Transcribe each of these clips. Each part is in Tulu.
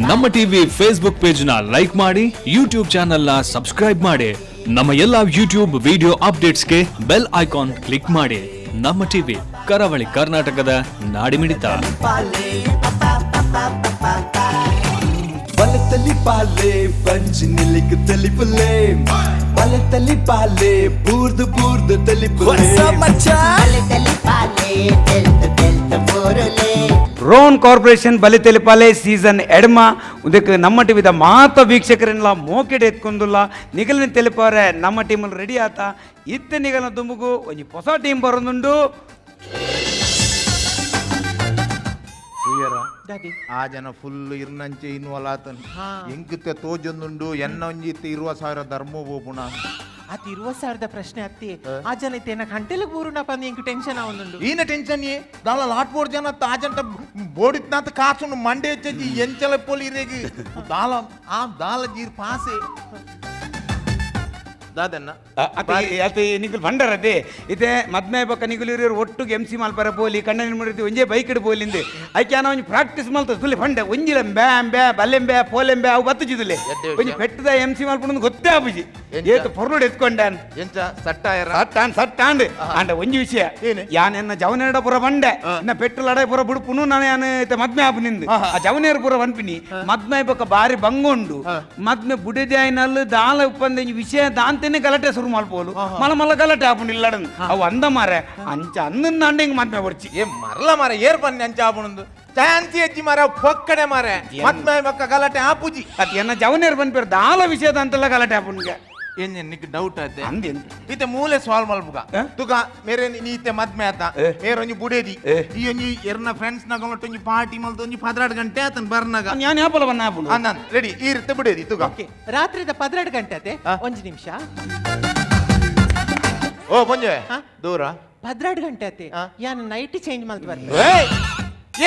ನಮ್ಮ TV Facebook page ನ ಲೈಕ್ ಮಾಡಿ, ಯೂಟ್ಯೂಬ್ ಚಾನೆಲ್ ನ ಸಬ್ಸ್ಕ್ರೈಬ್ ಮಾಡಿ. ನಮ್ಮ ಎಲ್ಲಾ ಯೂಟ್ಯೂಬ್ ವಿಡಿಯೋ ಅಪ್ಡೇಟ್ಸ್ಗೆ bell icon click ಮಾಡಿ. ನಮ್ಮ ಟಿವಿ, ಕರಾವಳಿ ಕರ್ನಾಟಕದ ನಾಡಿಮಿಡಿತ. ಬಲತಲಿ ಪಾಲೆ ಬಂಜಿ ನಿಲ್ಲಿಕ್ ತಲಿಪುಲೆ, ಬಲತಲಿ ಪಾಲೆ ಬೂರ್ದು ಬೂರ್ದು ತಲಿಪುಲೆ. ರೋನ್ ಕಾರ್ಪೊರೇಷನ್ ಬಲಿ ತೆಲಿಪಾಲೆ ಸೀಸನ್ ಎಡಮ ಇದಕ್ಕೆ ನಮ್ಮ ಟಿವಿದ ಮಾತ ವೀಕ್ಷಕರನ್ನೆಲ್ಲ ಮೋಕೆಡ್ ಎತ್ಕೊಂದುಲ್ಲ. ನಿಗಲಿನ ತೆಲಿಪಾರೆ ನಮ್ಮ ಟೀಮಲ್ಲಿ ರೆಡಿ ಆತ. ಇತ್ತ ನಿಗಲ ದುಂಬುಗು ಒಂಜಿ ಹೊಸ ಟೀಮ್ ಬರೋದುಂಡು. ಆ ಜನ ಫುಲ್ ಇರ್ನಂಚೆ ಇನ್ವಾಲ್ ಆತನ್ ಎಂಕುತ್ತೆ ತೋಜೊಂದುಂಡು ಎನ್ನ ಒಂಜಿ ಇತ್ತೆ 20,000 ಧರ್ಮ ಬೋಪುಣ. ಅತ್ 20,000ದ ಪ್ರಶ್ನೆ ಅತ್ತಿ. ಆ ಜನ ಇತ್ತೆ ಎನ್ನ ಗಂಟೆలకు ಬೂರುಂಡಪ್ಪ ಅಂದ್ ಎಂಕ್ ಟೆನ್ಷನ್ ಆವೊಂದುಂಡು. ಈನ ಟೆನ್ಷನ್ ಏ ದಾಲ ಲಾಟ್ ಬೋರ್ಡ್ ಜನ ಆ ಜಂಟ ಬೋಡಿತ್ನಾತ ಕಾಸುಂಡು ಮಂಡೆ ಹೆಚ್ಚಿ ಎಂಚಲ ಪೋಲಿ ಇರೇಗಿ ದಾಲ ಆ ದಾಲ ಜೀರ್ ಪಾಸೆ ದಾದನ್ನ. ಅತಿ ನಿಗುಲ್ ಬಂಡರ್ ಅದೇ ಇತ್ತೆ ಮದ್ಮೆ ಬೊಕ್ಕ ನಿಗುಲ್ ಇರೋರು ಒಟ್ಟುಗೆ ಎಂ ಸಿ ಮಲ್ಪರ ಪೋಲಿ ಕಣ್ಣನ ಮುಡಿತಿ ಒಂಜೇ ಬೈಕ್ ಇಡ್ ಪೋಲಿಂದೆ ಐಕೆ ಒಂಜಿ ಪ್ರಾಕ್ಟೀಸ್ ಮಲ್ತ ತುಲಿ ಫಂಡೆ ಒಂಜಿಲ ಬ್ಯಾಂ ಬ್ಯಾ ಬಲ್ಲೆಂಬೆ ಪೋಲೆಂಬೆ ಅವು ಬತ್ತುಜಿದುಲೆ. ಎಡ್ಡೆ. ಒಂಜಿ ಪೆಟ್ಟದ ಎಂ ಸಿ ಮಲ್ಪುಂಡು ಗೊತ್ತೇ ಆಪುಜಿ. ಎಂಚ? ಏತು ಪೊರ್ಲುಡು ಎತ್ಕೊಂಡಾನ್. ಎಂಚ ಸಟ್ಟಾಯರ? ಸಟ್ಟಾಂಡ್ ಸಟ್ಟಾಂಡ್ ಅಂಡ ಒಂಜಿ ವಿಷಯ. ಏನು? ಯಾನ್ ಎನ್ನ ಜವನೇರಡ ಪುರ ಬಂಡೆ ಇನ್ನ ಪೆಟ್ರೋಲ್ ಅಡ ಪುರ ಬುಡುಪುನು ನಾನು ಯಾನ್ ಇತ್ತೆ ಮದ್ಮೆ ಆಪು ನಿಂದು. ಆ ಜವನೇರು ಪುರ ವನ್ಪಿನಿ ಮದ್ಮೆ ಬೊಕ್ಕ ಬಾರಿ ಬಂಗುಂಡು. ಮದ್ಮೆ ಬುಡೆದೆ ಆಯ್ನಲ್ಲು ದಾಲ ಉಪ್ಪಂದ ಒಂಜಿ ವಿಷಯ ದಾಂತೆನೆ ಗಲಾಟೆ ಶುರು ಮಲ್ಪೋಲು ಮಲ ಮಲ್ಲ ಗಲಾಟೆ ಆಪುಂಡು ಇಲ್ಲಡನ್ ಅವು ಅಂದ ಮಾರೆ ಅಂಚ ಅಂದನ್ನ ಅಂಡ ಹಿಂಗ್ ಮದ್ಮೆ ಬರ್ಚಿ. ಏ ಮರಲ ಮಾರ ಏರ್ ಬನ್ನಿ ಅಂಚ ಆಪುಣಂದು ಚಾನ್ಸಿ ಹೆಜ್ಜಿ ಮಾರ ಪೊಕ್ಕಡೆ ಮಾರೆ ಮತ್ಮೆ ಬೊಕ್ಕ ಗಲಾಟೆ ಆಪುಜಿ. ಅತ್ ಎನ್ನ ಜವನೇರು ಬನ್ಪೇರು ದಾಲ ವಿಷಯದ ಅಂತೆಲ್ಲ ಗಲಾಟೆ ಆಪುಂಡ್ಗೆ. ಏನ್ ನಿಕ್ ಡೌಟ್ ಆಯ್ತೆ? ಅಂದೇನು? ಇತ್ತೆ ಮೂಲೆ ಸಾಲ್ವ್ ಮಲ್ಪುಗ. ಆ? ತುಕ ಮೇರೆ ನೀ ಇತ್ತೆ ಮದ್ಮೆ ಆತ. ಏ. ಮೇರೆ ಒಂಜಿ ಬುಡೇದಿ. ಏ. ಈ ಒಂಜಿ ಎರ್ನ ಫ್ರೆಂಡ್ಸ್ ನಗೊಂಡು ಒಂಜಿ ಪಾರ್ಟಿ ಮಲ್ತ ಒಂಜಿ 12 ಗಂಟೆ ಆತನ್ ಬರ್ನಾಗ. ಯಾನ್ ಯಾಪಲ ಬನ್ನ ಆಪುಂಡು. ಅಂದನ್ ರೆಡಿ ಈ ರೀತಿ ಬುಡೇದಿ ತುಕ. ಓಕೆ, ರಾತ್ರಿದ 12 ಗಂಟೆ ಅತ್ತೆ. ಒಂಜಿ ನಿಮಿಷ. ಓ ಪಂಜೆ. ಹಾ? ದೂರ. 12 ಗಂಟೆ ಅತ್ತೆ. ಆ? ಯಾನ್ ನೈಟ್ ಚೇಂಜ್ ಮಲ್ತ್ ಬರ್ತೆ. ಏಯ್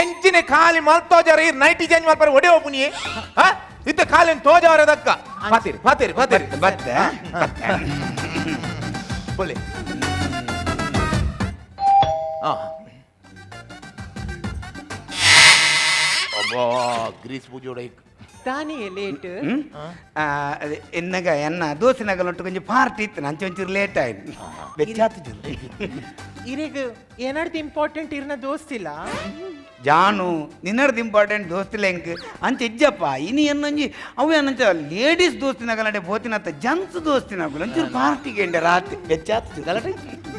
ಎಂಚಿನ ಖಾಲಿ ಮಲ್ತೋಜಾರ ಈ ನೈಟಿ ಚೇಂಜ್ ಮಲ್ಪರೆ ಒಡೆ ಒಪ್ಪುನಿ ಹಾ ಇತ್ತೆ ಖಾಲಿ ತೋಜಾರ ದಕ್ಕ ಪಾತಿರಿ ಪಾತಿರಿ ಪಾತಿರಿ. ಬತ್ತೆ. ಬೋಲೆ ಆ ಅಬ್ಬಾ ಗ್ರೀಸ್ ಪೂಜೋಡ. ತಾನೇ ಲೇಟ್. ಅದೇ ಎನ್ನಗ ಎನ್ನ ದೋಸಿನಗಲೊಟ್ಟು ಕೊಂಚ ಪಾರ್ಟಿ ಇತ್ತು, ನಂಚೆ ಒಂಚೂರು ಲೇಟ್ ಆಯ್ತು, ಬೆಚ್ಚಾತು. ಇರೆಗ್ ಏನಾಡ್ದು ಇಂಪಾರ್ಟೆಂಟ್ ಇರ್ನ ದೋಸ್ತಿಲ್ಲ? ಜಾನು ನಿನ್ನರ್ದು ಇಂಪಾರ್ಟೆಂಟ್ ದೋಸ್ತಿಲ್ಲ ಎಂಕ್ ಅಂಚ ಇಜ್ಜಪ್ಪ. ಇನಿ ಎನ್ನೊಂಜಿ ಅವು ಏನಂಚ ಲೇಡೀಸ್ ದೋಸ್ತಿನಗಲಂಡೆ ಪೋತಿನತ್ತ ಜನ್ಸ್ ದೋಸ್ತಿನಗಲು ಒಂಚೂರು ಪಾರ್ಟಿಗೆ ಎಂಡೆ ರಾತ್ರಿ ಬೆಚ್ಚಾತು ಗಲಾಟೆ.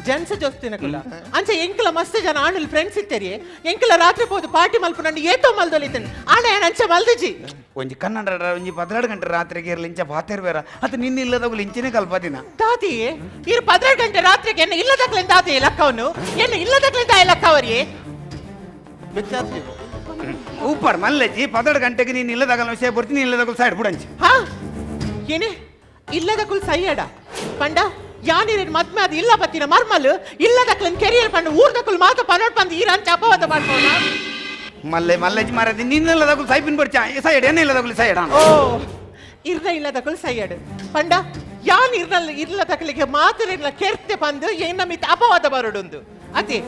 ಜನ್ಸ ಜೋಸ್ತಿನ ಕುಲ ಅಂಚ ಎಂಕಲ ಮಸ್ತ್ ಜನ ಆಣುಲ್ ಫ್ರೆಂಡ್ಸ್ ಇತ್ತರಿ. ಎಂಕಲ ರಾತ್ರಿ ಪೋದು ಪಾರ್ಟಿ ಮಲ್ಪುನಂಡು ಏತೋ ಮಲ್ದೊಲಿತೇನೆ ಆಣ ಏನ್ ಅಂಚ ಮಲ್ದಜಿ. ಒಂಜಿ ಕನ್ನಡ ಒಂಜಿ 12 ಗಂಟೆ ರಾತ್ರಿಗೆ ಇರಲಿ ಇಂಚ ಪಾತೇರ್ ಬೇರ ಅತ್ತ ನಿನ್ನ ಇಲ್ಲದಗುಲು ಇಂಚನೇ ಕಲ್ಪದಿನ. ದಾದಿ ಇರು 12 ಗಂಟೆ ರಾತ್ರಿಗೆ ಎನ್ನ ಇಲ್ಲದಕ್ಲಿಂದ ದಾದಿ ಲಕ್ಕವನು ಎನ್ನ ಇಲ್ಲದಕ್ಲಿಂದ ಲಕ್ಕವರಿ. ಉಪ್ಪರ್ ಮಲ್ಲಜ್ಜಿ 12 ಗಂಟೆಗೆ ನೀನು ಇಲ್ಲದಾಗಲ ವಿಷಯ ಬರ್ತೀನಿ ಇಲ್ಲದಾಗಲು ಸೈಡ್ ಬಿಡಂಚಿ. ಹಾ ಏನೇ ಇಲ್ಲದ ಕುಲ್ ಸೈಯಡ ಪಂಡ ಯಾನಿರೇನ್ ಮದ್ಮೆ ಅದು ಇಲ್ಲ ಬತ್ತಿನ ಮರ್ಮಲ್ ಇಲ್ಲದಕ್ಲನ್ ಕೆರಿಯರ್ ಪಂಡ ಊರ್ದಕ್ಕುಲ್ ಮಾತ ಪನೋಟ್ ಪಂದ್ ಈರಂಚ ಅಪವಾದ ಮಾಡ್ಬೋಣ. ಮಲ್ಲೆ ಮಲ್ಲಜ್ಜಿ ಮಾರದಿ ನಿನ್ನೆಲ್ಲದಾಗಲು ಸೈಪಿನ ಬರ್ಚಾ ಸೈಡ್ ಎನ್ನ ಇಲ್ಲದಾಗಲು ಸೈಡ್. ಓ ಇರ್ನ ಇಲ್ಲದಕ್ಕುಲ್ ಸೈಯಡ್ ಪಂಡ ಯಾನ್ ಇರ್ನಲ್ ಇಲ್ಲದಕ್ಕಲಿಗೆ ಮಾತ್ರ ಕೆರ್ತೆ ಪಂದು ಏನ ಮಿತ್ ಅಪವಾದ ಬರೋಡುಂದು ಅದೇ.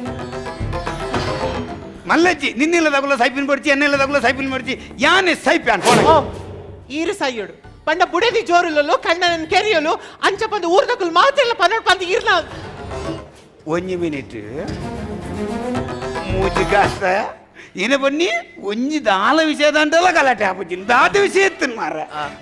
ಮಲ್ಲಜ್ಜಿ ನಿನ್ನೆಲ್ಲದಾಗಲು ಸೈಪಿನ ಬರ್ಚಿ ಎನ್ನೆಲ್ಲದಾಗಲು ಸೈಪಿನ ಬರ್ಚಿ ಯಾನೆ ಸೈಪ್ ಯಾನ್ ಫೋನ್. ಓ ಈರು ಸೈಯಡು ಪಂಡ ಬುಡದಿ ಜೋರುಲಲು ಕಣ್ಣನ ಕೆರಿಯಲು ಅಂಚ ಪಂದು ಊರ್ದಕ್ಕುಲ್ ಮಾತ್ರ ಪನೋಟ್ ಪಂದು ಇರ್ನ. ಒಂಜಿ ಮಿನಿಟ್ ಮೂಜಿ ಕಾಸ್ತ ಏನೇ ಬನ್ನಿ ಒಂಜಿ ದಾಲ ವಿಷಯದಂಟಲ್ಲ ಗಲಾಟೆ ಆಪುಜಿ ದಾದ ವಿಷಯ ಎತ್ತಿನ ಮಾರ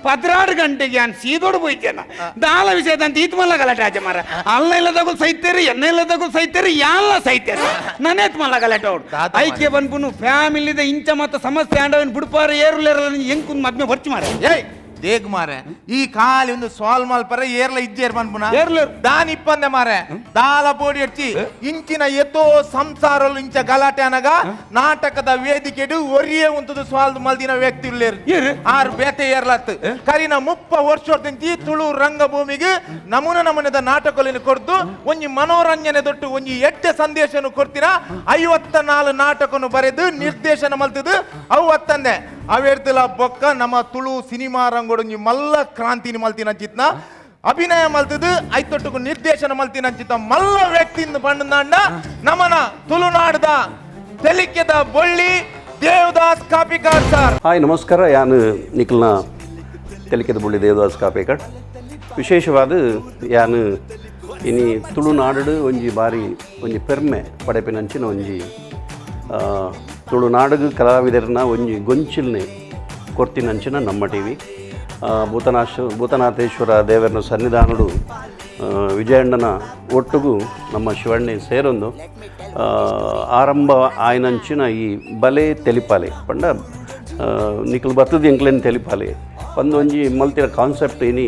12 ಗಂಟೆಗೆ ನಾನು ಸೀದೋಡು ಹೋಯ್ತೇನ ದಾಲ ವಿಷಯದಂತ ಈತ್ ಮಲ್ಲ ಗಲಾಟೆ ಆಚೆ ಮಾರ ಅಲ್ಲ ಇಲ್ಲದಾಗು ಸೈತೇರಿ ಎನ್ನ ಇಲ್ಲದಾಗು ಸೈತೇರಿ ಯಾಲ್ಲ ಸೈತೇರಿ ನಾನೇತ್ ಮಲ್ಲ ಗಲಾಟೆ ಅವ್ರು. ದಾದ ಐಕೆ ಬನ್ಪುನು ಫ್ಯಾಮಿಲಿದ ಇಂಚ ಮತ್ತ ಸಮಸ್ಯೆ ಆಂಡವನ್ ಬಿಡ್ಪಾರ ಏರುಲೇರಲ್ಲ ಎಂಕುಂದು ಮದ್ಮೆ ಬರ್ಚಿ ಮಾರ. ಏಯ್ ದೇಗ್ ಮಾರೆ ಈ ಖಾಲಿ ಒಂದು ಸಾಲ್ವ್ ಮಲ್ಪರೆ ಏರ್ಲ ಇಜ್ಜೇರ್ ಪನ್ಪುನ. ಏರ್ಲೇರ್. ದಾನ್ ಇಪ್ಪಂದೆ ಮಾರೆ ದಾಲ ಬೋಡಿ ಅಚ್ಚಿ ಇಂಚಿನ ಎತ್ತೋ ಸಂಸಾರಲು ಇಂಚ ಗಲಾಟೆ ಅನಗ ನಾಟಕದ ವೇದಿಕೆಡು ಒರಿಯೇ ಉಂತದು ಸಾಲ್ವ್ ಮಲ್ದಿನ ವ್ಯಕ್ತಿ ಉಲ್ಲೇರು. ಏರು? ಆರು ಬೇತೆ ಏರ್ಲತ್ ಕರಿನ 30 ವರ್ಷದಿಂಚಿ ತುಳು ರಂಗಭೂಮಿಗೆ ನಮೂನೆ ನಮೂನೆದ ನಾಟಕಗಳನ್ನು ಕೊಡ್ದು ಒಂಜಿ ಮನೋರಂಜನೆ ದೊಟ್ಟು ಒಂಜಿ ಎಡ್ಡೆ ಸಂದೇಶನು ಕೊಡ್ತೀರಾ. 54 ನಾಟಕನು ಬರೆದು ನಿರ್ದೇಶನ ಮಲ್ತದು ಅವು ಅತ್ತಂದೆ ಅವೇರ್ತಿಲ ಬೊಕ್ಕ ನಮ್ಮ ತುಳು ಸಿನಿಮಾ ರಂಗೋಡು ಮಲ್ಲ ಕ್ರಾಂತಿನಿ ಮಲ್ತಿನ ಚಿತ್ನ ಅಭಿನಯ ಮಲ್ತದು ಐತೊಟ್ಟುಗು ನಿರ್ದೇಶನ ಮಲ್ತಿನ ಚಿತ್ತ ಮಲ್ಲ ವ್ಯಕ್ತಿಯಿಂದ ಪಂಡಂದಾಂಡ ನಮನ ತುಳುನಾಡದ ತೆಲಿಕೆದ ಬೊಳ್ಳಿ. Devadas Kapikad sir. Hi, ನಮಸ್ಕಾರ. ಯಾನು ನಿಖಲ್ನ ತೆಲಿಕೆದ ಬುಳ್ಳಿ ದೇವದಾಸ್ ಕಾಪಿಕಾಡ್. ವಿಶೇಷವಾದ ಯಾನು ಇನಿ ತುಳುನಾಡು ಒಂಜಿ ಬಾರಿ ಒಂಜಿ ಪೆರ್ಮೆ ಪಡೆಪಿನಂಚಿನ ಒಂಜಿ ತುಳುನಾಡುಗು ಕಲಾವಿದರನ್ನ ಒಂಜಿ ಗೊಂಚಿಲ್ನೆ ಕೊರ್ತಿನಂಚಿನ ನಮ್ಮ ಟಿ ವಿ ಭೂತನಾಥೇಶ್ವರ ದೇವರನ ಸನ್ನಿಧಾನಡು ವಿಜಯಣ್ಣನ ಒಟ್ಟುಗು ನಮ್ಮ ಶಿವಣ್ಣೆ ಸೇರೊಂದು ಆರಂಭ ಆಯನಂಚಿನ ಈ ಬಲೆ ತೆಲಿಪಾಲೆ ಪಂಡ ನಿಕಲ್ ಬರ್ತದ ಎಂಕ್ಲೇನು ತೆಲಿಪಾಲೆ ಒಂದೊಂಜಿ ಮಲ್ತಿರ ಕಾನ್ಸೆಪ್ಟ್ ಇನಿ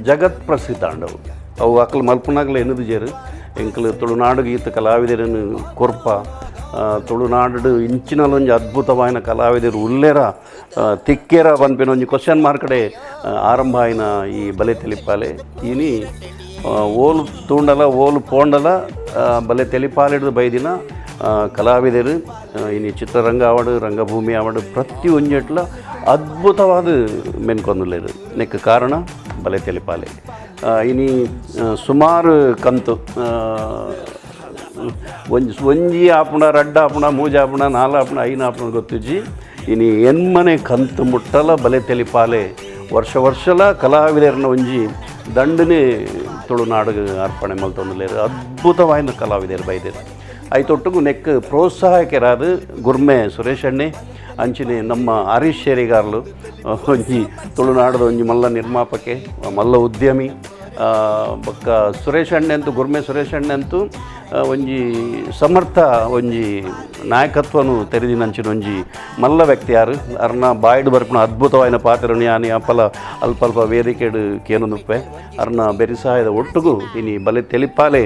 ಜಗತ್ ಪ್ರಸಿದ್ಧ ಅಂಡವು. ಅವು ಅಕ್ಲು ಮಲ್ಪುನಾಗ್ಲ ಎನ್ನದು ಜೇರು ಎಂಕ್ಲು ತುಳುನಾಡು ಗೀತ ಕಲಾವಿದರನ್ನು ಕೊರ್ಪ ತುಳುನಾಡು ಇಂಚಿನಲೊಂಜಿ ಅದ್ಭುತವಾಯಿನ ಕಲಾವಿದರು ಉಲ್ಲೇರ ತಿಕ್ಕೇರ ಪನ್ಪಿನ ಒಂಜಿ ಕ್ವಶನ್ ಮಾರ್ಕಡೆ ಆರಂಭ ಆಯಿನ ಈ ಬಲೆ ತೆಲಿಪಾಲೆ ಇನಿ ಓಲು ತೂಂಡಲ ಓಲು ಪೋಂಡಲ ಬಲೆ ತೆಲಿಪಾಲೆಡ್ದು ಬೈದಿನ ಕಲಾವಿದರು ಇನಿ ಚಿತ್ರರಂಗ ಆವಡು ರಂಗಭೂಮಿ ಆವಡು ಪ್ರತಿ ಒಂಜೆಟ್ಲ ಅದ್ಭುತವಾದ ಮೆನ್ಕೊಂದುಲ್ಲೇರು. ನೆಕ್ ಕಾರಣ ಬಲೆ ತೆಲಿಪಾಲೆ. ಇನಿ ಸುಮಾರು ಕಂತು ಒಂಜಿ ಒಂಜಿ ಆಪುಣ ರಡ್ಡ ಆಪುಣ ಮೂಜಿ ಆಪುಣ ನಾಲ್ ಆಪುಣ ಐನ್ ಆಪುಣ ಗೊತ್ತಿಜ್ಜಿ. ಇನಿ ಎನ್ಮನೆ ಕಂತು ಮುಟ್ಟಲ ಬಲೆ ತೆಲಿಪಾಲೆ ವರ್ಷ ವರ್ಷಲ ಕಲಾವಿದರನ್ನ ಒಂಜಿ ದಂಡನೆ ತುಳುನಾಡು ಅರ್ಪಣೆ ಮಲ್ತೊಂದುಲ್ಲೇರು. ಅದ್ಭುತವಾಯಿನ ಕಲಾವಿದರು ಬೈದೇರು. ಐತೊಟ್ಟುಗು ನೆಕ್ ಪ್ರೋತ್ಸಾಹಕರಾದ ಗುರ್ಮೆ ಸುರೇಶ್ ಅಣ್ಣೆ ಅಂಚಿನೆ ನಮ್ಮ ಹರೀಶ್ ಶೇರಿಗಾರ್ಲು ಒಂಜಿ ತುಳುನಾಡದ ಒಂಜಿ ಮಲ್ಲ ನಿರ್ಮಾಪಕೆ ಮಲ್ಲ ಉದ್ಯಮಿ ಬೊಕ್ಕ ಸುರೇಶ್ ಅಣ್ಣೆ ಅಂತೂ ಗುರ್ಮೆ ಸುರೇಶ್ ಅಣ್ಣೆ ಅಂತೂ ಒಂಜಿ ಸಮರ್ಥ ಒಂಜಿ ನಾಯಕತ್ವನು ತೆರೆದಿನಂಚಿನ ಒಂಜಿ ಮಲ್ಲ ವ್ಯಕ್ತಿ ಯಾರು ಅರ್ನ ಬಾಯ್ಡ್ ಬರ್ಪುನ ಅದ್ಭುತವಾಯಿನ ಪಾತ್ರನು ಯಾನಿ ಅಪ್ಪಲ ಅಲ್ಪ ಅಲ್ಪ ವೇದಿಕೆಡು ಕೇನುನುಪ್ಪೆ ಅರ್ನ ಬೆರಿಸಾಯದ ಒಟ್ಟುಗು ಇನಿ ಬಲೆ ತೆಲಿಪಾಲೆ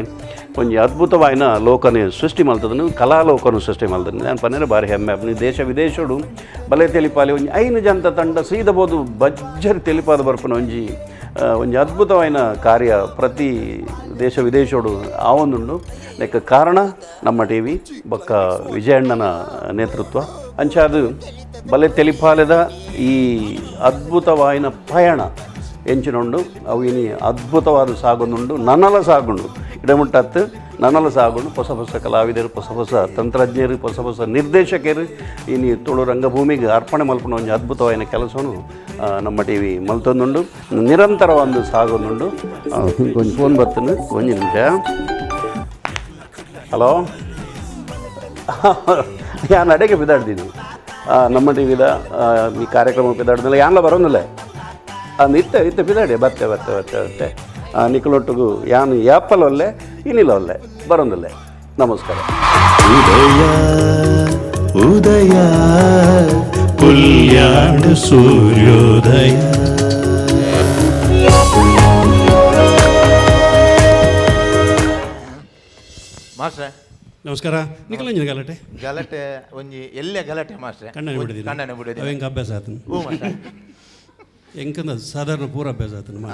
ಒಂಜಿ ಅದ್ಭುತವಾಯಿನ ಲೋಕನೆ ಸೃಷ್ಟಿ ಮಲ್ತದನು ಕಲಾಲೋಕನು ಸೃಷ್ಟಿ ಮಲ್ತದನು. ನಾನು ಪನ್ನೆರೆ ಬಾರಿ ಹೆಮ್ಮೆ ಆಪುಂಡು. ದೇಶ ವಿದೇಶಡು ಬಲೆ ತೆಲಿಪಾಲೆ ಒಂಜಿ 5 ಜನತ ತಂಡ ಸೀದಬೋದು ಬಜ್ಜರಿ ತೆಲಿಪಾದ ಬರ್ಪುನ ಒಂಜಿ ಒಂಜಿ ಅದ್ಭುತವಾಯಿನ ಕಾರ್ಯ ಪ್ರತಿ ದೇಶ ವಿದೇಶೋಡು ಆವೊಂದುಂಡು. ಲೆಕ್ಕ ಕಾರಣ ನಮ್ಮ ಟಿ ವಿ ಬೊಕ್ಕ ವಿಜಯಣ್ಣನ ನೇತೃತ್ವ. ಅಂಚಾದು ಬಲೆ ತೆಲಿಪಾಲೆದ ಈ ಅದ್ಭುತವಾಯಿನ ಪಯಣ ಎಂಚಿನುಂಡು ಅವು ಇನಿ ಅದ್ಭುತವಾದ ಸಾಗುನುಂಡು ನನಲ ಸಾಗುಂಡು ಇಡಮುಟ್ಟತ್ತು ನನಲ ಸಾಗುಂಡು. ಹೊಸ ಹೊಸ ಕಲಾವಿದರು ಹೊಸ ಹೊಸ ತಂತ್ರಜ್ಞರು ಹೊಸ ಹೊಸ ನಿರ್ದೇಶಕರು ಇನಿ ತುಳು ರಂಗಭೂಮಿಗೆ ಅರ್ಪಣೆ ಮಲ್ಪುನ ಒಂಜಿ ಅದ್ಭುತವಾಯಿನ ಕೆಲಸನು ನಮ್ಮ ಟಿ ವಿ ಮಲ್ತೊಂದುಂಡು ನಿರಂತರ ಒಂದು ಸಾಗುನುಂಡು. ಒಂಜಿ ಫೋನ್ ಬರ್ತದೆ ಒಂಜಿ ನಿಮಿಷ. ಹಲೋ, ಯಾನ್ ಅಡೆಗೆ ಪಿದಾಡ್ತೀನಿ ನಮ್ಮ ಟಿ ವಿದ ಈ ಕಾರ್ಯಕ್ರಮ ಪಿದಾಡ್ದಿಲ್ಲ ಯಾನ್ಲ ಬರೋದಿಲ್ಲ ಅಂದು ಇತ್ತೆ ಇತ್ತೆ ಪಿದಾಡಿ ಬತ್ತೆ ಬತ್ತೆ ಬತ್ತೆ ಬತ್ತೆ ನಿಖಲೊಟ್ಟಿಗೂ ಯಾನು ಯಾಪಲೊಲ್ಲೆ ಇನ್ನಿಲ್ಲ ಒಲ್ಲೆ ಬರೋದಿಲ್ಲ. ನಮಸ್ಕಾರ. ಉದಯ ಉದಯ ಪುಲ್ಯಾಣ ಸೂರ್ಯೋದಯ. ಮಾಸ್ಟ್ರೆ ನಮಸ್ಕಾರ. ನಿಖಲಂಜನ ಗಲಾಟೆ ಗಲಾಟೆ ಒಂಜಿ ಎಲ್ಲೆ ಗಲಾಟೆ ಮಾಸ್ಟ್ರೆ. ಕಣ್ಣನೆ ಬಿಡಿದಿನ ಕಣ್ಣನೆ ಬಿಡಿದಿನ. ಅವ ಹೆಂಗೆ ಅಭ್ಯಾಸ ಆತನು? ಹ್ಞೂ ಮಾಸ್ಟ್ರೆ. ಎಂಕಂದ ಸಾಧಾರಣ ಪೂರ ಅಭ್ಯಾಸ ಆತನು.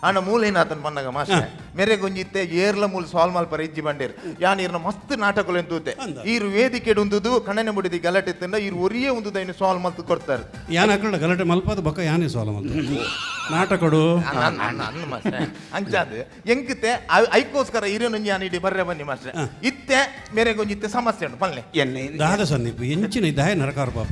ಅಣ್ಣ ಮೂಲ ಏನಾತನ್ ಬಂದಾಗ ಮಾಸ್ಟ್ರೆ ಮೇರೆ ಗೊಂಜಿತ್ತೆ ಏರ್ಲ ಮೂಲ ಸಾಲ್ ಮಲ್ಪರ ಇಜ್ಜಿ ಬಂಡೇರ್ ಯಾನ್ ಇರ್ನ ಮಸ್ತ್ ನಾಟಕలు ಎಂತೂತೆ ಅಂದ. ಈರು ವೇದಿಕೆ ಉಂದುದು ಕಣ್ಣನೆ ಮುಡಿದಿ ಗಲಾಟೆ ತಿಂದ ಈರು ಒರಿಯೇ ಉಂದುದ ಇನ್ನು ಸಾಲ್ ಮಲ್ತು ಕೊಡ್ತಾರೆ. ಯಾನ್ ಅಕ್ಕಳ ಗಲಾಟೆ ಮಲ್ಪಾದ ಬೊಕ್ಕ ಯಾನೇ ಸಾಲ ಮಲ್ತ ನಾಟಕಡು. ಅನ್ನ ಮಾಸ್ಟ್ರೆ ಅಂಚಾದ ಎಂಕಿತೆ ಐಕೋಸ್ಕರ ಇರೇನೊಂಜಿ ಯಾನ್ ಇಡೀ ಬರ್ರೆ ಬನ್ನಿ ಮಾಸ್ಟ್ರೆ ಇತ್ತೆ ಮೇರೆ ಗೊಂಜಿತ್ತೆ ಸಮಸ್ಯೆ ಉಂಟು ಪಲ್ಲೆ. ಎನ್ನೆ ದಾದ ಸಂದೀಪ್ ಎಂಚಿನ ದಾಯ ನರಕಾರ ಪಾಪ.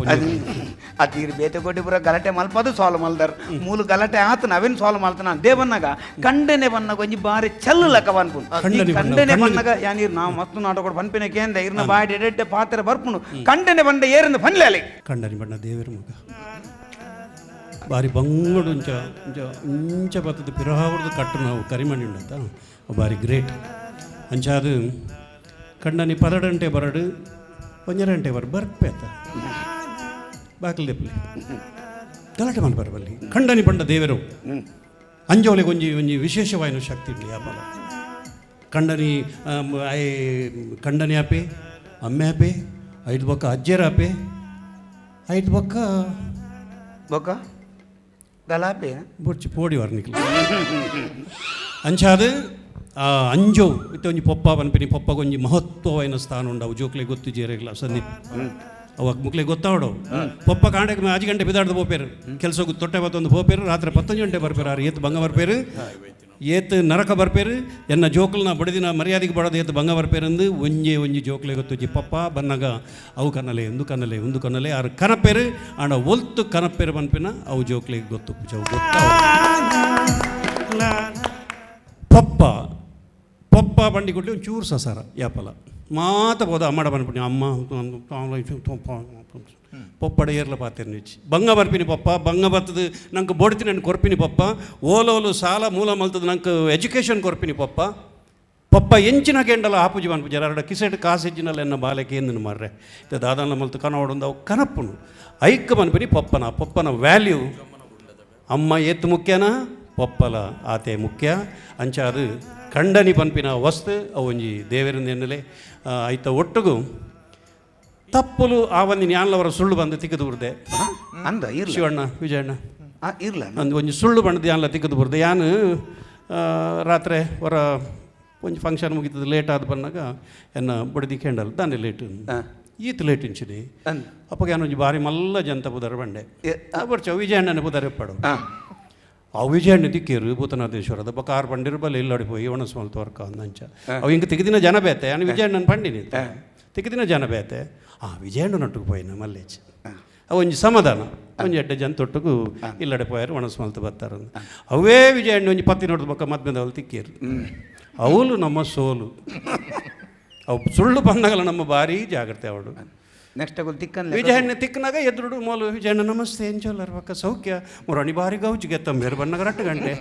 ಅದು ಬೇತೆ ಕೊಟ್ಟಿ ಪೂರ ಗಲಾಟೆ ಮಲ್ಪದು ಸಾಲ್ವ್ ಮಲ್ದರ್ ಮೂಲು ಗಲಾಟೆ ಆತ ನಾವೇನು ಸಾಲ್ವ್ ಮಲ್ತನ they ಬನ್ನಾಗ ಕಂಡನೆ ಬನ್ನಾಗ ಒಂಜಿ ಬಾರಿ ಚಲ್ಲು ಲೆಕ್ಕ ಪನ್ಪುಂಡು. ಖಂಡನೆ ಬಣ್ಣ, ಕಂಡನೆ ಖಂಡನೆ. ಬನ್ನಾಗ ಯಾನೀರ್ ನಾವು ಮಸ್ತು ನಾಟಕ ಪನ್ಪಿನ ಕೇಂದ್ರ ಇರ್ನ ಬಾಡಿ ಎಡೆಡ್ಡೆ ಪಾತ್ರೆ ಬರ್ಪುಂಡು ಕಂಡನೆ ಬಂಡ ಏರಿಂದ ಪನ್ಲೆ ಅಲ್ಲಿ. ಕಂಡನಿ ಬಣ್ಣ ದೇವರ ಮಗ ಬಾರಿ ಬಂಗಡು ಇಂಚ ಇಂಚ ಇಂಚ ಬತ್ತದ ಪಿರಹಾವರ್ದು ಕಟ್ಟು ನಾವು ಕರಿಮಣಿ ಉಂಡತ್ತ ಬಾರಿ ಗ್ರೇಟ್ ಅಂಚಾದ ಕಂಡನಿ ಪದಡಂಟೆ ಬರಡು ಒಂಜರಂಟೆ ಬರ ಬರ್ಪೇತ ಬಾಕಲ್ ದೆಪ್ಪಲಿ ಗಲಾಟೆ ಮಲ್ಪರ ಬಲ್ಲಿ. ಖಂಡನಿ ಬಂಡ ದೇವರು ಅಂಜೋಲೆ ಒಂಜಿ ಒಂಜಿ ವಿಶೇಷವಾಯಿನ ಶಕ್ತಿ ಉಂಡು ಯಾಪಲ ಕಂಡನಿ I ಕಂಡನಿ ಆಪೆ ಅಮ್ಮೆ ಆಪೆ ಐದು ಬೊಕ್ಕ ಅಜ್ಜರ ಆಪೆ ಐದು ಬೊಕ್ಕ ಬೊಕ್ಕ ಗಲಾಪೆ ಬೊಡ್ಚಿ ಪೋಡಿ ವರ್ಣಿಕ್ಲು ಅಂಚಾದ ಆ ಅಂಜೋ ಇತ್ತೆ ಒಂಜಿ ಪೊಪ್ಪ ಪನ್ಪಿನಿ ಪೊಪ್ಪಗೆ ಒಂಜಿ ಮಹತ್ವವಾಯಿನ ಸ್ಥಾನ ಉಂಡು. ಅವು ಜೋಕ್ಲೆ ಗೊತ್ತು ಜೇರೆಗ್ಲ ಸಂದೀಪ್ ಅವಾಗ ಮುಕ್ಲೆ ಗೊತ್ತಾವಡವು. ಪೊಪ್ಪ ಕಾಂಡಕ್ಕೆ 5 ಗಂಟೆ ಬಿದಾಡ್ದು ಪೋಪೇರು ಕೆಲಸಕ್ಕೆ ತೊಟ್ಟೆ ಬತ್ತೊಂದು ಪೋಪೇರು ರಾತ್ರಿ 10 ಗಂಟೆ ಬರ್ಪೇರು ಆರು ಏತ್ ಬಂಗ ಬರ್ಪೇರು. ಏತ್ ನರಕ ಬರ್ಪೇರು ಎನ್ನ ಜೋಕುಲ್ನ ಬಡದಿನ ಮರ್ಯಾದೆಗೆ ಬಡೋದು ಏತ್ ಬಂಗ ಬರ್ಪೇರಂದು ಒಂಜೆ ಒಂಜಿ ಜೋಕ್ಲೆ ಗೊತ್ತುಜಿ. ಪಪ್ಪ ಬನ್ನಗ ಅವು ಕನಲೆ ಒಂದು ಕನಲೆ ಒಂದು ಕನಲೆ ಆರು ಕನಪೇರು ಆಂಡ ಒಲ್ತು ಕನಪೇರು ಪನ್ಪಿನ ಅವು ಜೋಕ್ಲೆಗೆ ಗೊತ್ತು ಅವು ಗೊತ್ತ. ಪಪ್ಪ ಪಪ್ಪ ಬಂಡಿ ಕೊಟ್ಟು ಒಂಚೂರು ಸಸಾರ ಯಾಪಲ ಮಾತ పోದ ಅಮ್ಮಡ ಪನ್ಪಿನಿ ಅಮ್ಮ ಪೊಪ್ಪಡ ಏರ್ಲ ಪಾತಿರ್ನಿಚ್ಚಿ ಬಂಗ ಬರ್ಪಿನಿ ಪಪ್ಪ ಬಂಗ ಬರ್ತದೆ ನಂಗೆ ಬೊಡ್ತಿ ನನ್ಗೆ ಕೊರ್ಪಿನಿ ಪಪ್ಪ ಓಲೋಲು ಸಾಲ ಮೂಲ ಮಲ್ತದ ನಂಗೆ ಎಜುಕೇಷನ್ ಕೊರ್ಪಿನಿ ಪಪ್ಪ ಪಪ್ಪ ಎಂಚಿನ ಕೆಂಡಲ ಆಪುಜಿ ಪನ್ಪುಜಿ ಅರಡ ಕಿಸೆಟ್ ಕಾಸೆಜ್ಜಿನಲ್ಲ ಎನ್ನ ಬಾಲೆಗೆ ఏందని ಮಾರ್ರೆ ಇತ್ತೆ ದಾದಾನ ಮಲ್ತು ಕನವಡುಂದು ಅವು ಕನಪ್ಪುನು ಐಕ್ಕ ಪನ್ಪಿನಿ ಪಪ್ಪನ ಪಪ್ಪನ ವ್ಯಾಲ್ಯೂ ಅಮ್ಮ ಏತ್ ಮುಖ್ಯನ ಪಪ್ಪಲ ಆತೆ ಮುಖ್ಯ ಅಂಚಾದು ಕಂಡನಿ ಪನ್ಪಿನ ವಸ್ತು ಅವು ಒಂಜಿ ದೇವರಿಂದ ಎನ್ನಲೆ ಐತ ಒಟ್ಟುಗು ತಪ್ಪಲು ಆ ಒಂದು ಜ್ಞಾನಲವರ ಸುಳ್ಳು ಬಂದು ತಿಕ್ಕದು ಬುರ್ದೆ ಅಂದ ಇರ್ಲ ಶಿವಣ್ಣ ವಿಜಯಣ್ಣ ಇರ್ಲ ಅಂದು ಒಂಜಿ ಸುಳ್ಳು ಬಂದು ಯಾನ್ಲ ತಿಕ್ಕದು ಬುರ್ದೆ ಯಾನು ರಾತ್ರಿ ಹೊರ ಒಂಜಿ ಫಂಕ್ಷನ್ ಮುಗಿತದೆ ಲೇಟ್ ಆದ ಬಂದಾಗ ಎನ್ನ ಬಡದಿ ಕೆಂಡಲ್ ದಾನೆ ಲೇಟ್ ಈತ ಲೇಟ್ ಇಂಚಿನಿ ಅಂದ್. ಅಪ್ಪಗೆ ಒಂಜಿ ಬಾರಿ ಮಲ್ಲ ಜಂತ ಬುದಾರ ಬಂಡೆ ಬರ್ಚ ವಿಜಯಣ್ಣನ ಬುದಾರ ಎಪ್ಪಡು ಆ ವಿಜಯಣ್ಣ ದಿಕ್ಕೇರು ಭೂತನಾಥೇಶ್ವರದ ಬ ಕಾರ್ ಬಂಡಿರು ಬಲ್ಲ ಇಲ್ಲಡಿ ಪೋಯಿ ಒಣಸ್ಮಲ್ ತೋರ್ಕ ಅಂಚ ಅವು ಹಿಂಗೆ ತೆಗೆದಿನ ಜನ ಬೇತೆ ಅನ್ನ ವಿಜಯಣ್ಣನ ಪಂಡಿನಿ ತೆಗೆದಿನ ಜನ ಬೇತೆ ಆ ವಿಜಯಣ್ಣ ನಟ್ಟುకు ಪೋಯಿನ ಮಲ್ಲೇಚ್ ಅವು ಒಂಜಿ ಸಮಾಧಾನ ಒಂಜಿ ಎಡ್ಡೆ ಜನ ತೊಟ್ಟುಕು ಇಲ್ಲಡೆ ಪೋಯಾರು ಒಣಸ್ಮಲ್ತ ಬತ್ತಾರ ಅವೇ ವಿಜಯಣ್ಣ ಒಂಜಿ ಪತ್ತಿ ನೋಡಿದ ಬೊಕ್ಕ ಮದ್ಮೆದವಳು ತಿಕ್ಕೇರು ಅವಳು ನಮ್ಮ ಸೋಲು ಅವು ಸುಳ್ಳು ಬಂದಾಗಲ ನಮ್ಮ ಭಾರಿ ಜಾಗ್ರತೆ ಅವಳು. ನೆಕ್ಸ್ಟ್ ಅಗುಲ್ ತಿಕ್ಕನ್ ವಿಜಯಣ್ಣ ತಿಕ್ಕನಾಗ ಎದುರುಡು ಮೋಲು ವಿಜಯಣ್ಣ ನಮಸ್ತೆ ಎಂಚೋಲ್ಲರ್ ಪಕ್ಕ ಸೌಖ್ಯ ಮುರಣಿ ಭಾರಿ ಗೌಜಿಗೆ ತಮ್ಮೇರು ಬನ್ನಾಗ ರಟ್ಟು ಗಂಟೆ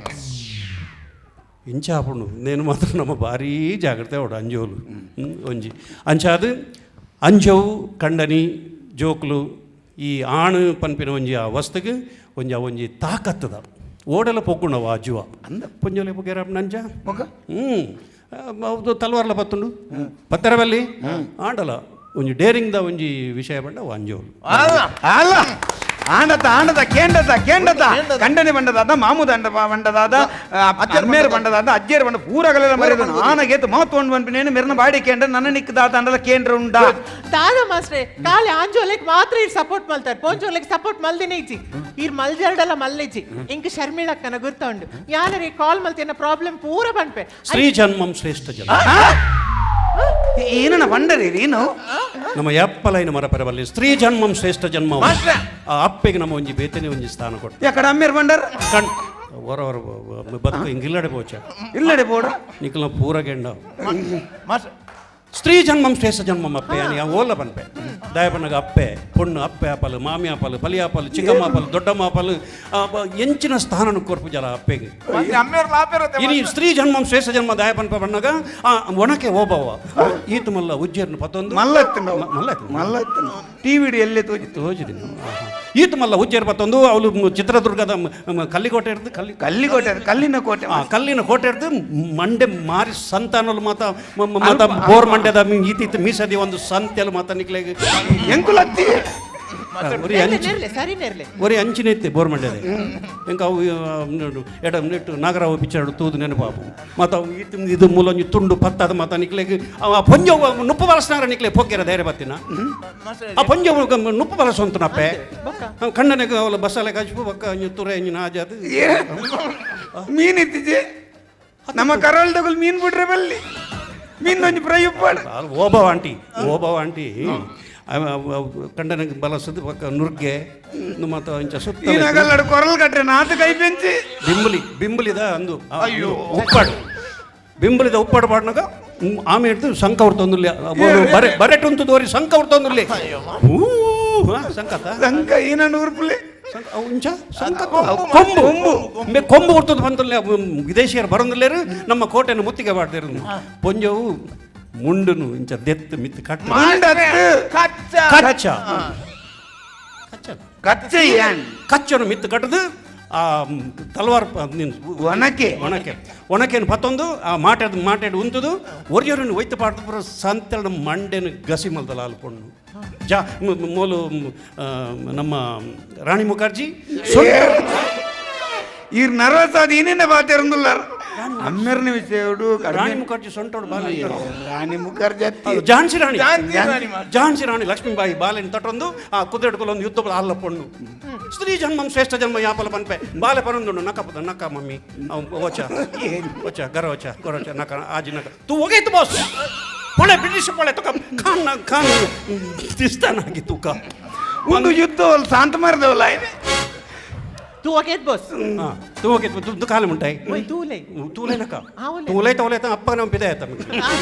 ಇಂಚಾಪುಂಡು నేను ಮಾತ್ರ ನಮ್ಮ ಭಾರೀ ಜಾಗ್ರತೆ ಅವಡು ಅಂಜೋಲು ಒಂಜಿ ಅಂಚಾದು ಅಂಜವು ಕಂಡನಿ ಜೋಕ್ಲು ಈ ಆಣು ಪನ್ಪಿನ ಒಂಜಿ ಆ ವಸ್ತುಗೆ ಒಂಜಿ ಆ ಒಂಜಿ ತಾಕತ್ತದ ಓಡಲ ಪೊಕ್ಕುಂಡವ ಆ ಜುವ ಅಂದ. ಪೊಂಜೋಲೆ ಪೊಗ್ಗೆರ ನಂಜ ಮೊಗ? ಹೌದು ತಲ್ವಾರ್ಲ ಪತ್ತುಂಡು ಪತ್ತರವಲ್ಲಿ ಆಂಡಲ ಒಂಜಿ ಡೇರಿಂಗ್ದ ಒಂಜಿ ವಿಷಯ ಬಂಡ ಅವು ಅಂಜೋಲು. ಅಲ್ಲ ಆಂಡತ ಆಂಡದ ಕೇಂಡದ ಕೇಂಡದ ಕಂಡನೆ ಬಂಡದಾದ ಮಾಮು ದಂಡ ಬಂಡದಾದ ಅಮ್ಮೇರು ಬಂಡದಾದ ಅಜ್ಜೇರು ಬಂಡ ಪೂರಗಲೆಲ್ಲ ಮರೆದು ಆನಗೇತು ಮಹತ್ವ ಉಂಡು ಪನ್ಪಿನೇನು ಮೆರ್ನ ಬಾಡಿ ಕೇಂದ್ರ ನನ್ನ ನಿಕ್ಕದಾದ ಅಂಡಲ ಕೇಂದ್ರ ಉಂಡಾ. ದಾದ ಮಾಸ್ಟ್ರೆ ಕಾಲಿ ಆಂಜೋಲೆಗ್ ಮಾತ್ರ ಇರ್ ಸಪೋರ್ಟ್ ಮಲ್ತಾರೆ ಪೋಂಜೋಲೆಗ್ ಸಪೋರ್ಟ್ ಮಲ್ದಿನೇ ಇಜ್ಜಿ ಇರ್ ಮಲ್ಜರ್ಡಲ ಮಲ್ಲೆಜ್ಜಿ ಇಂಕ್ ಶರ್ಮಿಳಕ್ಕನ ಗುರ್ತ ಉಂಡು ಯಾನರೇ ಕಾಲ್ ಮಲ್ತಿನ ಪ್ರಾಬ್ಲಮ್ ಪೂರ ಪನ್ಪೆ. ಸ್ತ್ರೀ ಜನ್ಮಂ ಶ್ರೇಷ್ಠ ಜನ್ಮ. ಏನನ್ನ ಬಂಡರಿ ನೀನು ನಮ್ಮ ಎಪ್ಪಲೈನ ಮರ ಪರವಲ್ಲಿ ಸ್ತ್ರೀ ಜನ್ಮಂ ಶ್ರೇಷ್ಠ ಜನ್ಮ. ಆ ಅಪ್ಪೆಗೆ ನಮ್ಮ ಒಂಜಿ ಬೇತನೆ ಒಂಜಿ ಸ್ಥಾನ ಕೊಟ್ಟು ಯಾಕಡೆ ಅಮ್ಮೇರು ಬಂಡರ್ ಕಣ್ ಹೊರ ಹೊರ ಬದುಕು ಹಿಂಗೆ ಇಲ್ಲಡೆ ಪೋಚ ಇಲ್ಲಡೆ ಬೋಡ ನಿಖಲ ಪೂರ ಗೆಂಡ. ಮಾಸ್ಟ್ರೆ ಸ್ತ್ರೀ ಜನ್ಮಂ ಶ್ರೇಷ್ಠ ಜನ್ಮಂ ಅಪ್ಪೆ అని ಓಲ ಪನ್ಪೆ ದಯಪನಗ ಅಪ್ಪೆ ಪೊಣ್ಣು ಅಪ್ಪೆ ಆಪಲು ಮಾಮಿ ಆಪಲು ಪಲಿ ಆಪಲು ಚಿಕ್ಕಮ್ಮ ಆಪಲು ದೊಡ್ಡಮ್ಮ ಆಪಲು ಎಂಚಿನ ಸ್ಥಾನನು ಕೊರ್ಪು ಜಲ ಅಪ್ಪೆಗೆ. ಮಾಸ್ಟ್ರೆ ಅಮ್ಮೇರು ಲಾಪೇರತ್ತೆ. ಇನಿ ಸ್ತ್ರೀ ಜನ್ಮಂ ಶ್ರೇಷ್ಠ ಜನ್ಮ ದಯಪನ್ಪ ಬಣ್ಣಗ ಆ ಒಣಕೆ ಓಬವ್ವ ಈತ ಮಲ್ಲ ಉಜ್ಜೇರ್ನ ಪತ್ತೊಂದು ಮಲ್ಲತ್ತಿನ ಮಲ್ಲತ್ತಿನ. ಮಲ್ಲತ್ತಿನ ಟಿವಿ ಎಲ್ಲೇ ತೋಜಿತ್ತು ತೋಜಿದ್ದೀನಿ. ಈತ ಮಲ್ಲ ಉಜ್ಜೇರ್ ಪತ್ತೊಂದು ಅವಳು ಚಿತ್ರದುರ್ಗದ ಕಲ್ಲಿಕೋಟೆ ಹಿಡ್ದು ಕಲ್ಲಿ ಕಲ್ಲಿಕೋಟೆ ಕಲ್ಲಿನ ಕೋಟೆ. ಆ ಕಲ್ಲಿನ ಕೋಟೆ ಹಿಡ್ದು ಮಂಡೆ ಮಾರಿ ಸಂತಾನಲು ಮಾತ ಮಾತ ಬೋರ್ ಮಂಡ್ಯದ ಈತ ಈತ ಮೀಸದಿ ಒಂದು ಸಂತೆಲು ಮಾತ ನಿಕ್ಲೆಗ್ ಎಂಕುಲತ್ತಿ ಒರಿ ನೆರ್ಲೆ ಅಂಚಿ ನೆರ್ಲೆ ಸರಿ ನೆರ್ಲೆ ಒರಿ ಅಂಚಿನ ಇತ್ತೆ ಬೋರ್ ಮಂಡ್ಯದ ಎಂಕ ಅವು ನೋಡು, ಎಡ ನೆಟ್ಟು ನಾಗರಾವ್ ಪಿಕ್ಚರ್ ತೂದು ನೆನಪಾಪು ಮತ್ತು ಅವು ಈತ ಇದು ಮೂಲೊಂಜಿ ತುಂಡು ಪತ್ತದ ಮಾತ ನಿಕ್ಲೆಗ್ ಅವ ಪೊಂಜ ನುಪ್ಪು ಬಳಸ್ನಾರ ನಿಕ್ಲೆ ಪೊಕ್ಕೆರ ಧೈರ್ಯ ಬತ್ತಿನ ಆ ಪೊಂಜ ನುಪ್ಪು ಬಳಸಂತನಪ್ಪೆ ಕಣ್ಣನೆ ಅವಳ ಬಸ್ಸಲೆ ಕಚ್ಪು ಬಕ್ಕ ಒಂಜಿ ತುರೆ ಒಂಜಿ ನಾಜಾದು ಮೀನ್ ಇತ್ತಿಜೆ ನಮ್ಮ ಕರಾವಳಿದಗುಲ್ ಮೀನ್ ಬಿಡ್ರೆ ಬಲ್ಲಿ ಮೀನ್ ಒಂಜಿ ಪ್ರಯುಪ್ಪಾಡು. ಓಬವ್ವ ಆಂಟಿ ಓಬವ್ವ ಆಂಟಿ ಕಂಡನಿಗೆ ಬಲಸದು ಪಕ್ಕ ನುರ್ಗೆ ಮತ್ತು ಇಂಚ ಸುತ್ತ ಈ ನಗಲ್ಲಡು ಕೊರಲ್ ಕಟ್ರೆ ನಾತು ಕೈ ಬೆಂಚಿ ಬಿಂಬುಲಿ ಬಿಂಬುಲಿದ ಅಂದು ಅಯ್ಯೋ ಉಪ್ಪಾಡು ಬಿಂಬುಲಿದ ಉಪ್ಪಾಡು ಪಾಡ್ನಾಗ ಆಮೆ ಹಿಡ್ದು ಶಂಕ ಹೊರ್ತೊಂದುಲ್ಲೆ ಬರೆ ಬರೆಟ್ ಉಂತು ದೋರಿ ಶಂಕ ಹೊರ್ತೊಂದುಲ್ಲೆ ಊ ಸಂಕತ ಸಂಕ ಏನನ್ನು ಉರ್ಪುಲೆ ಸಂಕ ಅವು ಇಂಚ ಸಂಕ ಕೊಂಬು ಕೊಂಬು ಕೊಂಬು ಹೊರ್ತೊಂದು ಬಂತಲ್ಲೇ ವಿದೇಶಿಯರು ಬರೋದಿಲ್ಲೇರು ನಮ್ಮ ಕೋಟೆಯನ್ನು ಮುತ್ತಿಗೆ ಮಾಡ್ದಿರು ಪೊಂಜವು ಮುಂಡುನು ಇಂಚ ದೆತ್ತು ಮಿತ್ತು ಕಟ್ಟ ಮಂಡತ್ತು ಕಚ್ಚ ಕಚ್ಚ ಕಚ್ಚ ಏನ್ ಕಚ್ಚನು ಮಿತ್ತು ಕಟ್ಟದು ಆ ತಲ್ವಾರ್ ಒಣಕೆ. ಒಣಕೆ ಒಣಕೆನು ಪತ್ತೊಂದು ಆ ಮಾಟಾಡ್ ಮಾಟಾಡ್ ಉಂತದು ಒರಿಯರನ್ನು ಒಯ್ತು ಪಾಡ್ದು ಪೂರ ಸಂತೆಳ ಮಂಡೆನು ಗಸಿ ಮಲ್ದಲ ಅಲ್ ಪೊಣ್ಣು ಜಾ ಮೋಲು ನಮ್ಮ ರಾಣಿ ಮುಖರ್ಜಿ ಈರ್ ನರ್ವಸ್ ಆದ ಏನೇನ ಬಾತಿರಂದುಲ್ಲಾರ. ಅಮ್ಮೆರ್ನ ವಿಷಯಡು. ರಾಣಿ ಮುಖರ್ಜಿ ಸೊಂಟೋಡು ಬಾಲೆ. ರಾಣಿ ಮುಖರ್ಜಿ ಅತ್ತಿ. ಝಾನ್ಸಿ ರಾಣಿ. ಝಾನ್ಸಿ ರಾಣಿ ಮಾಸ್ಟ್ರೆ. ಝಾನ್ಸಿ ರಾಣಿ ಲಕ್ಷ್ಮೀಬಾಯಿ ಬಾಲೆನ್ ತಟೊಂದು ಆ ಕುದುರೆಡ್ಕೊಲೊಂದು ಯುದ್ಧ ಅಲ್ಲ ಪೊಣ್ಣು. ಸ್ತ್ರೀ ಜನ್ಮಂ ಶ್ರೇಷ್ಠ ಜನ್ಮ ಯಾಪಲ ಪನ್ಪೆ ಬಾಲೆ ಪನೊಂದುಂಡು ನಕ ಪದ ನಕ ಮಮ್ಮಿ ಓಚ ಓಚ ಗರ ಓಚ ಗರ ಓಚ ನಕ ಆಜಿ ನಕ ತೂ ಹೋಗೈತು ಬಾಸ್ ಪೊಳೆ ಬ್ರಿಟಿಷ್ ಪೊಳೆ ತುಕ ಖಾನ್ ಖಾನ್ ದಿಸ್ತಾನಾಗಿ ತೂಕ. ಒಂದು ಯುದ್ಧ ಶಾಂತ ಮಾರದವಲ್ಲ. ತೂ ಒಗೇತ್ ಬಾಸ್. ಹಾ ತೂ ಹೋಗೈತು ದುಡ್ಡು ಕಾಲು ಮುಂಟಾಯಿ. ಓಯ್ ತೂಲೆ. ತೂಲೆ ನಕ. ಆ, ಒಲೆ. ತೂಲೈತ ಒಲೈತ ಅಪ್ಪ ನಮ್ಮ ಪಿದೆ ಆಯ್ತ.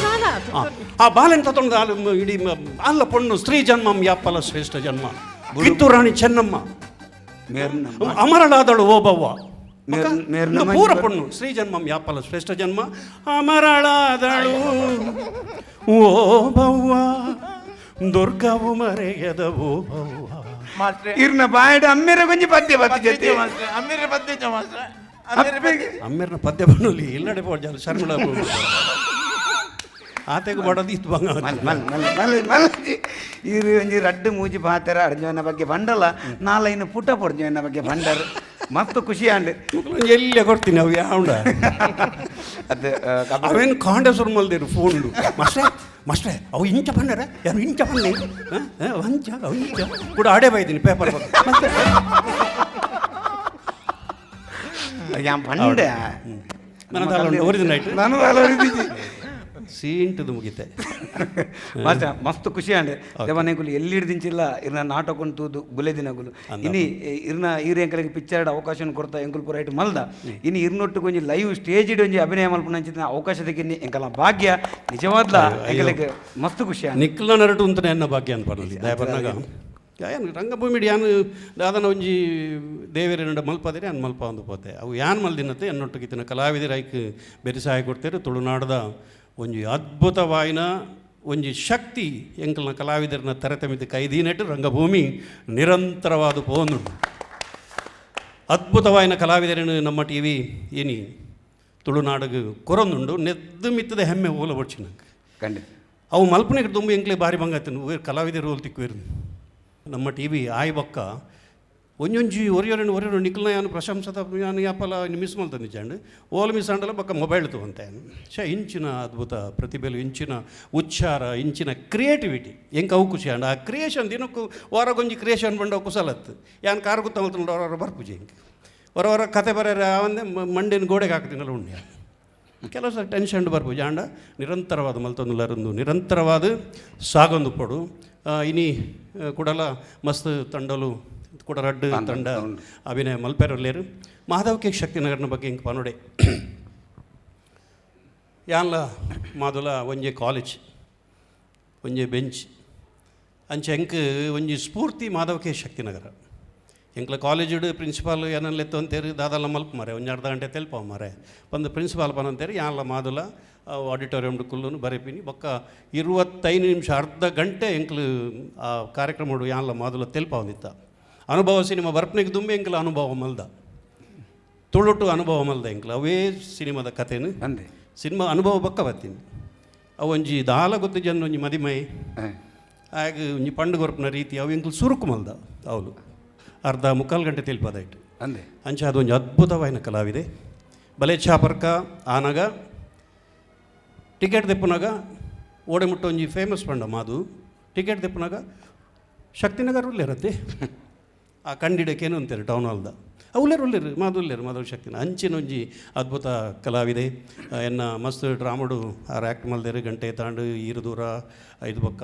ಆ, ಆ ಬಾಲೆನ್ ತಗೊಂಡು ಆಲು ಇಡೀ ಅಲ್ಲ ಪೊಣ್ಣು. ಸ್ತ್ರೀ ಜನ್ಮಂ ಯಾಪಲ ಶ್ರೇಷ್ಠ ಜನ್ಮ. ಕಿತ್ತೂರು ರಾಣಿ ಚೆನ್ನಮ್ಮ ಅಮರಳಾದಳು ಓಬವ್ವ. ಮೇರ್ನ ಪೂರ ಪೊಣ್ಣು. ಶ್ರೀ ಜನ್ಮಂ ಯಾಪಲ ಶ್ರೇಷ್ಠ ಜನ್ಮ ಅಮರಳಾದಳು ಓಬವ್ವ ದುರ್ಗವು ಮರೆಯದ ಓಬವ್ವ. ಮಾಸ್ಟ್ರೆ. ಇರ್ನ ಬಾಯಡ ಅಮ್ಮೆರ ಗೊಂಜಿ ಪದ್ಯ ಬತ್ತಿ ಜೊತೆ. ಮಾಸ್ಟ್ರೆ, ಅಮ್ಮಿರ ಪದ್ಯ ಮಾಸ್ಟ್ರೆ, ಅಮ್ಮಿರ ಪದ್ಯ. ಅಮ್ಮೆರ್ನ ಪದ್ಯ ಬಣ್ಣಲ್ಲಿ ಇಲ್ಲಡೆ ಪೋಜಾಲ ಶರ್ಮಿಳ ಆತೆಗು ಬಡದು ಇತ್ತು ಬಂಗ. ಮಲ್ ಮಲ್ ಮಲ್ ಮಲ್ ಮಲ್ ಇರು ಒಂಜಿ ರಡ್ಡು ಮೂಜಿ ಪಾತೆರ ಅರ್ಜುನ ಬಗ್ಗೆ ಬಂಡಲ ನಾಲೈನು ಪುಟ ಪೊಡ್ಜೋನ ಬಗ್ಗೆ ಬಂಡರ್ ಮಸ್ತ್ ಖುಷಿ ಆಂಡ್. ಎಲ್ಲೇ ಕೊಡ್ತೀನಿ ಅವು ಯಾವಂಡ. ಅದು ಅವೇನು ಕಾಂಡೆ ಸುರು ಮಲ್ದಿರು ಫೋನ್. ಮಾಸ್ಟ್ರೆ ಮಾಸ್ಟ್ರೆ ಅವು ಇಂಚ ಬಂಡರ ಯಾರು ಇಂಚ ಬನ್ನಿ ಅಂಚ ಅವು ಇಂಚ ಕೂಡ ಆಡೇ ಬೈತೀನಿ ಪೇಪರ್. ಯಾ ಬಂಡೆ. ನನ್ನ ತಾಲ ಒರಿಜಿನಲ್ ಆಯ್ತು. ನಾನು ತಾಲ ಒರಿದಿಜಿ. ಸೀಂಟದು ಮುಗಿತೆ. ಮಸ್ತ್ ಮಸ್ತ್ ಖುಷಿ ಆಂಡ್ ದೇವನೇಗುಲು ಎಲ್ಲಿ ಹಿಡ್ದಿಂಚಿಲ್ಲ ಇರ್ನ ನಾಟಕ ತೂದು ಬುಲೆ ದಿನಗುಲು ಇನಿ ಇರ್ನ ಈರ್ ಎಂಕಲಿಗೆ ಪಿಕ್ಚರ್ ಅವಕಾಶ ಕೊಡ್ತಾ ಎಂಕುಲ್ ಪೂರ ಐಟ್ ಮಲ್ದ ಇನಿ ಇರ್ನೊಟ್ಟು ಒಂಜಿ ಲೈವ್ ಸ್ಟೇಜ್ ಇಡಿ ಒಂಜಿ ಅಭಿನಯ ಮಲ್ಪುನಂಚಿನ ಅವಕಾಶ ದಕ್ಕಿನಿ ಎಂಕಲ ಭಾಗ್ಯ ನಿಜವಾದ್ಲ. ಎಂಕಲಿಗೆ ಮಸ್ತ್ ಖುಷಿ ಆಂಡ್. ನಿಕ್ಲ ನರಟು ಅಂತಾನೆ ಎನ್ನ ಭಾಗ್ಯ ಅಂತ ಬರಲಿ ದಯಪರ್ನಾಗ ಯಾನ್ ರಂಗಭೂಮಿ ಯಾನ್ ದಾದನ ಒಂಜಿ ದೇವರ ಮಲ್ಪದಿರಿ ಅನ್ ಮಲ್ಪ ಒಂದು ಪೋತೆ ಅವು ಯಾನ್ ಮಲ್ದಿನತ್ತೆ ಎನ್ನೊಟ್ಟಿಗೆ ಕಲಾವಿದರ ಐಕ್ ಬೆರಿ ಸಹಾಯ ಕೊಡ್ತೇರು. ತುಳುನಾಡದ ಒಂಜಿ ಅದ್ಭುತವಾಯಿನ ಒಂಜಿ ಶಕ್ತಿ ಎಂಕಲ್ನ ಕಲಾವಿದರನ್ನ ತರತಮಿತ ಕೈದೀನೆಟ್ಟು ರಂಗಭೂಮಿ ನಿರಂತರವಾದ ಪೋಂದುಂಡು. ಅದ್ಭುತವಾಯಿನ ಕಲಾವಿದರನ್ನು ನಮ್ಮ ಟಿ ವಿ ಏನಿ ತುಳುನಾಡಗು ಕೊರೊಂದುಂಡು. ನೆದ್ದು ಮಿತ್ತದ ಹೆಮ್ಮೆ ಓಲ ಬಡ್ಚಿನಂಗೆ. ಖಂಡಿತ. ಅವು ಮಲ್ಪನೆಗೆ ತುಂಬ ಎಂಕ್ಲೆ ಬಾರಿ ಬಂಗಾತನು ಕಲಾವಿದರು ಹೋಲ್ ತಿಕ್ವೇರು. ನಮ್ಮ ಟಿ ವಿ ಆಯ್ ಬೊಕ್ಕ ಒಂಜೊಂಜಿ ಒರಿಯೊರನ್ನು ಒರಿಯೊರು ನಿಕ್ಲ್ನ ಯಾನು ಪ್ರಶಂಸದ ಯಾನು ಯಾಪಲ ಮಿಸ್ ಮಲ್ತ ನಿಜಾಂಡ್ ಓಲ್ ಮಿಸ್ ಆಂಡಲ ಬೊಕ್ಕ ಮೊಬೈಲ್ ತಗೊಂತೆ ಶೇ. ಇಂಚಿನ ಅದ್ಭುತ ಪ್ರತಿಭೆಲು, ಇಂಚಿನ ಉಚ್ಚಾರ, ಇಂಚಿನ ಕ್ರಿಯೇಟಿವಿಟಿ ಎಂಕ್ ಅವು ಖುಷಿ ಆಂಡ. ಆ ಕ್ರಿಯೇಷನ್ ದಿನಕ್ಕೂ ವಾರಗೊಂಜಿ ಕ್ರಿಯೇಷನ್ ಬಂಡ ಕುಸಲತ್ತು. ಯಾನ್ ಕಾರ್ ಗುತ್ತ ಮಲ್ತುಂಡು ಹೊರ ಬರ್ಪುಜಿ ಎಂಕ್ ಹೊರ ಹೊರ ಕತೆ ಬರೆಯರೆ ಆವಂದೆ ಮಂಡಿನ ಗೋಡೆಗೆ ಹಾಕ್ತೀನಲ್ಲ ಉಂಡು. ಕೆಲವು ಸಲ ಟೆನ್ಷನ್ ಬರ್ಪುಜಿ ಆಂಡ ನಿರಂತರವಾದ ಮಲ್ತೊಂದುಲ್ಲರೊಂದು ನಿರಂತರವಾದ ಸಾಗೊಂದು ಪೊಡು. ಇನಿ ಕುಡಲ ಮಸ್ತ್ ತಂಡಲು ಕೂಡ ರಡ್ಡು ತಂಡ ಅಭಿನಯ ಮಲ್ಪೆರಲ್ಲೇರು. ಮಾಧವ್ ಕೆ ಶಕ್ತಿನಗರನ ಬಗ್ಗೆ ಇಂಕ್ ಪನೊಡೆ. ಯಾನ್ಲ ಮಾದುಲ ಒಂಜಿ ಕಾಲೇಜ್ ಒಂಜಿ ಬೆಂಚ್ ಅಂಚೆ ಎಂಕ್ ಒಂಜಿ ಸ್ಫೂರ್ತಿ ಮಾಧವ್ ಕೆ ಶಕ್ತಿನಗರ. ಎಂಕ್ಲ ಕಾಲೇಜುಡು ಪ್ರಿನ್ಸಿಪಾಲ್ ಏನಲ್ಲ ಎತ್ತು ಅಂತೇರಿ ದಾದಲ್ಲ ಮಲ್ಪ ಮಾರೆ ಒಂಜಿ ಅರ್ಧ ಗಂಟೆ ತೆಲ್ಪ ಮಾರೆ ಬಂದು ಪ್ರಿನ್ಸಿಪಾಲ್ ಪನಂತೇರಿ ಯಾನ್ಲ ಮಾದುಲ ಆಡಿಟೋರಿಯಂ ಕುಲ್ಲುನು ಬರೆಪಿನಿ. ಬೊಕ್ಕ 25 ನಿಮಿಷ ಅರ್ಧ ಗಂಟೆ ಎಂಕ್ಲು ಆ ಕಾರ್ಯಕ್ರಮ ಯಾನ್ಲ ಮಾದುಲ ತೆಲ್ಪ ಒಂದಿತ್ತ. ಅನುಭವ ಸಿನಿಮಾ ಬರ್ಪನಿಗೆ ದುಂಬೆ ಎಂಕ್ಲ ಅನುಭವ ಮಲ್ದ ತುಳುಟು ಅನುಭವ ಮಲ್ದ ಎಂಕ್ಲ ಅವೇ ಸಿನಿಮಾದ ಕಥೆನು. ಅಂದೆ. ಸಿನಿಮಾ ಅನುಭವ ಬೊಕ್ಕ ಬತ್ತೀನಿ. ಅವು ಒಂಜಿ ದಾಲ ಗೊತ್ತು ಜನ ಒಂಜಿ ಮದಿಮೈ ಆಗ ಒಂಜಿ ಪಂಡು ಕೊರ್ಪುನ ರೀತಿ ಅವು ಎಂಕ್ಲು ಸುರುಕು ಮಲ್ದ ಅವಳು ಅರ್ಧ ಮುಕ್ಕಾಲು ಗಂಟೆ ತೆಲ್ಪದಾಯ್ತು. ಅಂದೆ. ಅಂಚ ಅದೊಂದು ಅದ್ಭುತವಾಯಿನ ಕಲಾವಿದೆ. ಬಲೆ ಚಾಪರ್ಕ ಆನಗ ಟಿಕೆಟ್ ದೆಪ್ಪುನಾಗ ಓಡೆ ಮುಟ್ಟ ಒಂಜಿ ಫೇಮಸ್ ಪಂಡ ಮಾದು ಟಿಕೆಟ್ ದೆಪ್ಪುನಾಗ ಶಕ್ತಿನಗರ ಉಲ್ಲೇರತ್ತೆ ಆ ಕಂಡಿಡಕ್ಕೇನು ಅಂತಾರೆ ಟೌನ್ ಹಾಲ್ದ ಉಲ್ಲೇರು ಉಲ್ಲೇರು ಮಾದು ಉಲ್ಲೇರು ಮಾಧವ ಶಕ್ತಿನ ಅಂಚಿನ ಒಂಜಿ ಅದ್ಭುತ ಕಲಾವಿದೆ. ಎನ್ನ ಮಸ್ತ್ ಡ್ರಾಮಡು ಆರ್ ಆ್ಯಕ್ಟ್ ಮಲ್ದೇರು ಗಂಟೆ ತಾಂಡು ಈರು ದೂರ ಐದು ಬೊಕ್ಕ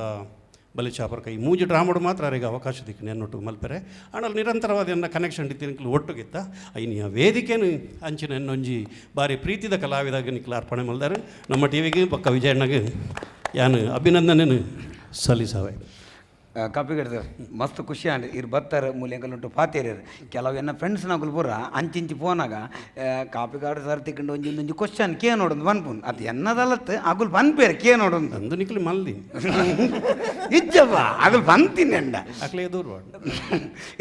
ಬಲೆ ಚಾಪರ್ಕ ಈ ಮೂಜಿ ಡ್ರಾಮಡು ಮಾತ್ರ ಅವರಿಗೆ ಅವಕಾಶ ದಿಕ್ಕು ನೆನ್ನೊಟ್ಟು ಮಲ್ಪೆರೆ. ಆಂಡಲ ನಿರಂತರವಾದ ಎನ್ನ ಕನೆಕ್ಷನ್ ಇತ್ತಿನ ಒಟ್ಟುಗಿತ್ತ ಇನ್ನು ಆ ವೇದಿಕೆನು ಅಂಚಿನ ಎನ್ನೊಂಜಿ ಬಾರಿ ಪ್ರೀತಿದ ಕಲಾವಿದಾಗ ನಿಕ್ಲ ಅರ್ಪಣೆ ಮಲ್ದಾರೆ. ನಮ್ಮ ಟಿ ವಿಗೆ ಬೊಕ್ಕ ವಿಜಯಣ್ಣಗೆ ಯಾನು ಅಭಿನಂದನೆನು ಸಲ್ಲಿಸವೆ. ಕಾಪಿಗಡ್ ಸರ್ ಮಸ್ತ್ ಖುಷಿ ಆಂಡ್ ಇರ್ ಬತ್ತಾರೆ ಮೂಲೆ ಎಂಕಲುಂಟು ಪಾತೇರಿಯರು. ಕೆಲವು ಎನ್ನ ಫ್ರೆಂಡ್ಸ್ ನಕುಲು ಪೂರ ಅಂಚಿಂಚಿ ಪೋನಾಗ ಕಾಪಿಗಾಡು ಸರ್ ತಿಕ್ಕಂಡು ಒಂಜಿ ಒಂಜಿ ಕ್ವಶನ್ ಕೇ ನೋಡೊಂದು ಪನ್ಪುನ್ ಅದು ಎನ್ನದಲ್ಲತ್ತು ಅಗುಲ್ ಪನ್ಪೇರು ಕೇ ನೋಡೊಂದು. ಅಂದು ನಿಕ್ಲು ಮಲ್ದಿ. ಇಜ್ಜಪ್ಪ ಅಗುಲ್ ಪಂತೀನಿ ಅಂಡ. ಅಕ್ಲೆ ದೂರ.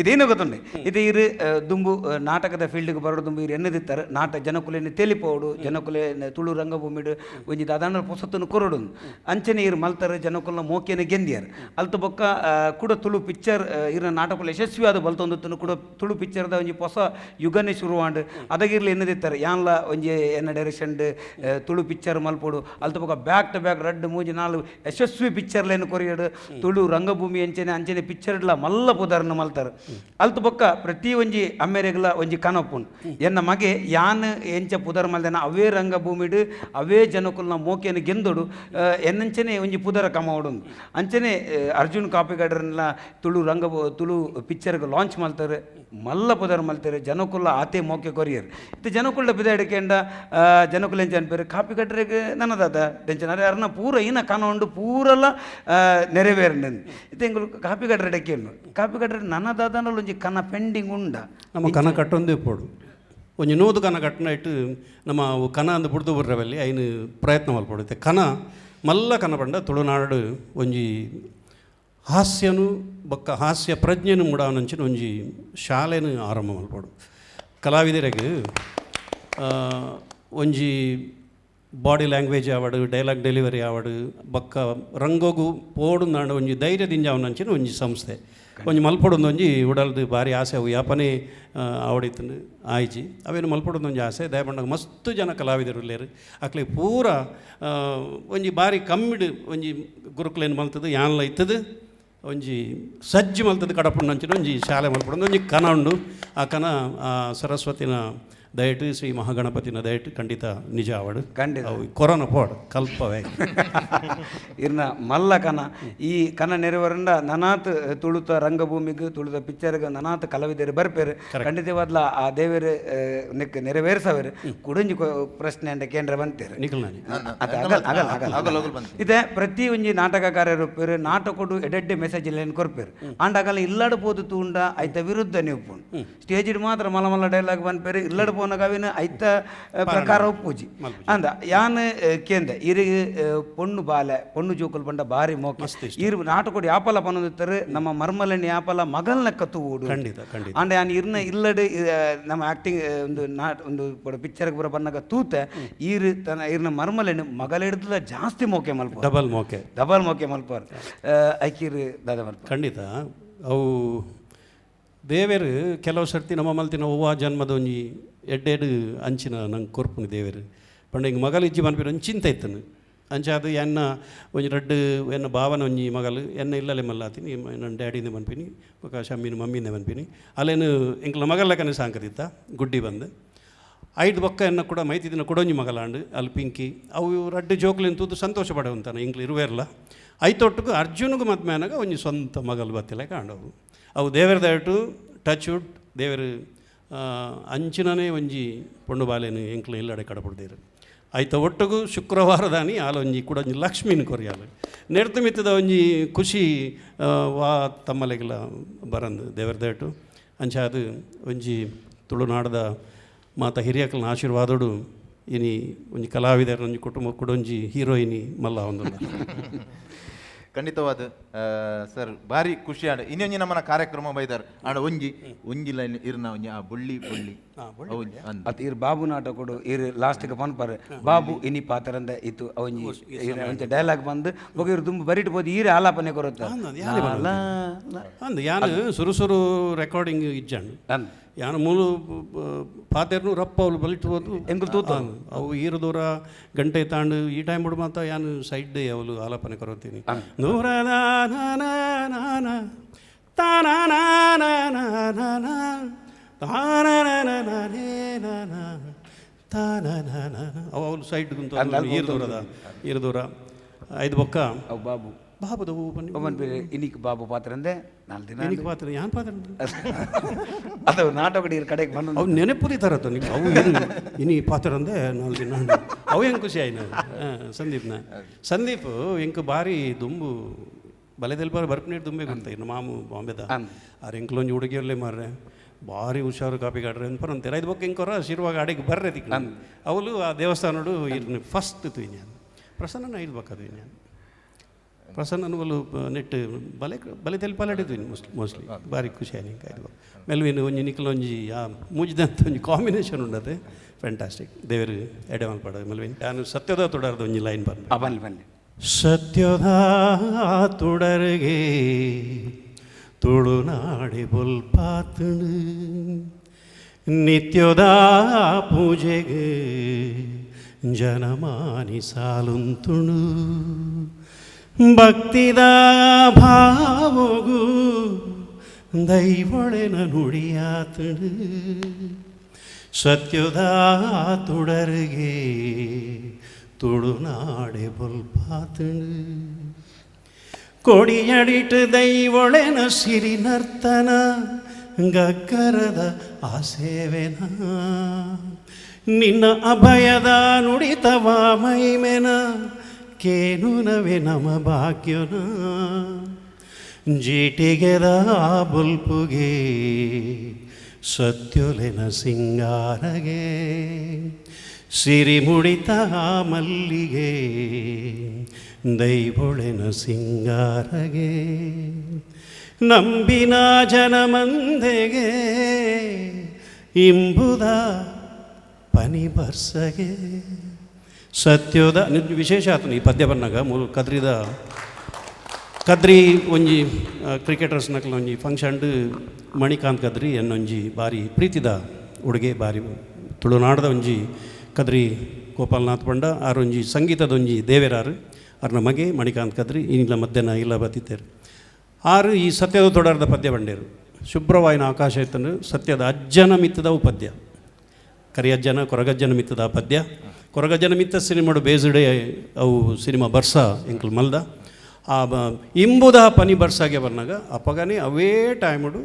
ಇದೇನು ಗೊತ್ತುಂಡೆ ಇದು ಇರು ದುಂಬು ನಾಟಕದ ಫೀಲ್ಡ್ಗೆ ಬರೋಡು ದುಂಬು ಇರು ಎನ್ನದಿತ್ತಾರೆ ನಾಟ ಜನಕುಲೇನು ತೆಲಿಪೋಡು ಜನಕುಲೆ ತುಳು ರಂಗಭೂಮಿಡು ಒಂಜಿ ದಾದಾಂಡ ಪೊಸತ್ತನ್ನು ಕೊರಡು ಅಂಚನೆ ಇರು ಮಲ್ತಾರೆ ಜನಕುಲ್ನ ಮೋಕೆನ ಗೆಂದಿಯರು ಅಲ್ತು ಬೊಕ್ಕ. ಕೂಡ ತುಳು ಪಿಕ್ಚರ್ ಇರ್ನ ನಾಟಕಲು ಯಶಸ್ವಿಯಾದ ಬಲ್ತೊಂದಿತ್ತನು ಕೂಡ ತುಳು ಪಿಕ್ಚರ್ದ ಒಂಜಿ ಹೊಸ ಯುಗನೇ ಶುರುವಾಂಡ್. ಅದಗಿರ್ಲಿ ಎನ್ನದಿತ್ತಾರೆ ಯಾನ್ಲ ಒಂಜಿ ಎನ್ನ ಡೈರೆಕ್ಷನ್ ತುಳು ಪಿಕ್ಚರ್ ಮಲ್ಪೊಡು ಅಲ್ತ ಬೊಕ ಬ್ಯಾಕ್ ಟು ಬ್ಯಾಕ್ ರಡ್ಡ್ ಮೂಜಿ ನಾಲ್ ಯಶಸ್ವಿ ಪಿಕ್ಚರ್ಲೇನು ಕೊರಿಯಡ್ ತುಳು ರಂಗಭೂಮಿ ಅಂಚನೆ ಅಂಚನೆ ಪಿಕ್ಚರ್ಡ್ಲ ಮಲ್ಲ ಪುದರ್ನ ಮಲ್ತಾರ್. ಅಲ್ತ ಬೊಕ್ಕ ಪ್ರತಿ ಒಂಜಿ ಅಮ್ಮೆರೆಗ್ಲ ಒಂಜಿ ಕನಪುಂಡು ಎನ್ನ ಮಗೆ ಯಾನ್ ಎಂಚ ಪುದರ್ ಮಲ್ದೆನ ಅವೇ ರಂಗಭೂಮಿಡ್ ಅವೇ ಜನಕುಲ್ನ ಮೋಕೆನ ಗೆಂದೊಡು ಎನ್ನಂಚನೆ ಒಂಜಿ ಪುದರ ಕಮಾವೊಡು. ಅಂಚನೆ ಅರ್ಜುನ್ ಕಾಪಿಗಾಡ್ರನ್ಲ ತುಳು ರಂಗ ತುಳು ಪಿಕ್ಚರ್ಗ್ ಲಾಂಚ್ ಮಲ್ತಾರೆ, ಮಲ್ಲ ಪುದರ್ ಮಲ್ತಾರೆ, ಜನಕುಲ್ಲ ಆತೆ ಮೋಕೆ ಕೊರಿಯರ್. ಇತ್ತೆ ಜನಕುಲ್ಡ ಪಿದಾಡಿಕೆಂಡ ಜನಕುಲ್ ಎಂಚ ಅನ್ಪೇರು ಕಾಪಿಗಡ್ರೆಗ್ ನನದಾದ ಟೆನ್ಷನ್ ಅರೆ ಅರ್ನ ಪೂರ ಇನ ಕನ ಉಂಡು ಪೂರಲ ನೆರವೇರ್ಂಡ್. ಇತ್ತೆ ಎಂಕುಲು ಕಾಪಿಗಡ್ರೆ ಡಕ್ಕೆಂಡು ಕಾಪಿಗಡ್ರೆ ನನದಾದನಲ್ಲ ಒಂಜಿ ಕನ ಪೆಂಡಿಂಗ್ ಉಂಡ. ನಮ್ಮ ಕನ ಕಟ್ಟೊಂದೇ ಪೋಡು ಒಂಜಿ ನೂದು ಕನ ಕಟ್ಟನ ಇಟ್ಟು ನಮ್ಮ ಅವು ಕನ ಅಂದು ಬುಡ್ದು ಬರ್ರವಲ್ಲಿ ಐನು ಪ್ರಯತ್ನ ಮಲ್ಪೊಡು. ಇತ್ತೆ ಕನ ಮಲ್ಲ ಕನ ಪಂಡ ತುಳುನಾಡು ಒಂಜಿ ಹಾಸ್ಯನು ಬೊಕ್ಕ ಹಾಸ್ಯ ಪ್ರಜ್ಞೆನು ಮೂಡಾವನಂಚಿನ ಒಂಜಿ ಶಾಲೆನು ಆರಂಭ ಮಲ್ಪೊಡು. ಕಲಾವಿದರಿಗೆ ಒಂಜಿ ಬಾಡಿ ಲ್ಯಾಂಗ್ವೇಜ್ ಆವಡು, ಡೈಲಾಗ್ ಡೆಲಿವರಿ ಆವಡು, ಬೊಕ್ಕ ರಂಗೋಗು ಪೋಡು ನಾಡು ಒಂಜಿ ಧೈರ್ಯ ದಿಂಜಾವನಂಚಿನ ಒಂಜಿ ಸಂಸ್ಥೆ ಒಂಜಿ ಮಲ್ಪೊಡೊಂದು ಒಂಜಿ ಉಡಲ್ದು ಭಾರಿ ಆಸೆ. ಅವು ಯಾಪನೇ ಆವಡಿತ್ತಂದು ಆಯ್ಜಿ ಅವೇನು ಮಲ್ಪೊಡೊಂದು ಒಂಜಿ ಆಸೆ. ದಯಪಂಡಾಗ ಮಸ್ತ್ ಜನ ಕಲಾವಿದರು ಉಲ್ಲೇರು. ಅಕ್ಲೆ ಪೂರ ಒಂಜಿ ಭಾರಿ ಕಮ್ಮಿಡ್ ಒಂಜಿ ಗುರುಕುಲೇನು ಮಲ್ತದು ಯಾನ್ಲ ಇತ್ತದು ಒಂಜಿ ಸಜ್ಜು ಮಲ್ತದು ಕಡಪುಂಡಂಚಿನ ಒಂಜಿ ಶಾಲೆ ಮಲ್ಪೊಡೊಂದು ಒಂಜಿ ಕನ ಉಂಡು. ಆ ಕನ ಆ ಸರಸ್ವತಿನ ದಯಟು ಶ್ರೀ ಮಹಾಗಣಪತಿನ ದಯಟು ಖಂಡಿತ ನಿಜ ಆವಡು. ಖಂಡಿತ. ಅವು ಕೊರೋನಾ ಪೋಡು ಕಲ್ಪವೇ. ಇರ್ನ ಮಲ್ಲ ಕನ ಈ ಕನ ನೆರವರಂಡ ನನಾತ್ ತುಳುತ ರಂಗಭೂಮಿಗೆ ತುಳುತ ಪಿಕ್ಚರ್ಗೆ ನನಾತ್ ಕಲಾವಿದರು ಬರ್ಪೇರು. ಖಂಡಿತವಾದ್ಲ ಆ ದೇವರು ನೆಕ್ ನೆರವೇರಿಸವರು. ಕುಡಂಜಿ ಪ್ರಶ್ನೆ ಅಂಡ ಕೇಂದ್ರ ಬಂತೇರು. ನಿಖಲ್ ನಾನಿ. ಅದ ಅಗಲ್ ಅಗಲ್ ಅಗಲ್ ಅಗಲ್. ಇದೆ ಪ್ರತಿ ಒಂಜಿ ನಾಟಕಕಾರರು ಉಪ್ಪೇರು ನಾಟಕೊಡು ಎಡೆಡ್ಡೆ ಮೆಸೇಜ್ ಇಲ್ಲೇನು ಕೊರ್ಪೇರು. ಆಂಡ ಅಗಲ ಇಲ್ಲಡ ಪೋದು ತೂಂಡ ಐತ ವಿರುದ್ಧ ನೀವು ಸ್ಟೇಜ್ ಮಾತ್ರ ಮಲ್ಲ ಮಲ್ಲ ಡೈಲಾಗ್ ಪನ್ಪೇರು, ಇಲ್ಲಡ ಪೋನಗ ಅವಿನ ಐತ ಪ್ರಕಾರ ಉಪ್ಪುಜಿ ಅಂದ ಯಾನ್ ಕೇಂದ ಇರಿಗೆ ಪೊಣ್ಣು ಬಾಲೆ ಪೊಣ್ಣು ಜೋಕುಲು ಪಂಡ ಬಾರಿ ಮೋಕೆ. ಇರು ನಾಟಕೊಡು ಯಾಪಲ ಪನೊಂದಿತ್ತಾರೆ ನಮ್ಮ ಮರ್ಮಲನಿ ಯಾಪಲ ಮಗಲ್ನ ಕತ್ತು ಓಡು. ಖಂಡಿತ ಖಂಡಿತ. ಆಂಡ ಯಾನ್ ಇರ್ನ ಇಲ್ಲಡೆ ನಮ್ಮ ಆಕ್ಟಿಂಗ್ ಒಂದು not ಒಂದು ಪಿಕ್ಚರ್ಗೆ ಬರ ಬನ್ನಗ ತೂತೆ ಈರು ತನ್ನ ಇರ್ನ ಮರ್ಮಲೆನ್ ಮಗಲೆಡ್ದಲ ಜಾಸ್ತಿ ಮೋಕೆ ಮಲ್ಪ. ಡಬಲ್ ಮೋಕೆ. ಡಬಲ್ ಮೋಕೆ ಮಲ್ಪರ್. ಐಕಿರು ದಾದ ಮಲ್ಪ. ಖಂಡಿತ. ಅವು ದೇವೆರು ಕೆಲವು ಸರ್ತಿ ನಮ್ಮ ಮಲ್ತಿನ ಒವ್ವ ಜನ್ಮದ ಒಂಜಿ ಎಡ್ಡೆಡ್ ಅಂಚಿನ ನಂಗೆ ಕೊರ್ಪುನಿ ದೇವೆರು ಪಂಡ ಹಿಂಗೆ ಮಗಲು ಇಜ್ಜಿ ಪನ್ಪಿನ ಒಂಜಿ ಚಿಂತೆ ಇತ್ತನು. ಅಂಚ ಅದು ಎನ್ನ ಒಂಜಿ ರಡ್ಡ್ ಎನ್ನ ಭಾವನ ಒಂಜಿ ಮಗಲು ಎನ್ನ ಇಲ್ಲಲೆ ಮಲ್ಲಾತೀನಿ ನನ್ನ ಡ್ಯಾಡಿಂದ ಪನ್ಪಿನಿ ಬೊಕ ಶಮ್ಮಿನ ಮಮ್ಮಿಂದ ಪನ್ಪಿನಿ ಅಲ್ಲೇನು ಎಂಕ್ಲ ಮಗಲ್ಲಕನೆ ಸಾಂಕದಿತ್ತ ಗುಡ್ಡಿ ಬಂದು ಐದು ಬೊಕ್ಕ ಎನ್ನ ಕೂಡ ಮೈತಿದಿನ ಕೊಡೊಂಜಿ ಮಗಲಾಂಡು ಅಲ್ಲಿ ಪಿಂಕಿ ಅವು ರಡ್ಡು ಜೋಕ್ಲಿನ ತೂದು ಸಂತೋಷ ಪಡೆವಂತಾನೆ ಇಂಕ್ಲು ಇರುವೇರ್ಲ. ಐತೊಟ್ಟುಗು ಅರ್ಜುನಗೂ ಮದ್ಮೇನಾಗ ಒಂಜಿ ಸ್ವಂತ ಮಗಲು ಬತ್ತಿಲ್ಲ ಕಾಂಡವು. ಅವು ದೇವರ ದಯಟು ಟಚ್ ವುಡ್ ದೇವರು ಅಂಚಿನನೇ ಒಂಜಿ ಪೊಣ್ಣು ಬಾಲೆನು ಎಂಕ್ಲು ಇಲ್ಲಡೆ ಕಡಪಡ್ದೇರು. ಐತ ಒಟ್ಟುಗು ಶುಕ್ರವಾರದಾನಿ ಆಲೊಂಜಿ ಕೂಡ ಒಂಜಿ ಲಕ್ಷ್ಮೀನ ಕೊರಿಯಾಲು ನೆಡ್ತು ಮಿತ್ತದ ಒಂಜಿ ಖುಷಿ ವಾ ತಮ್ಮಲೆಗೆಲ್ಲ ಬರಂದು ದೇವರ ದಯಟು. ಅಂಚ ಅದು ಒಂಜಿ ತುಳುನಾಡದ ಮಾತ ಹಿರಿಯಕಲ್ನ ಆಶೀರ್ವಾದೋಡು ಇನಿ ಒಂಜಿ ಕಲಾವಿದರ ಒಂಜಿ ಕುಟುಂಬ ಕೂಡ ಒಂಜಿ ಹೀರೋಯಿನಿ ಮಲ್ಲ ಒಂದು. ಖಂಡಿತವಾದ ಸರ್ ಭಾರಿ ಖುಷಿ ಆಂಡ್. ಇನ್ನೊಂಜಿ ನಮ್ಮನ ಕಾರ್ಯಕ್ರಮ ಬೈದಾರ್ ಆಂಡ ಒಂಜಿ ಒಂಜಿ ಲೈನ್ ಇರ್ನ ಒಂಜಿ ಆ ಬುಳ್ಳಿ ಬುಳ್ಳಿ ಅವು ಅಂದ್. ಅತ್ ಇರ್ ಬಾಬು ನಾಟಕೊಡು ಇರ್ ಲಾಸ್ಟ್ಗೆ ಪನ್ಪರ್ ಬಾಬು ಇನಿ ಪಾತ್ರಂದ ಇತ್ತು ಒಂಜಿ ಒಂಜಿ ಡೈಲಾಗ್ ಬಂದು ಬೊಕ ಇರ್ ದುಂಬು ಬರಿಟ್ ಪೋದು ಈರ್ ಆಲಾಪನೆ ಕೊರತ್ತ. ಅಂದ್ ಯಾನ್ ಸುರು ಸುರು ರೆಕಾರ್ಡಿಂಗ್ ಇಜ್ಜಂಡು. ಯಾನ್ ಮೂಲು ಪಾತೆರ್ನು ರಪ್ಪ ಅವ್ಲು ಬಲಿಟ್ ಹೋದು. ಎಂಕುಲು ತೂತ. ಅವು ಈರು ದೂರ ಗಂಟೆ ತಾಂಡು ಈ ಟೈಮ್ ಬಿಡು ಮಾತ ಯಾನ್ ಸೈಡ್ ಅವಳು ಆಲಾಪನೆ ಕೊರತೀನಿ. ನೂರ ನಾ ನಾ ನಾ ನಾ ನಾ ತಾ ನಾ ನಾ ನಾ ನಾ ನಾ ನಾ ತಾ ನಾ ನಾ ನಾ ನಾ ನೇ ನಾ ನಾ ತಾ ನಾ ನಾ ನಾ ನಾ. ಅವು ಅವಳು ಸೈಡ್ ಗುಂತು ಈರು ದೂರದ ಈರು ದೂರ ಐದು ಬೊಕ್ಕ ಅವು ಬಾಬು ಬಾಬುದ ಹೂ ಬನ್ನಿ. ಒಮ್ಮನ್ ಬೇರೆ ಇನಿಕ್ ಬಾಬು ಪಾತ್ರಂದೆ ನಾಲ್ ದಿನ ಇನಿಕ್ ಪಾತ್ರ ಯಾನ್ ಪಾತ್ರ ಅದು ನಾಟಕ ಇರ್ ಕಡೆಗೆ ಬಂದು ಅವು ನೆನಪುದಿ ತರತ್ತ ನಿಂಗೆ ಅವು ಏನು ಇನಿ ಪಾತ್ರ ಅಂದೆ ನಾಲ್ ದಿನ ಅವು ಹೆಂಗೆ ಖುಷಿ ಆಯ್ನ ಸಂದೀಪ್ನ. ಸಂದೀಪ್ ಎಂಕ್ ಬಾರಿ ದುಂಬು ಬಲೆದೆಲ್ ಬಾರಿ ಬರ್ಪನೇಟ್ ದುಂಬೆ ಗೊತ್ತ ಇನ್ನು ಮಾಮು ಬಾಂಬೆದ ಆರ್ ಎಂಕ್ಲೊಂಜಿ ಹುಡುಗಿಯಲ್ಲೇ ಮಾರ್ರೆ ಭಾರಿ ಹುಷಾರು ಕಾಪಿಗಾಡ್ರೆ ಅಂತ ಅಂತಾರೆ. ಐದು ಬೊಕ್ಕ ಎಂಕೊರ ಶಿರುವಾಗ ಅಡಿಗೆ ಬರ್ರೆ ತಿಕ್ ಅವಳು ಆ ದೇವಸ್ಥಾನಡು ಇರ್ನ ಫಸ್ಟ್ ತುಯ್ಯ ಪ್ರಸನ್ನ ಐದು ಬೊಕ್ಕ ತುಯ್ಯ ಪ್ರಸನ್ನನು ಒಲು ನೆಟ್ ಬಲೆ ಬಲೆ ತೆಲ್ಪಾಲಾಡಿದ್ವಿ ಮೋಸ್ಟ್ಲಿ ಮೋಸ್ಟ್ಲಿ ಭಾರಿ ಖುಷಿ ಆಯ್ತು ಐದು ಮೆಲ್ವಿನ್ ಒಂಜಿ ನಿಕ್ಲೊಂಜಿ ಆ ಮೂಜಿದಂತ ಒಂಜಿ ಕಾಂಬಿನೇಷನ್ ಉಂಡತೆ ಫ್ಯಾಂಟಾಸ್ಟಿಕ್. ದೇವರು ಎಡೆ ಮಲ್ಪಾಡ ಮೆಲ್ವಿನ್ ನಾನು ಸತ್ಯದ ತೊಡಾರ್ದ ಒಂಜಿ ಲೈನ್ ಬಂದು ಬನ್ನಿ ಬನ್ನಿ. ಸತ್ಯದ ತುಡರ್ಗೆ ತುಳುನಾಡಿ ಬೊಲ್ಪಾತನು ನಿತ್ಯದ ಪೂಜೆಗೆ ಜನಮಾನಿ ಸಾಲುಂತುಣು ಭಕ್ತಿದ ಭಾವಗು ದೈವೊಳೆನ ನುಡಿಯಾತನು ಸತ್ಯದ ತುಡರ್ಗೆ ತುಳುನಾಡೆ ಬೊಲ್ಪಾತನು ಕೊಡಿಯಡಿಟ್ಟು ದೈವೊಳೆನ ಸಿರಿ ನರ್ತನ ಗಗ್ಗರದ ಆ ಸೇವೆನ ನಿನ್ನ ಅಭಯದ ನುಡಿತವ ಮೈಮೆನ ಕೇನುನವೆ ನಮ ಭಾಗ್ಯನ ಜೀಟಿಗೆದ ಬುಲ್ಪುಗೆ ಸತ್ಯೊಲೆನ ಸಿಂಗಾರಗೆ ಸಿರಿಮುಡಿತ ಮಲ್ಲಿಗೆ ದೈವೊಳೆನ ಸಿಂಗಾರಗೆ ನಂಬಿನ ಜನಮಂದೆಗೆ ಇಂಬುದ ಪನಿ ಬರ್ಸಗೆ ಸತ್ಯೋದ ವಿಶೇಷ ಆತನು ಈ ಪದ್ಯ ಬನ್ನಾಗ ಮೂಲ ಕದ್ರಿದ ಕದ್ರಿ ಒಂಜಿ ಕ್ರಿಕೆಟರ್ಸ್ ನಕಲ ಒಂಜಿ ಫಂಕ್ಷನ್ ಮಣಿಕಾಂತ್ ಕದ್ರಿ ಎನ್ನೊಂಜಿ ಬಾರಿ ಪ್ರೀತಿದ ಉಡುಗೆ ಬಾರಿ ತುಳುನಾಡದ ಒಂಜಿ ಕದ್ರಿ ಗೋಪಾಲನಾಥ್ ಪಂಡ ಆರೊಂಜಿ ಸಂಗೀತದೊಂಜಿ ದೇವೆರಾರು ಅರ್ನ ಮಗೆ ಮಣಿಕಾಂತ್ ಕದ್ರಿ ಇಲ್ಲ ಮಧ್ಯಾಹ್ನ ಇಲ್ಲ ಬತ್ತಿತ್ತೇರು ಆರು ಈ ಸತ್ಯದ ತೊಡರ್ದ ಪದ್ಯ ಬಂಡೇರು ಶುಭ್ರವಾಯಿನ ಆಕಾಶ ಇತ್ತಂದ್ರೆ ಸತ್ಯದ ಅಜ್ಜನ ಮಿತ್ತದವು ಪದ್ಯ ಕರಿಯಜ್ಜನ ಕೊರಗಜ್ಜನ ಮಿತ್ತದ ಪದ್ಯ ಕೊರಗಜ್ಜನ ಮಿತ್ತ ಸಿನಿಮಾಡು ಬೇಸುಡೆ ಅವು ಸಿನಿಮಾ ಬರ್ಸ ಎಂಕಲ್ ಮಲ್ದ ಆ ಇಂಬುದ ಪನಿ ಬರ್ಸಾಗೆ ಬರ್ನಾಗ ಅಪ್ಪಗನೇ ಅವೇ ಟೈಮುಡು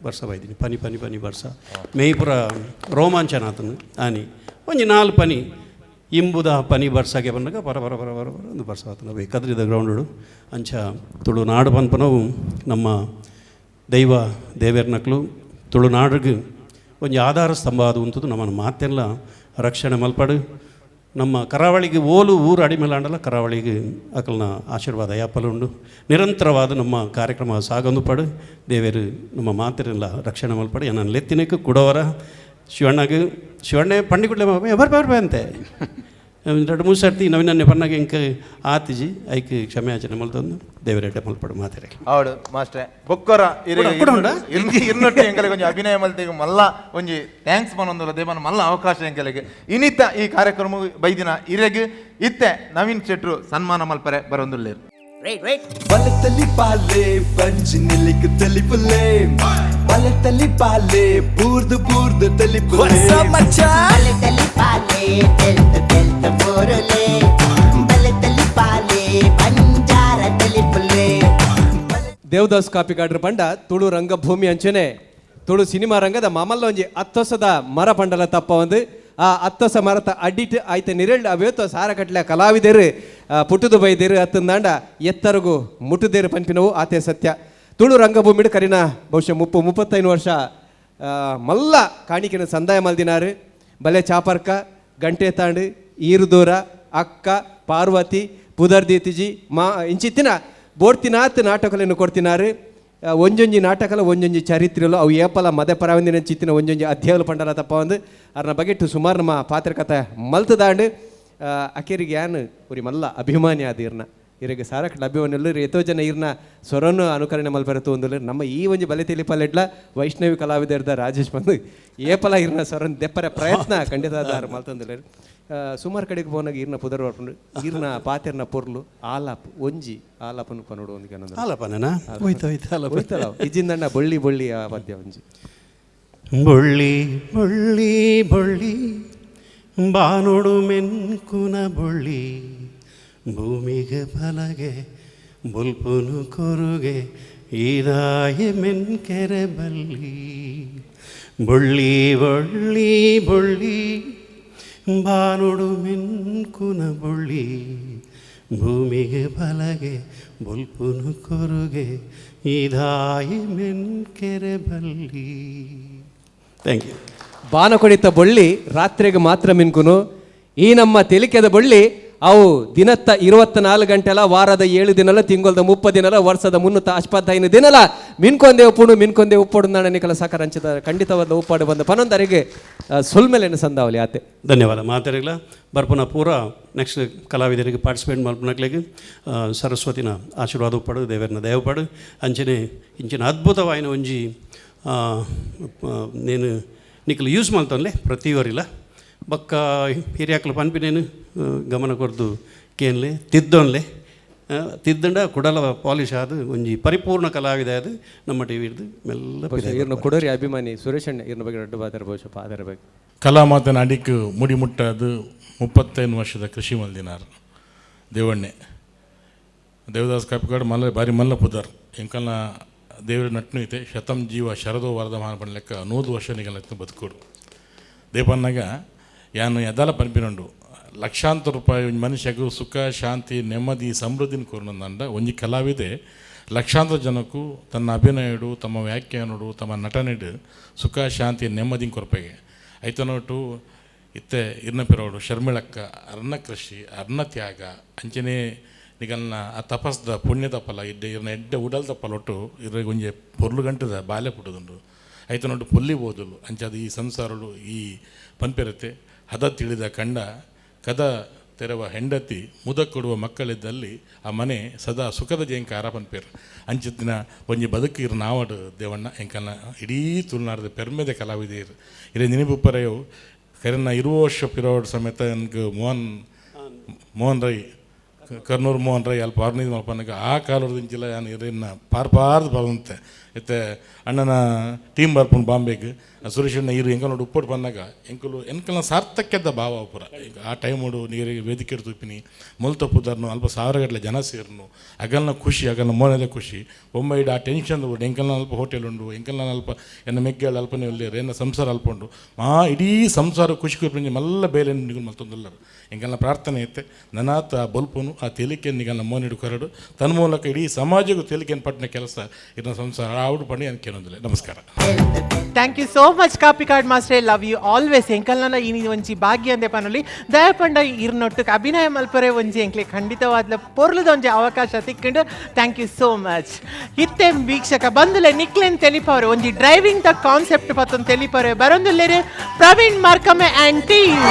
ಬರ್ಸ ಬೈದಿನಿ ಪನಿ ಪನಿ ಪನಿ ಬರ್ಸ ಮೇಯ್ಪುರ ರೋಮಾಂಚನ ಆತನು ಆನಿ ಒಂಜಿ ನಾಲ್ ಪನಿ ಇಂಬುದ ಪನಿ ಬರ್ಸಾಗೆ ಬಂದಾಗ ಪರ ಪರ ಪರ ಪರ ಪರ ಒಂದು ಬರ್ಸ ಆತನ ಅವೇ ಕದ್ರಿದ ಗ್ರೌಂಡು ಅಂಚ ತುಳುನಾಡು ಪನ್ಪನವು ನಮ್ಮ ದೈವ ದೇವೇರ್ನಕ್ಲು ತುಳುನಾಡಿಗೆ ಒಂಜಿ ಆಧಾರ ಸ್ತಂಭ ಅದು ಉಂಟು ನಮ್ಮನ್ನು ಮಾತೆಲ್ಲ ರಕ್ಷಣೆ ಮಲ್ಪಡು ನಮ್ಮ ಕರಾವಳಿಗೆ ಓಲು ಊರು ಅಡಿಮೇಲಾಂಡಲ ಕರಾವಳಿಗೆ ಅಕಲ್ನ ಆಶೀರ್ವಾದ ಯಾಪಲುಂಡು ನಿರಂತರವಾದ ನಮ್ಮ ಕಾರ್ಯಕ್ರಮ ಸಾಗಂದು ಪಡು ದೇವೇರು ನಮ್ಮ ಮಾತಿರಲ್ಲ ರಕ್ಷಣೆ ಮಲ್ಪಡು ನನ್ನ ಲೆತ್ತಿನಕ್ಕೆ ಕುಡವರ ಶಿವಣ್ಣಗೆ ಶಿವಣ್ಣೆ ಪಂಡಿಗುಡ್ಲೆ ಬರ್ ಬರ್ ಅಂತೆ ಎರಡು ಮೂರು ಸರ್ತಿ ನವೀನನ್ನೇ ಪನ್ನಾಗ ಇಂಕ ಆತಿಜಿ ಐಕ್ ಕ್ಷಮೆ ಯಾಚನೆ ಮಲ್ತೊಂದು ದೇವರೆಡ್ಡೆ ಮಲ್ಪಡು ಮಾತಿರೆ ಹೌದು ಮಾಸ್ಟ್ರೆ ಬೊಕ್ಕರ ಇರ್ನೊಟ್ಟಿ ಎಂಕಲಿಗೆ ಒಂಜಿ ಅಭಿನಯ ಮಲ್ತಿಗೆ ಮಲ್ಲ ಒಂಜಿ thanks ಪನೊಂದುಲ್ಲ ದೇವನ ಮಲ್ಲ ಅವಕಾಶ ಎಂಕಲಿಗೆ ಇನಿತ ಈ ಕಾರ್ಯಕ್ರಮ ಬೈದಿನ ಇರೆಗ್ ಇತ್ತೆ ನವೀನ್ ಶೆಟ್ರು ಸನ್ಮಾನ ಮಲ್ಪರೆ ಬರೊಂದುಲ್ಲೇರು. ಬಲತಲಿ ಪಾಲೆ ಬಂಜಿ ನಿಲ್ಲಿಕ್ ತೆಲಿಪುಲೆ ಬಲತಲಿ ಪಾಲೆ ಬೂರ್ದು ಬೂರ್ದು ತೆಲಿಪುಲೆ ಬಲತಲಿ ಪಾಲೆ ತೆಲ್ತ ತೆಲ್ತ ಬೋರುಲೆ ಬಲತಲಿ ಪಾಲೆ ಬಂಜಾರ ತೆಲಿಪುಲೆ. ದೇವದಾಸ್ ಕಾಪಿಕಾಡ್ರ ಪಂಡ ತುಳು ರಂಗಭೂಮಿ ಅಂಚನೆ ತುಳು ಸಿನಿಮಾ ರಂಗದ ಮಾಮಲ್ಲೊಂಜಿ ಅತ್ತೊಸದ ಮರ ಪಂಡಲ ತಪ್ಪ ಒಂದು ಆ ಅತ್ತೊಸ ಮರತ ಅಡ್ಡಿಟ್ ಆಯ್ತ ನಿರೆಳ್ ಅವೇತೋ ಸಾರ ಕಟ್ಲೆ ಕಲಾವಿದರು ಪುಟ್ಟುದು ಬೈದೇರು ಅತ್ತಂದಾಂಡ ಎತ್ತರಗು ಮುಟ್ಟುದೇರು ಪನ್ಪಿನವು ಆತೆ ಸತ್ಯ. ತುಳು ರಂಗಭೂಮಿಡು ಕರಿನ ಬಹುಶಃ 35 ವರ್ಷ ಮಲ್ಲ ಕಾಣಿಕೆನ ಸಂದಾಯ ಮಲ್ದಿನಾರು ಬಲೆ ಚಾಪರ್ಕ ಗಂಟೆ ತಾಂಡು ಈರುದೂರ ಅಕ್ಕ ಪಾರ್ವತಿ ಪುದರ್ದೀತಿಜಿ ಮಾ ಇಂಚಿತ್ತಿನ ಬೋಡ್ತಿನಾತ್ ನಾಟಕಗಳನ್ನು ಕೊಡ್ತಿನಾರು. ಒಂಜೊಂಜಿ ನಾಟಕಲ ಒಂಜೊಂಜಿ ಚರಿತ್ರೆಲು ಅವು ಏಪಲ ಮದೆ ಪರವಂದಿನ ಚಿತ್ತಿನ ಒಂಜೊಂಜಿ ಅಧ್ಯಾಯಲು ಪಂಡಲ ತಪ್ಪ ಒಂದು ಅರ್ನ ಬಗೆಟ್ಟು ಸುಮಾರು ನಮ್ಮ ಪಾತ್ರಕಥೆ ಮಲ್ತದಾಂಡು. ಅಕೇರಿಗೆ ಯಾನ್ ಉರಿ ಮಲ್ಲ ಅಭಿಮಾನಿ ಆದ ಇರ್ನ ಇರಗೆ ಸಾರಕಟ್ಲ ಅಭಿಮಾನಿ ಎತೋ ಜನ ಇರ್ನ ಸ್ವರನ್ನು ಅನುಕರಣೆ ಮಲ್ಪೆರತು ಒಂದು ನಮ್ಮ ಈ ಒಂಜಿ ಬಲೆ ತಿಳಿಪಲೆಡ್ಲ ವೈಷ್ಣವಿ ಕಲಾವಿದರ್ದ ರಾಜೇಶ್ ಬಂದು ಏಪಲ ಇರ್ನ ಸ್ವರನ್ ದೆಪ್ಪರ ಪ್ರಯತ್ನ ಖಂಡಿತ ದಾರು ಮಲ್ತಂದುಲ್ಲೇರು. ಸುಮಾರು ಕಡೆಗೆ ಪೋನಾಗ ಇರ್ನ ಪುದರ್ ಬರ್ಪುಂಡು ಇರ್ನ ಪಾತೆರ್ನ ಪೊರ್ಲು ಆಲಾಪ್ ಒಂಜಿ ಆಲಾಪನು ಪನೋಡು ಒಂದು ಕನ್ನಡ ಆಲಾಪನೇನಾ? ಹೋಯ್ತು ಹೋಯ್ತು ಆಲಾಪ. ಹೋಯ್ತಲ್ಲ ಇಜ್ಜಿಂದಣ್ಣ ಬೊಳ್ಳಿ ಬೊಳ್ಳಿ ಆ ಪದ್ಯ ಒಂಜಿ. ಬೊಳ್ಳಿ ಬೊಳ್ಳಿ ಬೊಳ್ಳಿ ಬಾನೋಡು ಮೆನ್ಕುನ ಬೊಳ್ಳಿ ಭೂಮಿಗೆ ಬಲಗೆ ಬುಲ್ಪುನು ಕೊರುಗೆ ಈದಾಯ ಮೆನ್ಕೆರೆ ಬಲ್ಲಿ ಬೊಳ್ಳಿ ಬೊಳ್ಳಿ ಬೊಳ್ಳಿ ಬಾನುಡು ಮೆನ್ಕುನ ಬೊಳ್ಳಿ ಭೂಮಿಗೆ ಬಲಗೆ ಬುಲ್ಪುನು ಕೊರುಗೆ ಇದಾಯ ಮೆನ್ಕೆರೆ ಬಲ್ಲಿ. Thank you. ಬಾನ ಕೊಡಿತ ಬೊಳ್ಳಿ ರಾತ್ರಿಗೆ ಮಾತ್ರ ಮಿನ್ಕುನು ಈ ನಮ್ಮ ತೆಲಿಕೆದ ಬೊಳ್ಳಿ ಅವು ದಿನತ್ತ 24 ಗಂಟೆಲ, ವಾರದ 7 ದಿನಲ, ತಿಂಗಳದ 30 ದಿನಲ, ವರ್ಷದ 365 ದಿನಲ ಮಿನ್ಕೊಂದೇ ಉಪ್ಪುಡು ಮಿನ್ಕೊಂದೇ ಉಪ್ಪುಡು ನಿಕಲ ಸಾಕಾರ ಅಂಚಿದ ಖಂಡಿತವಾದ ಉಪ್ಪಾಡು ಬಂದ ಪನೊಂದರಿಗೆ ಸೊಲ್ಮೆಲೆನ ಸಂದಾವಲಿ ಆತೆ. ಧನ್ಯವಾದ ಮಾತಾಡಿಲ್ಲ ಬರ್ಪುನ ಪೂರ ನೆಕ್ಸ್ಟ್ ಕಲಾವಿದರಿಗೆ ಪಾರ್ಟಿಸಿಪೇಟ್ ಮಲ್ಪನಕ್ಲೆಗ್ ಸರಸ್ವತಿನ ಆಶೀರ್ವಾದ ಉಪ್ಪಾಡು, ದೇವರನ್ನ ದೇವಪಾಡು. ಅಂಚನೆ ಇಂಚಿನ ಅದ್ಭುತವಾಯಿನ ಒಂಜಿ ನೇನು ನಿಕಲು ಯೂಸ್ ಮಲ್ತೊನ್ಲೆ ಪ್ರತಿಯೊರಿಲ ಬೊಕ್ಕ ಹಿರಿಯಾಕ್ಲು ಪನ್ಪಿನೇನು ಗಮನ ಕೊರ್ದು ಕೇನ್ಲೆ ತಿದ್ದೊನ್ಲೆ ತಿದ್ದಂಡ ಕುಡಲ ಪಾಲಿಶ್ ಆದ್ ಒಂಜಿ ಪರಿಪೂರ್ಣ ಕಲಾವಿದ ಅದು ನಮ್ಮ ಟಿ ವಿ ಮೆಲ್ಲ ಇರ್ನ ಕೊಡೋರಿ ಅಭಿಮಾನಿ ಸುರೇಶ್ ಅಣ್ಣ ಇರ್ನ ಬಗ್ಗೆ ದೊಡ್ಡ ಬಾದರ ಬಹುಶಃ ಪಾದರ ಬಗ್ಗೆ. ಕಲಾಮಾತನ ಅಡಿಕ್ ಮುಡಿ ಮುಟ್ಟಾದು 35 ವರ್ಷದ ಕೃಷಿ ಮಲ್ದಿನಾರ್ ದೇವಣ್ಣೆ ದೇವದಾಸ್ ಕಾಪಿಕಾಡು ಮಲ್ಲ ಬಾರಿ ಮಲ್ಲ ಪುದರ್ ಎಂಕಲ್ನ ದೇವರ ನಟ್ನು ಐತೆ ಶತಂ ಜೀವ ಶರದೋ ವರದಮಾನ ಪನ್ಲೆಕ್ಕ 100 ವರ್ಷ ನಿಗಲ ಬದುಕೋಡು. ದೇಪನ್ನಾಗ ಯಾನು ಎದಾಲ ಪನ್ಪಿನಂಡು ಲಕ್ಷಾಂತರ ರೂಪಾಯಿ ಒಂಜಿ ಮನುಷ್ಯಗೂ ಸುಖ ಶಾಂತಿ ನೆಮ್ಮದಿ ಸಮೃದ್ಧಿನ ಕೋರ್ನಂದ ಒಂಜಿ ಕಲಾವಿದೆ ಲಕ್ಷಾಂತರ ಜನಕ್ಕೂ ತನ್ನ ಅಭಿನಯಡು ತಮ್ಮ ವ್ಯಾಖ್ಯಾನಡು ತಮ್ಮ ನಟನೆಡು ಸುಖ ಶಾಂತಿ ನೆಮ್ಮದಿನ ಕೊರಪೆಗೆ ಐತನೋಟು ಇತ್ತೆ ಇರ್ನ ಪಿರೋಡು ಶರ್ಮಿಳಕ್ಕ ಅರ್ಣ ಕೃಷಿ ಅರ್ಣ ತ್ಯಾಗ ಅಂಚನೆ ನಿಗಲ್ನ ಆ ತಪಸ್ದ ಪುಣ್ಯದ ಫಲ ಇಡ್ಡೆ ಇರ್ನ ಎಡ್ಡೆ ಉಡಲ್ದ ಫಲ ಒಟ್ಟು ಇರ ಒಂಜಿ ಪೊರ್ಲು ಗಂಟದ ಬಾಲೆ ಪುಟ್ಟದುಂಡು ಐತನೋಟು ಪೊಲ್ಲಿ ಬೋದಲು ಅಂಚಾದ ಈ ಸಂಸಾರಡು ಈ ಪನ್ಪಿರತ್ತೆ ಹದ ತಿಳಿದ ಕಂಡ ಕದ ತೆರವ ಹೆಂಡತಿ ಮುದ ಕೊಡುವ ಮಕ್ಕಳಿದ್ದಲ್ಲಿ ಆ ಮನೆ ಸದಾ ಸುಖದ ಜೇಂಕಾರ ಪನ್ಪೇರು ಅಂಚಿತ್ತಿನ ಒಂಜಿ ಬದುಕು ಇರು ನಾವಡು ದೇವಣ್ಣ ಎಂಕಲ್ನ ಇಡೀ ತುಳುನಾಡದ ಪೆರ್ಮೆದ ಕಲಾವಿದೆಯರು ಇರೇ ನೆನಪುಪ್ಪರೆಯು ಕರೆನ 20 ವರ್ಷ ಪಿರೋಡ್ ಸಮೇತ ನನಗೆ ಮೋಹನ್ ಮೋಹನ್ ರೈ ಕರ್ನೂರು ಮೋಹನ್ ರೈ ಅಲ್ಪ ಆರ್ನೈದು ಮಲ್ಪನಗ ಆ ಕಾಲದಿಂಚಿಲ್ಲ ನಾನು ಇರನ್ನ ಪಾರ್ಪಾರ್ದು ಬರಂತೆ ಇತ್ತೆ ಅಣ್ಣನ ಟೀಮ್ ಬರ್ಪುಂಡು ಬಾಂಬೆಗೆ ಸುರೇಶ್ ಅಣ್ಣ ಇರು ಎಂಕಲ್ ನೋಡು ಉಪ್ಪೋಡು ಬಂದಾಗ ಎಂಕಲು ಎಂಕಲ್ನ ಸಾರ್ಥಕ್ಯದ ಭಾವ ಪೂರ ಆ ಟೈಮುಡು ನೀರಿಗೆ ವೇದಿಕೆ ತೂಪಿನಿ ಮೊಲ್ತಪ್ಪುದಾರ್ನು ಅಲ್ಪ ಸಾವಿರಗಟ್ಟಲೆ ಜನ ಸೇರ್ನು ಅಗಲ್ನ ಖುಷಿ ಅಗಲ್ನ ಮೋನದ ಖುಷಿ ಬೊಂಬೈಡ್ ಆ ಟೆನ್ಷನ್ ಉಂಡು ಎಂಕಲ್ನ ಅಲ್ಪ ಹೋಟೆಲ್ ಉಂಡು ಎಂಕಲ್ನ ಅಲ್ಪ ಎನ್ನ ಮೆಗ್ಗೇಳು ಅಲ್ಪನೇ ಉಲ್ಲೇರು ಎನ್ನ ಸಂಸಾರ ಅಲ್ಪ ಉಂಡು ಮಾ ಇಡೀ ಸಂಸಾರ ಖುಷಿ ಕೊರ್ಪಿಂಜಿ ಮಲ್ಲ ಬೇಲೆ ನಿಗಲ್ ಮಲ್ತೊಂದುಲ್ಲರು ಎಂಕಲ್ನ ಪ್ರಾರ್ಥನೆ ಐತೆ ನನಾತ ಆ ಬಲ್ಪುನು ಆ ತೇಲಿಕೆ ನಿಗಲ್ನ ಮೋನಿಡು ಕೊರಡು ತನ್ಮೂಲಕ ಇಡೀ ಸಮಾಜಕ್ಕೂ ತೇಲಿಕೆಯನ್ನು ಪಟ್ಟಿನ ಕೆಲಸ ಇದನ್ನ ಸಂಸಾರ ಆవుడు ಪಣಿ ಅನ್ಕೇನೊಂದಿಲ್ಲ. ನಮಸ್ಕಾರ. Thank you so much Kapikad master, love you always. ಎಂಕಲ್ನ ಈ ಒಂಜಿ ಭಾಗ್ಯ ಅಂದೆ ಪನೊಲಿ ದಯಪಂಡ ಇರ್ನೊಟ್ಟುಕ್ ಅಭಿನಯ ಮಲ್ಪರೆ ಒಂಜಿ ಎಂಕ್ಲೆ ಖಂಡಿತವಾದ್ಲ ಪೊರ್ಲುದ ಒಂಜಿ ಅವಕಾಶ ತಿಕ್ಕೊಂಡು thank you so much. ಇತ್ತೆ ವೀಕ್ಷಕ ಬಂದುಲೆ ನಿಕ್ಲೆನ್ ತೆಲಿಪವ್ರೆ ಒಂಜಿ ಡ್ರೈವಿಂಗ್ the concept ಪತ್ತೊಂದು ತೆಲಿಪವ್ರೆ ಬರೊಂದುಲ್ಲೇರು ಪ್ರವೀಣ್ ಮಾರ್ಕಮೆ ಆ್ಯಂಡ್ ಟೀಮ್.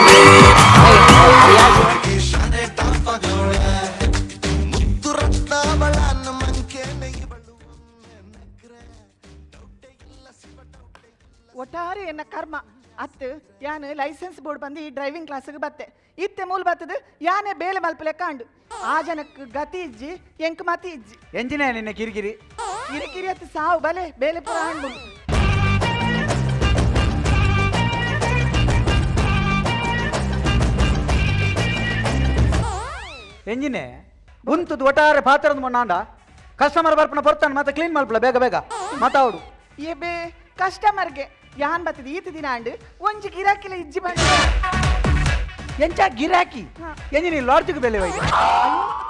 ಒಟ್ಟಾರೆ ಎನ್ನ ಕರ್ಮ ಅತ್ತು ಯಾನು ಲೈಸೆನ್ಸ್ ಬೋರ್ಡ್ ಬಂದು ಈ ಡ್ರೈವಿಂಗ್ ಕ್ಲಾಸಿಗೆ ಬತ್ತೆ ಇತ್ತೆ ಮೂಲ ಬತ್ತದು ಯಾನೆ ಬೇಲೆ ಮಲ್ಪಲೆ ಕಾಂಡು ಆ ಜನಕ್ಕೆ ಗತಿ ಇಜ್ಜಿ ಎಂಕ್ ಮತಿ ಇಜ್ಜಿ ಎಂಜಿನ ನಿನ್ನ ಕಿರಿಕಿರಿ ಕಿರಿಕಿರಿ ಅತ್ತು ಸಾವು ಬಲೆ ಬೇಲೆ ಪೂರ ಆಂಡು. ಎಂಜಿನೆ ಉಂತುದು ಒಟ್ಟಾರೆ ಪಾತ್ರದ ಮೊನ್ನಾಂಡ ಕಸ್ಟಮರ್ ಬರ್ಪನ ಬರ್ತಾನೆ ಮತ್ತೆ ಕ್ಲೀನ್ ಮಲ್ಪಲ ಬೇಗ ಬೇಗ ಮಾತಾಡು. ಏ ಬೇ ಕಸ್ಟಮರ್ಗೆ ಯಾನ್ ಬತ್ತದ ಈತ ದಿನ ಅಂಡು ಒಂಜಿ ಗಿರಾಕಿಲ ಇಜ್ಜಿ ಬಂಡ ಎಂಚ ಗಿರಾಕಿ ಎಂಜಿನಿ ಲಾಡ್ಜ್ಗೆ ಬೆಲೆ ವೈ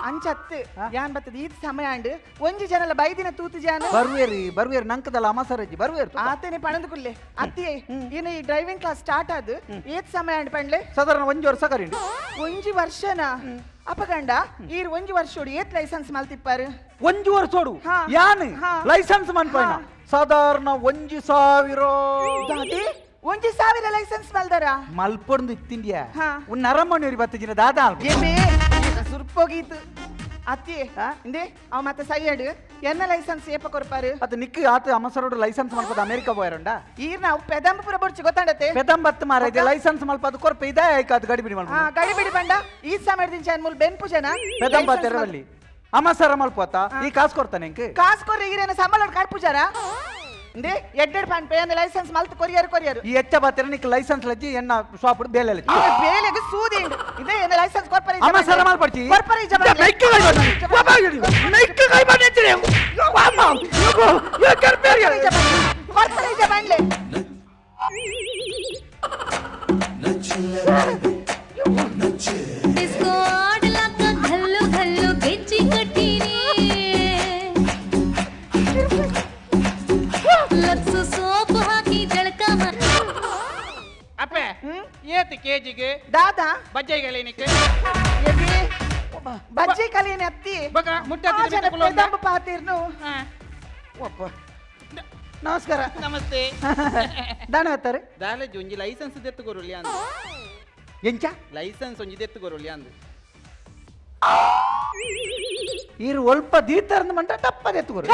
ಅಂಚತ್ತು ಯಾನ್ ಬತ್ತದ ಈತ ಸಮಯ ಅಂಡು ಒಂಜಿ ಜನಲ ಬೈದಿನ ತೂತು ಜಾನ ಬರ್ವೇರಿ ಬರ್ವೇರಿ ನಂಕದಲ್ಲ ಅಮಸರಜ್ಜಿ ಬರ್ವೇರಿ ಆತನೆ ಪಣಂದು ಕುಲ್ಲೆ ಅತ್ತಿಯೇ ಇನ್ನು ಈ ಡ್ರೈವಿಂಗ್ ಕ್ಲಾಸ್ ಸ್ಟಾರ್ಟ್ ಆದು ಏತ್ ಸಮಯ ಅಂಡ್ ಪಂಡ್ಲೆ ಸಾಧಾರಣ ಒಂಜಿ ವರ್ಷ ಕರಿಂಡು ಒಂಜಿ ವರ್ಷನಾ ಅಪಗಂಡ ಈರ್ ಒಂಜಿ ವರ್ಷೋಡು ಏತ್ ಲೈಸೆನ್ಸ್ ಮಲ್ತಿಪ್ಪಾರು ಒಂಜಿ ವರ್ಷೋಡು ಯಾನ್ ಲೈಸೆನ್ಸ್ ಮನ್ಪೈನ ಸಾಧಾರಣ 1000 ದಾದಿ 1000 ಲೈಸೆನ್ಸ್ ಮಲ್ದರ ಮಲ್ಪೊಂದು ಇತ್ತಿಂಡಿಯಾ ಉನ್ ಅರಮನೆ ಬತ್ತಿಜಿನ ದಾದಾ ಸುರ್ಪೋಗೀತು ಅತ್ತಿ ಇಂದೆ ಅವ ಮತ್ತೆ ಸೈಯಡು ಎನ್ನ ಲೈಸೆನ್ಸ್ ಏಪ ಕೊರ್ಪಾರು ಅದು ನಿಕ್ಕು ಆತ ಅಮಸರೋಡು ಲೈಸೆನ್ಸ್ ಮಲ್ಪದ ಅಮೆರಿಕ ಪೋಯರಂಡ ಈರ್ ನಾವು ಪೆದಂಬಪುರ ಬೊಡ್ಚಿ ಗೊತ್ತಾಂಡತೆ ಪೆದಂಬತ್ತು ಮಾರ ಇದೆ ಲೈಸೆನ್ಸ್ ಮಲ್ಪದ ಕೊರ್ಪ ಇದೇ ಆಯ್ತು ಗಡಿಬಿಡಿ ಮಲ್ಪ ಗಡಿಬಿಡಿ ಬಂಡ ಈ ಸಮಯದಿಂದ ಮೂಲ ಬೆನ್ಪು ಜನ ಪೆದಂಬ ತೆರವಲ್ಲಿ ಅಮಸರ ಮಲ್ಪತ್ತ ಈ ಕಾಸು ಕೊಡ್ತಾನೆ ಎಂಕ್ ಕಾಸು ಕೊರ್ರಿ ಈರೇನ ಸಂಬಳ ಕಡ್ಪುಜಾರ ಇಂದೆ ಎಡ್ಡೆಡ್ ಪಾನ್ ಪೇ ಲೈಸೆನ್ಸ್ ಮಲ್ತು ಕೊರಿಯರ್ ಕೊರಿಯರ್ ಈ ಎಚ್ಚ ಬಾತಿರ ನಿಕ್ ಲೈಸೆನ್ಸ್ ಲಜ್ಜಿ ಎನ್ನ ಶಾಪ್ ಬೇಲೆ ಲಜ್ಜಿ ಬೇಲೆಗೆ ಸೂದಿ ಇದೆ ಎನ್ನ ಲೈಸೆನ್ಸ್ ಕೊರ್ಪರೆ ಅಮಸರ ಮಲ್ಪಡ್ಚಿ ಕೊರ್ಪರೆ ನೈಕ್ ಕೈ ಬಣ್ಣ ನೈಕ್ ಕೈ ಬಣ್ಣ ಕೊರ್ಪರೆ ಜಬನ್ಲೆ ಡಿಸ್ಕೋ ಆಡಲಾಕ ಘಲ್ಲು ಘಲ್ಲು ಗೆಜ್ಜಿ ಕಟ್ಟಿನಿ ಲಕ್ಸು ಸೋಪು ಹಾಕಿ ಜಳಕ ಅಪ್ಪೆ ಏತ್ ಕೆಜಿಗೆ ದಾದಾ ಬಜ್ಜೈಗಳೇನಿಕ್ಕೆ ಎಬಿ ಬಜ್ಜಿ ಕಲಿಯನೆ ಅತ್ತಿ ಬಕ ಮುಟ್ಟ ಪೆದಂಬ ಪಾತಿರ್ನು. ಒಪ್ಪ ನಮಸ್ಕಾರ. ನಮಸ್ತೆ. ದಾನ ಹತ್ತಾರೆ ದಾಲೇಜ್ ಒಂಜಿ ಲೈಸೆನ್ಸ್ ದೆತ್ತು ಕೊರೊಲಿ ಅಂದ್. ಎಂಚ ಲೈಸೆನ್ಸ್ ಒಂಜಿ ದೆತ್ತು ಕೊರೊಲಿ ಅಂದ್. ಈರು ಒಲ್ಪ ದೀತರಂದ ಮಂಟ ಟಪ್ಪ ದೆತ್ತು ಕೊರು.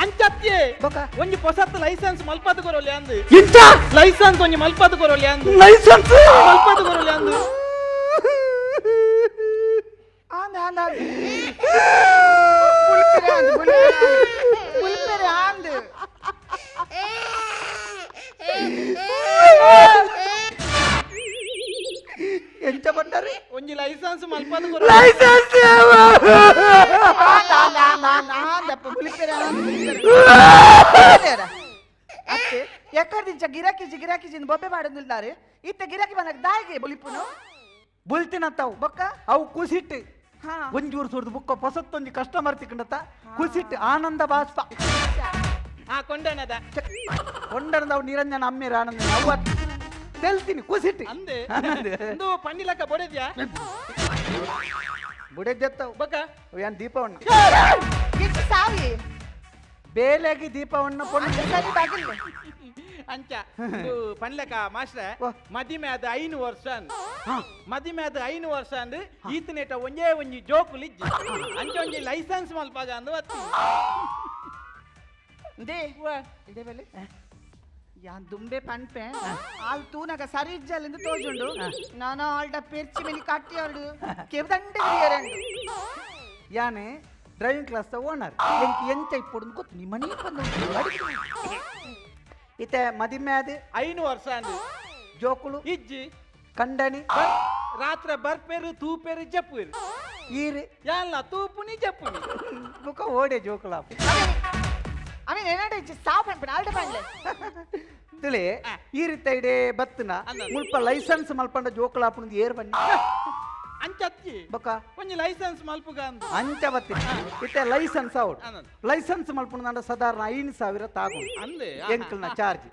ಅಂಚತ್ಯೆ ಒಂಜಿ ಪೊಸತ್ ಲೈಸೆನ್ಸ್ ಮಲ್ಪದ ಕೊರೊಲಿ ಅಂದ್. ಎಂಚ ಲೈಸೆನ್ಸ್ ಒಂಜಿ ಮಲ್ಪದ ಕೊರೊಲಿ ಅಂದ್. ಲೈಸೆನ್ಸ್ ಮಲ್ಪದ ಕೊರೊಲಿ ಅಂದ್. ಆಂದ್ ಆಂದ್ ಆಂದ್ ಬುಲ್ಪೆರೆ ಆಂದ್ ಬುಲ್ಪೆರೆ ಆಂದ್. ಎಂಚ ಬಂಡರಿ ಒಂಜಿ ಲೈಸೆನ್ಸ್ ಮಲ್ಪದ ಕೊರೊಲಿ. ಲೈಸೆನ್ಸ್ ಆಂದ್ ಆಂದ್ ಆಂದ್ ಆಂದ್ ಆಂದಪ್ಪ ಬುಲ್ಪೆರೆ ಆಂದ್. ಅತ್ತೆ ಎಕ್ಕಡ್ದಿಂಚ ಗಿರಾಕಿಜಿ ಗಿರಾಕಿಜಿ ಬೊಬ್ಬೆ ಮಾಡೋದಿಲ್ದಾರೆ. ಇತ್ತ ಗಿರಾಕಿ ಬಂದಾಗ ದಾಯಿಗೆ ಬುಲಿಪುನು ಬುಲ್ತಿನತ್ತಾವು ಬೊಕ್ಕ ಅವು ಕುಸಿಟ್ಟು ಒಂಜೂರು ಸುರಿದು ಬುಕ್ಕ ಪೊಸತ್ತೊಂಜಿ ಕಸ್ಟಮರ್ ತಿಕ್ಕಂಡತ್ತ ಕುಸಿಟ್ಟು ಆನಂದ ಬಾಷ್ಪ. ಕೊಂಡನದ ಕೊಂಡನದ ಅವು ನಿರಂಜನ ಅಮ್ಮಿರ ಆನಂದ ಅವು ತೆಲ್ತೀನಿ ಕುಸಿಟ್ಟು ಅಂದೆ ಪಂಡಿಲಕ್ಕ ಬೊಡೆದ್ಯಾ ಬುಡೆದ್ದೆತ್ತವು ಬೊಕ್ಕ ಏನ್ ದೀಪವಣ್ಣ ಸಾವಿ ಬೇಲೆಗೆ ದೀಪವಣ್ಣ ಪೊಣ್ಣು ಸರಿ ಬಾಗಿಲ್ ಅಂಚ ಪನ್ಲಕ ಮಾಸ್ಟ್ರ ಮದಿಮೆ ಅದು 5 ವರ್ಷ ಅಂದ್. ಮದಿಮೆ ಅದು 5 ವರ್ಷ ಅಂದ್. ಈತನೇಟ ಒಂಜೇ ಒಂಜಿ ಜೋಕುಲು ಇಜ್ಜಿ ಅಂಚ ಒಂಜಿ ಲೈಸೆನ್ಸ್ ಮಲ್ಪಾಗ ಅಂದ್ ಒತ್ತಿ. They ಇದೇ ಬೆಲೆ ಯಾನ್ ದುಂಬೆ ಪನ್ಪೆ ಆಲ್ ತೂನಗ ಸರಿ ಇಜ್ಜಲ್ಲಿಂದ ತೋಜುಂಡು. ನಾನು ಆಲ್ಡ ಪೆರ್ಚಿ ಮಿನಿ ಕಟ್ಟಿ ಅವಳು ಕೆಬ್ದಂಡೆ ಬಿರಿಯರಂಡು. ಯಾನೆ ಡ್ರೈವಿಂಗ್ ಕ್ಲಾಸ್ ಓನರ್ ಎಂಕ್ ಎಂಚ ಇಪ್ಪೊಡು ಗೊತ್ತು ನಿಮ್ಮ ಮನೆ ಬಂದು ಇತ್ತೆ ಮದಿಮೆ ಅದು 5 ವರ್ಷ ಅಂದ್. ಜೋಕುಲು ಇಜ್ಜಿ ಕಂಡನಿ ರಾತ್ರಿ ಬರ್ಪೇರು ತೂಪೇರು ಜಪ್ಪುರು ಈರು ಯಾನ್ಲ ತೂಪುನಿ ಜಪ್ಪುನಿ ಬುಕ್ಕ ಓಡೆ ಜೋಕುಲ ಅವೇನ್ ಏನಾಡ ಇಜ್ಜಿ ಸಾವು ಪನ್ಪೆ ಆಲ್ಡ ಪನ್ಲೆ ತಿಳಿ ಈ ರೀತಿ ಇಡೇ ಬತ್ತನ ಮುಲ್ಪ ಲೈಸೆನ್ಸ್ ಮಲ್ಪಂಡ ಜೋಕುಲಾಪುನದು ಏರ್ ಬನ್ನಿ ಅಂಚತ್ತಿ ಬೊಕ್ಕ ಒಂಜಿ ಲೈಸೆನ್ಸ್ ಮಲ್ಪುಗ ಅಂದ್. ಅಂಚ ಬತ್ತಿ ಇತ್ತೆ ಲೈಸೆನ್ಸ್ ಔಟ್. ಲೈಸೆನ್ಸ್ ಮಲ್ಪುನಂಡ ಸಾಧಾರಣ 5,000 ತಾಗು ಅಂದೆ ಎಂಕಲ್ನ ಚಾರ್ಜ್.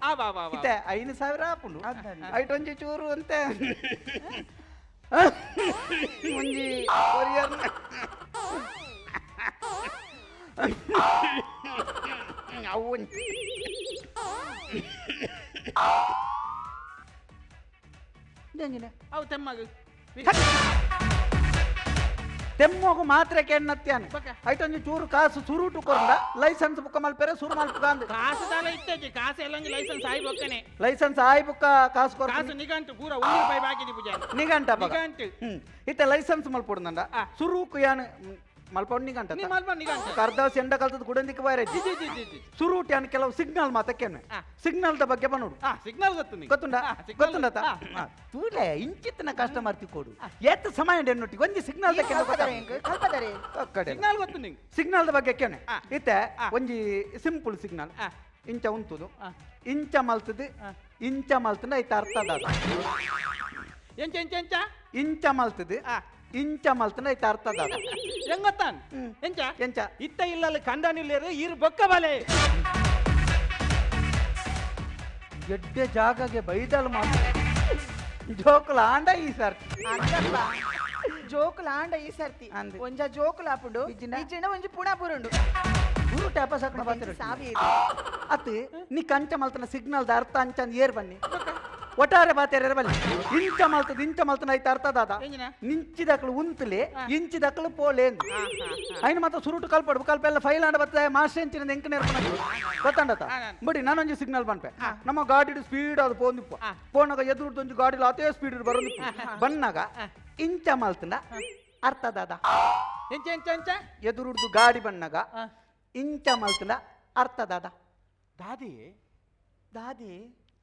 ಇತ್ತೆ 5,000 ಆಪುಂಡು ಐಟ್ ಒಂಜಿ ಚೂರು ಅಂತೆ ಒಂಜಿ ಕೊರಿಯರ್ ಅವು ಒಂಜಿ ಅವು ತೆಮ್ಮಗು ತೆಮ್ಮಗು ಮಾತ್ರ ಕೆಣ್ಣತ್ಯಾನೆ ಐಟೊಂಜಿ ಚೂರು ಕಾಸು ಸುರುಟು ಕೊರಂಡ ಲೈಸೆನ್ಸ್ ಬುಕ್ಕ ಮಲ್ಪೆರೆ ಸುರು ಮಲ್ಪುಗ ಅಂದ್. ಕಾಸು ದಾಲ ಇತ್ತಜಿ ಕಾಸು ಎಲ್ಲ ಒಂಜಿ ಲೈಸೆನ್ಸ್ ಆಯಿ ಬೊಕ್ಕನೆ. ಲೈಸೆನ್ಸ್ ಆಯಿ ಬುಕ್ಕ ಕಾಸು ಕೊರ ಕಾಸು ನಿಗಂಟು ಪೂರ 1 ರೂಪಾಯಿ ಬಾಕಿ the ಪೂಜೆ ನಿಗಂಟ ಬಗ. ನಿಗಂಟು. ಇತ್ತೆ ಲೈಸೆನ್ಸ್ ಮಲ್ಪೊಡುಂಡ ಸುರುಕು ಯಾನ್ ಮಲ್ಪೊಡು ನಿಗಂಟ ನೀ ಮಲ್ಪೊಡು ನಿಗಂಟ ಅರ್ಧವಸ ಎಂಡ ಕಲ್ತದ ಗುಡಂದಿಕ್ಕೆ ಬಾರೆ ಜಿ ಜಿ ಜಿ ಜಿ ಸುರುಟು ಯಾನ್ ಕೆಲವು ಸಿಗ್ನಲ್ ಮಾತಕ್ಕೆನೆ ಸಿಗ್ನಲ್ the ಬಗ್ಗೆ ಬನ್ನೋಡು. ಸಿಗ್ನಲ್ ಗೊತ್ತು ನಿಂಗೆ ಗೊತ್ತುಂಡ ಗೊತ್ತುಂಡತ ತೂಲೆ ಇಂಚಿತ್ತನ ಕಸ್ಟಮರ್ ತಿಕ್ಕೋಡು ಏತ್ ಸಮಯ ಎನ್ನೊಟ್ಟಿ ಒಂಜಿ ಸಿಗ್ನಲ್ ದಕ್ಕೆ ಕಲ್ಪದರೆ ಸಿಗ್ನಲ್ ಗೊತ್ತು ನಿಂಗೆ ಸಿಗ್ನಲ್ the ಬಗ್ಗೆ ಕೇನೆ ಇತ್ತೆ ಒಂಜಿ ಸಿಂಪಲ್ ಸಿಗ್ನಲ್ ಇಂಚ ಉಂತುದು ಇಂಚ ಮಲ್ತದು ಇಂಚ ಮಲ್ತಂಡ ಐತ ಅರ್ಥ ದಾದ ಎಂಚ ಎಂಚ ಎಂಚ ಇಂಚ ಮಲ್ತದು ಇಂಚ ಮಲ್ತಂಡ ಐತ ಅರ್ಥ ದಾದ ಎಂಗೊತ್ತಾನ್ ಎಂಚ ಎಂಚ ಇತ್ತ ಇಲ್ಲಲ್ಲಿ ಕಂಡನಿಲ್ಲೇರು ಇರು ಬೊಕ್ಕ ಬಲೆ ಎಡ್ಡೆ ಜಾಗಗೆ ಬೈದಲ್ ಮಾತ್ರ ಜೋಕುಲ ಆಂಡ ಈ ಸರ್ತಿ ಜೋಕುಲ ಆಂಡ ಈ ಸರ್ತಿ ಒಂಜ ಜೋಕುಲ ಆಪುಂಡು ಇಜ್ಜಿಂಡ ಒಂಜಿ ಪುಣ ಪುರುಂಡು ಗುರು ಟ್ಯಾಪ ಸಾಕಣ ಬಾತಿರ ಸಾವಿ ಅತ್ ನೀ ಕಂಚ ಮಲ್ತನ ಸಿಗ್ನಲ್ the ಅರ್ಥ ಅಂಚ ಏರ್ ಬನ್ನಿ ಒಟ್ಟಾರೆ ಬಾತೇರೆ ಬಲ್ಲಿ ಇಂಚ ಮಲ್ತದ ಇಂಚ ಮಲ್ತನ ಐತ ಅರ್ಥ ದಾದ ನಿಂಚಿದಕ್ಲು ಉಂತಲೆ ಇಂಚಿದಕ್ಲು ಪೋಲೆ ಐನ ಮಾತ್ರ ಸುರುಟು ಕಲ್ಪಡು ಕಲ್ಪ ಎಲ್ಲ ಫೈಲ್ ಆಂಡ ಬರ್ತದೆ ಮಾಸ್ಟರ್ ಎಂಚಿನ ಎಂಕ ನೇರ್ಪಣ ಗೊತ್ತಂಡತ ಬಡಿ ನಾನೊಂಜಿ ಸಿಗ್ನಲ್ ಪನ್ಪೆ ನಮ್ಮ ಗಾಡಿಡು ಸ್ಪೀಡ್ ಅದು ಪೋಂದಿಪ್ಪ ಪೋನಾಗ ಎದುರುದೊಂಜಿ ಗಾಡಿಲು ಅದೇ ಸ್ಪೀಡ್ ಬರೋದಿಪ್ಪ ಬನ್ನಾಗ ಇಂಚ ಮಲ್ತನ ಅರ್ಥ ದಾದ ಎಂಚ ಎಂಚ ಎಂಚ ಎದುರುಡ್ದು ಗಾಡಿ ಬಣ್ಣಗ ಇಂಚ ಮಲ್ತನ ಅರ್ಥ ದಾದ ದಾದಿ ದಾದಿ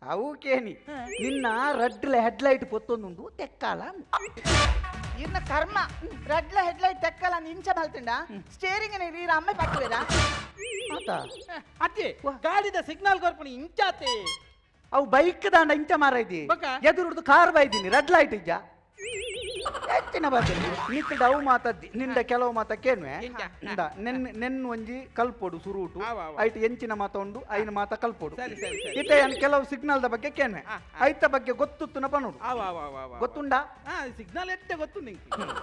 ಅವಕೇನಿ ನಿನ್ನ ರಡ್ಲ ಹೆಡ್ಲೈಟ್ ಪೊತ್ತೊಂದುಂಡು ತೆಕ್ಕಾಲ ಇರ್ನ ಕರ್ಮ ರಡ್ಲ ಹೆಡ್ಲೈಟ್ ತೆಕ್ಕಲ ಇಂಚ ಮಲ್ತಂಡ ಸ್ಟೇರಿಂಗ್ ನೀರ ಅಮ್ಮ ಪಟ್ಟುವೆದ ಆತ ಅತ್ತೆ ಗಾಡಿದ ಸಿಗ್ನಲ್ ಕೊರ್ಪಣಿ ಇಂಚಾತೆ ಅವು ಬೈಕ್ ದಾಂಡ ಇಂಚ ಮಾರ ಇದ್ದಿ ಎದುರುಡ್ದು ಕಾರ್ ಬೈದೀನಿ ರೆಡ್ ಲೈಟ್ ಇಜ್ಜ ಹೆಚ್ಚಿನ ಬಾತೆ ನಿಕ್ಕ ಡವು ಮಾತದ್ದಿ ನಿಂದ ಕೆಲವು ಮಾತ ಕೇನ್ವೆ ಇಂದ ನೆನ್ ನೆನ್ ಒಂಜಿ ಕಲ್ಪೊಡು ಸುರುಟು ಐಟ್ ಎಂಚಿನ ಮಾತ ಉಂಡು ಐನ ಮಾತ ಕಲ್ಪೊಡು ಇತ್ತೆ ಯಾನ್ ಕೆಲವು ಸಿಗ್ನಲ್ the ಬಗ್ಗೆ ಕೇನ್ವೆ ಐತ ಬಗ್ಗೆ ಗೊತ್ತುತ್ತುನ ಪನೋಡು ಗೊತ್ತುಂಡಾ ಸಿಗ್ನಲ್ ಎತ್ತೆ ಗೊತ್ತು ನಿಂಗೆ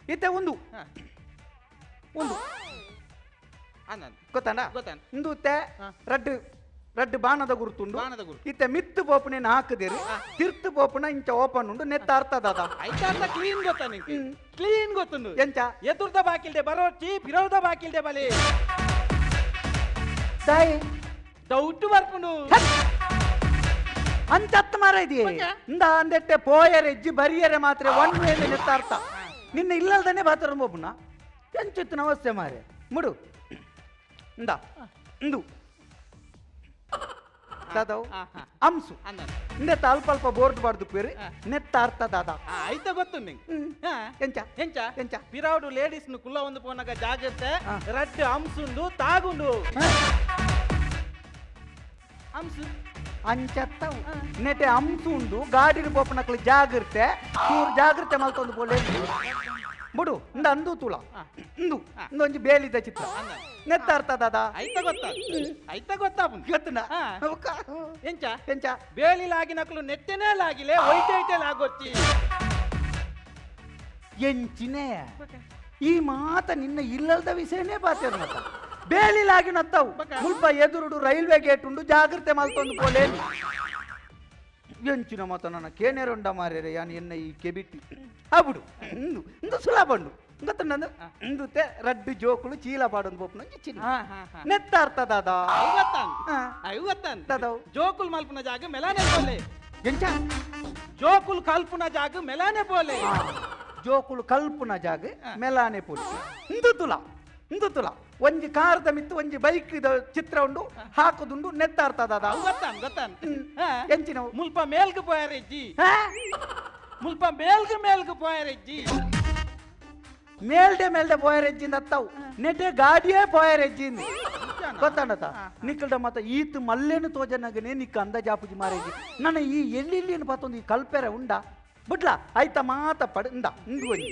ಇತ್ತೆ ಒಂದು ಒಂದು ಗೊತ್ತಾಂಡ ಇಂದು ರಡ್ಡು ರಡ್ಡು ಬಾಣದ ಗುರುತುಂಡು ಇತ್ತೆ ಮಿತ್ತು ಪೋಪುನೇನು ಹಾಕದಿರಿ ತಿರ್ತು ಪೋಪುನ ಇಂಚ ಓಪನ್ ಉಂಡು ನೆತ್ತ ಅರ್ಥ ದಾದ ಐತ ಕ್ಲೀನ್ ಗೊತ್ತಾ ನಿಂಗೆ ಕ್ಲೀನ್ ಗೊತ್ತುಂಡು ಎಂಚ ಎದುರ್ದ ಬಾಕಿಲ್ದೆ ಬರೋಚಿ ಬಿರೋದ ಬಾಕಿಲ್ದೆ ಬಲೆ ತಾಯಿ ಡೌಟ್ ಬರ್ಪುಂಡು ಅಂಚತ್ತ ಮಾರ ಇದೆಯೇ ಇಂದ ಅಂದೆಟ್ಟೆ ಪೋಯರೆ ಇಜ್ಜಿ ಬರಿಯರೆ ಮಾತ್ರ ಒನ್ ವೇಳೆ ನೆತ್ತ ಅರ್ಥ ನಿನ್ನ ಇಲ್ಲಲ್ದನೆ ಬಾತರ ಪೋಪುನ ಎಂಚಿತ್ತು ನಮಸ್ತೆ ಮಾರೆ ಮುಡು ಇಂದ ಇಂದು ದಾದವು ಅಂಸು ನೆತ್ತ ಅಲ್ಪ ಅಲ್ಪ ಬೋರ್ಡ್ ಬಾರ್ದು ಪೇರು ನೆತ್ತ ಅರ್ಥ ದಾದ ಆಯ್ತ ಗೊತ್ತು ನಿಂಗೆ ಎಂಚ ಎಂಚ ಎಂಚ ಪಿರಾವುಡು ಲೇಡೀಸ್ ನು ಕುಲ್ಲ ಒಂದು ಪೋನಾಗ ಜಾಗ್ರತೆ ರಡ್ಡು ಅಂಸುಂಡು ತಾಗುಂಡು ಅಂಸು ಅಂಚತ್ತ ನೆಟೆ ಅಂಸು ಉಂಡು ಗಾಡಿನ ಪೋಪನಕ್ಲು ಜಾಗ್ರತೆ ಚೂರು ಜಾಗ್ರತೆ ಮಲ್ತೊಂದು ಪೋಲೆ ಬುಡು ಇಂದ ಅಂದು ತುಳ ಇಂದು ಇಂದೊಂಜಿ ಬೇಲಿದ ಚಿತ್ರ ನೆತ್ತ ಅರ್ಥ ದಾದ ಐತ ಗೊತ್ತಾ ಐತ ಗೊತ್ತಾ ಗೊತ್ತುಂಡ ಎಂಚ ಎಂಚ ಬೇಲಿ ಲಾಗಿನಕ್ಲು ನೆಟ್ಟೆನೇ ಲಾಗಿಲೆ ಒಯ್ಟೆ ಐಟೆ ಲಾಗೊಚ್ಚಿ ಎಂಚಿನೇ ಈ ಮಾತ ನಿನ್ನ ಇಲ್ಲಲ್ದ ವಿಷಯನೇ ಬಾತೆ ಮಾತ ಬೇಲಿ ಲಾಗಿನತ್ತವು ಮುಲ್ಪ ಎದುರುಡು ರೈಲ್ವೆ ಗೇಟ್ ಉಂಡು ಜಾಗ್ರತೆ ಮಲ್ತೊಂದು ಪೋಲೆ ಎಂಚಿನ ಮಾತ ನನ್ನ ಕೇನೇರುಂಡ ಮಾರ್ಯರೆ ಯಾನ್ ಎನ್ನ ಈ ಕೆಬಿಟ್ಟಿ ಅಬುಡು ಇಂದು ಇಂದು ಸುಲಭ ಉಂಡು ಗೊತ್ತುಂಡು ಇಂದುತೆ ರಡ್ಡು ಜೋಕುಲು ಚೀಲ ಪಾಡೊಂದು ಪೋಪುನ ಚಿನ್ನ ನೆತ್ತ ಅರ್ಥ ದಾದ ಗೊತ್ತಾನ್ ಜೋಕುಲ್ ಮಲ್ಪುನ ಜಾಗ ಮೆಲಾನೆ ಪೋಲೆ ಎಂಚ ಜೋಕುಲ್ ಕಲ್ಪುನ ಜಾಗ ಮೆಲಾನೆ ಪೋಲೆ ಜೋಕುಲು ಕಲ್ಪುನ ಜಾಗ ಮೆಲಾನೆ ಪೋಲೆ ಇಂದು ತುಲ ಇಂದು ತುಲ ಒಂಜಿ ಕಾರದ ಮಿತ್ತು ಒಂಜಿ ಬೈಕ್ ಚಿತ್ರ ಉಂಡು ಹಾಕುದುಂಡು ನೆತ್ತ ಅರ್ಥ ದಾದ ಗೊತ್ತಾನ್ ಗೊತ್ತಾನ್ ಎಂಚಿನ ಮುಲ್ಪ ಮೇಲ್ಗ್ ಪೋಯರೆಜ್ಜಿ ಮುಲ್ಪ ಮೇಲ್ಗ್ ಮೇಲ್ಗ್ ಪೋಯರೆಜ್ಜಿ ಮೇಲ್ಡೆ ಮೇಲ್ಡೆ ಪೋಯರೆಜ್ಜಿಂದ ಅತ್ತವು ನೆಟೆ ಗಾಡಿಯೇ ಪೋಯರೆಜ್ಜಿಂದ ಗೊತ್ತಾಂಡತ ನಿಕ್ಕಲ್ದ ಮತ್ತ ಈತ್ ಮಲ್ಲೇನು ತೋಜನಗನೆ ನಿಕ್ಕ ಅಂದಾಜಾಪುಜಿ ಮಾರೇಜಿ ನನ್ನ ಈ ಎಲ್ಲಿ ಇಲ್ಲಿ ಪಾತೊಂದು ಈ ಕಲ್ಪೆರೆ ಉಂಡ ಬುಡ್ಲ ಆಯ್ತ ಮಾತ ಪಡ ಇಂದ ಇಂದು ಒಂಜಿ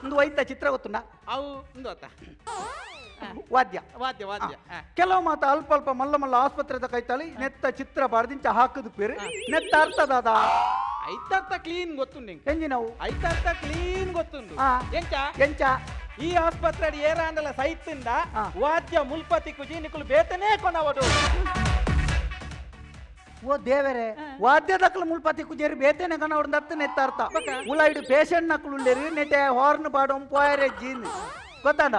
ಇಂದು ಐತ ಚಿತ್ರ ಗೊತ್ತುಂಡ ಅವು ಇಂದು ಅತ್ತ ವಾದ್ಯ ವಾದ್ಯ ವಾದ್ಯ ಕೆಲವು ಮಾತ ಅಲ್ಪ ಅಲ್ಪ ಮಲ್ಲ ಮಲ್ಲ ಆಸ್ಪತ್ರೆದ ಕೈತಾಳಿ ನೆತ್ತ ಚಿತ್ರ ಬಾರ್ದಿಂಚ ಹಾಕುದು ಪೇರು ನೆತ್ತ ಅರ್ಥ ದಾದ ಐತರ್ಥ ಕ್ಲೀನ್ ಗೊತ್ತುಂಡು ನಿಂಗೆ ಎಂಜಿನವು ಐತರ್ಥ ಕ್ಲೀನ್ ಗೊತ್ತುಂಡು ಎಂಚ ಎಂಚ ಈ ಆಸ್ಪತ್ರೆ ಏರಾಂಡಲ ಸೈತಿಂದ ವಾದ್ಯ ಮುಲ್ಪತಿ ಕುಜಿ ನಿಕುಲು ಬೇತನೇ ಕೊನವಡು ಓ ದೇವರೇ ವಾದ್ಯದಕ್ಲು ಮುಲ್ಪತಿ ಕುಜೇರಿ ಬೇತೇನೆ ಕನವಡು ದತ್ತು ನೆತ್ತ ಅರ್ಥ ಉಲಾಯ್ಡು ಪೇಷಂಟ್ ನಕ್ಲು ಉಳ್ಳೇರಿ ನೆಟೆ ಹಾರ್ನ್ ಪಾಡೋಂ ಪೋಯರೆ ಜೀನ್ ಗೊತ್ತಾಂಡ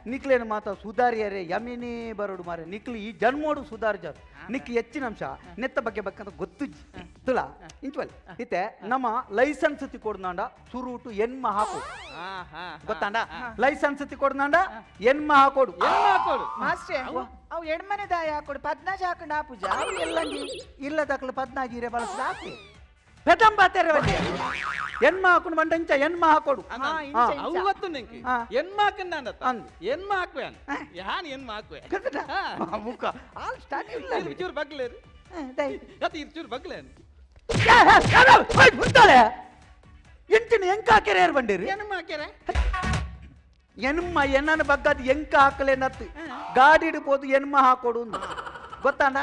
ನಿಕ್ಲೇನು ಮಾತ ಸುಧಾರಿಯರೆ ಯಮಿನೇ ಬರೋಡು ಮಾರೆ ನಿಕ್ಲು ಈ ಜನ್ಮೋಡು ಸುಧಾರಿ ಜಾರು ನಿಕ್ ಹೆಚ್ಚಿನ ಅಂಶ ನೆತ್ತ ಬಗ್ಗೆ ಬೇಕಂತ ಗೊತ್ತುಜ್ಜಿ ತುಲಾ ಇಂಚುವಲ್ ಇತ್ತೆ ನಮ್ಮ ಲೈಸೆನ್ಸ್ ತಿಕೊಡ್ನಾಂಡ ಸುರುಟು ಎನ್ಮ ಹಾಕು ಗೊತ್ತಾಂಡ ಲೈಸೆನ್ಸ್ ತಿಕೊಡ್ನಾಂಡ ಎನ್ಮ ಹಾಕೋಡು ಎನ್ಮ ಹಾಕೋಡು ಮಾಸ್ಟ್ರೆ ಅವು ಎಣ್ಮನೆ ದಾಯ ಹಾಕೋಡು ಪದ್ನಾಜಿ ಹಾಕೊಂಡು ಆಪುಜ ಅವು ಎಲ್ಲಂಜಿ ಇಲ್ಲ ದಕ್ಲು ಪದ್ನಾಜಿ ಇರೆ ಬಳಸದ ಹಾಕಿ ಪೆದಂಬಾತೆರೆ ಒಂಜಿ ಎನ್ಮ ಹಾಕೊಂಡು ಬಂಡಂಚ ಎನ್ಮ ಹಾಕೋಡು ಅವು ಗೊತ್ತು ನಿಂಗೆ ಎನ್ಮ ಹಾಕಂದ ಎನ್ಮ ಹಾಕುವೆ ಯಾನ್ ಎನ್ಮ ಹಾಕುವೆ ಮುಖ ಆಲ್ ಸ್ಟಾರ್ಟ್ ಇಲ್ಲ ಚೂರು ಬಗ್ಲೇರು ಅತ್ತ ಇದು ಚೂರು ಬಗ್ಲೇ ಹುಟ್ಟಾಳೆ ಎಂಚಿನ ಎಂಕ ಹಾಕ್ಯಾರ ಯಾರು ಬಂಡಿರಿ ಎನ್ಮ ಹಾಕ್ಯಾರ ಎನ್ಮ ಎನ್ನನ ಬಗ್ಗದ ಎಂಕ ಹಾಕಲೆ ನತ್ತು ಗಾಡಿ ಇಡ್ಬೋದು ಎನ್ಮ ಹಾಕೋಡು ಗೊತ್ತಾಂಡ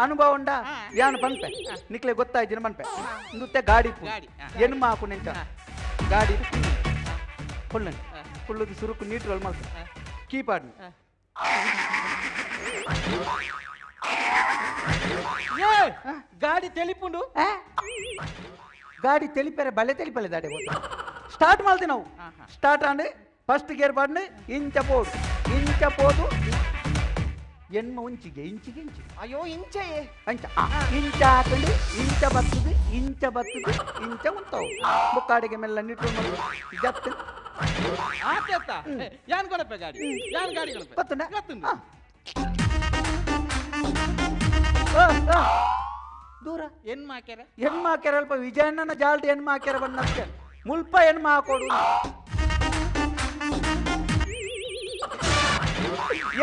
ಅನುಭವ ಉಂಡ ಯಾನ್ ಪನ್ಪೆ ನಿಕ್ಲೆ ಗೊತ್ತಾಯ್ತಿನ ಪನ್ಪೆ ಇಂದುತ್ತೆ ಗಾಡಿ ಎನ್ಮ ಹಾಕು ನೆಂಚ ಗಾಡಿ ಕುಳ್ಳನ್ ಕುಳ್ಳದು ಸುರುಕು ನೀಟ್ರೋಲ್ ಮಲ್ತ ಕೀಪಾಡ್ ಗಾಡಿ ತೆಲಿಪುಂಡು ಗಾಡಿ ತೆಲಿಪೆರೆ ಬಲೆ ತೆಲಿಪಲೆ ದಾಡೆ ಸ್ಟಾರ್ಟ್ ಮಾಡ್ತೀವಿ ನಾವು ಸ್ಟಾರ್ಟ್ ಆಂಡ್ ಫಸ್ಟ್ ಗೇರ್ ಪಾಡ್ನು ಇಂಚ ಪೋಡು ಇಂಚ ಪೋದು ಎಣ್ಮ ಉಂಚಿಗೆ ಇಂಚಿಗೆ ಇಂಚಿಗೆ ಅಯ್ಯೋ ಇಂಚೆಯೇ ಅಂಚ ಇಂಚ ಹಾಕೊಂಡು ಇಂಚ ಬತ್ತದು ಇಂಚ ಬತ್ತದು ಇಂಚ ಉಂತಾವು ಬೊಕ್ಕಾಡಿಗೆ ಮೆಲ್ಲ ನೀಟ್ರೋಲ್ ಜತ್ತು ಆತ ಯಾನ್ ಕೊಡಪೆ ಗಾಡಿ ಯಾನ್ ಗಾಡಿ ಕೊಡಪೆ ಗೊತ್ತುಂಡ ಗೊತ್ತುಂಡು ದೂರ ಎನ್ಮ ಹಾಕ್ಯಾರ ಎನ್ಮ ಹಾಕ್ಯಾರ ಅಲ್ಪ ವಿಜಯಣ್ಣನ ಜಾಲ್ಟಿ ಎನ್ಮ ಹಾಕ್ಯಾರ ಬಣ್ಣಕ್ಕೆ ಮುಲ್ಪ ಎನ್ಮ ಹಾಕೋಡು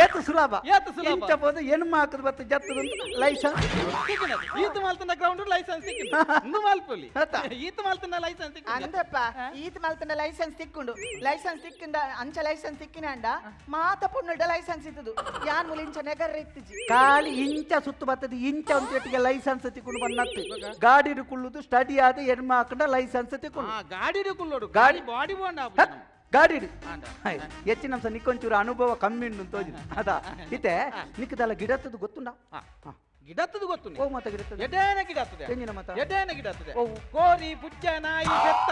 ಏತು ಸುಲಭ. ಏತು ಸುಲಭ. ಇಂಚ ಪೋದು ಎಣ್ಮ ಹಾಕುದು ಬತ್ತು ಜತ್ತದು ಲೈಸೆನ್ಸ್ ಈತ ಮಲ್ತನ ಗ್ರೌಂಡ್ ಲೈಸೆನ್ಸ್ ಸಿಕ್ಕಿದ್ದು ಇಂದು ಮಲ್ಪುಲಿ ಈತ ಮಲ್ತನ ಲೈಸೆನ್ಸ್ ಸಿಕ್ಕಿದ್ದು. ಅಂದಪ್ಪ ಈತ ಮಲ್ತನ ಲೈಸೆನ್ಸ್ ತಿಕ್ಕೊಂಡು ಲೈಸೆನ್ಸ್ ತಿಕ್ಕಿಂದ ಅಂಚ ಲೈಸೆನ್ಸ್ ತಿಕ್ಕಿನಾಂಡ ಮಾತ ಪುಣ್ಣುಡ ಲೈಸೆನ್ಸ್ ಇತ್ತದು ಯಾನ್ ಮುಲಿ ಇಂಚ ನೆಗರ್ ಇತ್ತಿಜಿ. ಖಾಲಿ ಇಂಚ ಸುತ್ತು ಬರ್ತದೆ ಇಂಚ ಒಂಚೆಟ್ಟಿಗೆ ಲೈಸೆನ್ಸ್ ತಿಕ್ಕೊಂಡು ಬನ್ನತ್ತು ಗಾಡಿಡು ಕುಳ್ಳುದು ಸ್ಟಡಿ ಆದ ಎಣ್ಮ ಹಾಕೊಂಡ ಲೈಸೆನ್ಸ್ ತಿಕ್ಕೊಂಡು ಗಾಡಿಡು ಕುಳ್ಳೋಡು ಗಾಡಿ ಬಾಡಿ ಬೋಂಡ ಗಾಡಿಡು ಹೆಚ್ಚಿನ ಅಂಶ ನಿಕ್ಕೊಂಚೂರು ಅನುಭವ ಕಮ್ಮಿ ಉಂಟು ತೋಜಿ ಅದಾ ಇತ್ತೆ ನಿಕ್ಕದಲ್ಲ ಗಿಡತ್ತದು ಗೊತ್ತುಂಡ? ಗಿಡತ್ತದು ಗೊತ್ತು. ಓ ಮತ ಗಿಡತ್ತದು ಎಡೇನ ಗಿಡತ್ತದೆ ಎಂಜಿನ ಮತ ಎಡೇನ ಗಿಡತ್ತದೆ ಕೋರಿ ಪುಚ್ಚ ನಾಯಿ ಬೆತ್ತ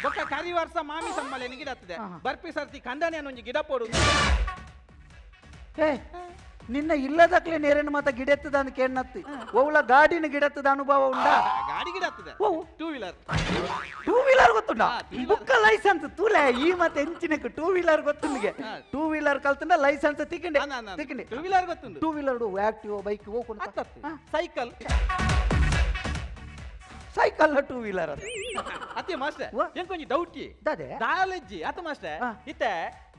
ಬೊಕ್ಕ ಕರಿ ವರ್ಷ ಮಾಮಿ ಸಮ್ಮಲೇನು ಗಿಡತ್ತದೆ ಬರ್ಪಿ ಸರ್ತಿ ಕಂದನೆ ಒಂಜಿ ಗಿಡ ಪೋಡು. ಏ ನಿನ್ನ ಇಲ್ಲದಕ್ಲೆ ನೇರೇನು ಮಾತ ಗಿಡತ್ತದ ಅಂತ ಕೇಳನತ್ತಿ ಓವ್ಲ ಗಾಡಿನ ಗಿಡತ್ತದ ಅನುಭವ ಉಂಡಾ? ಗಾಡಿ ಗಿಡತ್ತದೆ ಟೂ ವೀಲರ್. ಟೂ ವೀಲರ್ ಗೊತ್ತುಂಡ? ಬುಕ್ಕ ಲೈಸೆನ್ಸ್ ತೂಲೆ ಈ ಮತ್ತೆ ಎಂಚಿನಕ್ಕೆ ಟೂ ವೀಲರ್ ಗೊತ್ತುಂಡಿಗೆ ಟೂ ವೀಲರ್ ಕಲ್ತಂಡ ಲೈಸೆನ್ಸ್ ತಿಕ್ಕಿಂಡೆ ತಿಕ್ಕಿಂಡೆ ಟೂ ವೀಲರ್ ಗೊತ್ತುಂಡು. ಟೂ ವೀಲರ್ ಆಕ್ಟಿವ್ ಬೈಕ್ ಹೋಗ್ಕೊಂಡು ಸೈಕಲ್ ಸೈಕಲ್ ಟೂ ವೀಲರ್ ಅದು ಅತ್ತೆ ಮಾಸ್ಟರ್ ಎಂಕೊಂಜಿ ಡೌಟ್ ದಾದೆ ದಾಲೆಜ್ಜಿ ಅತ್ತ ಮಾಸ್ಟರ್ ಇತ್ತೆ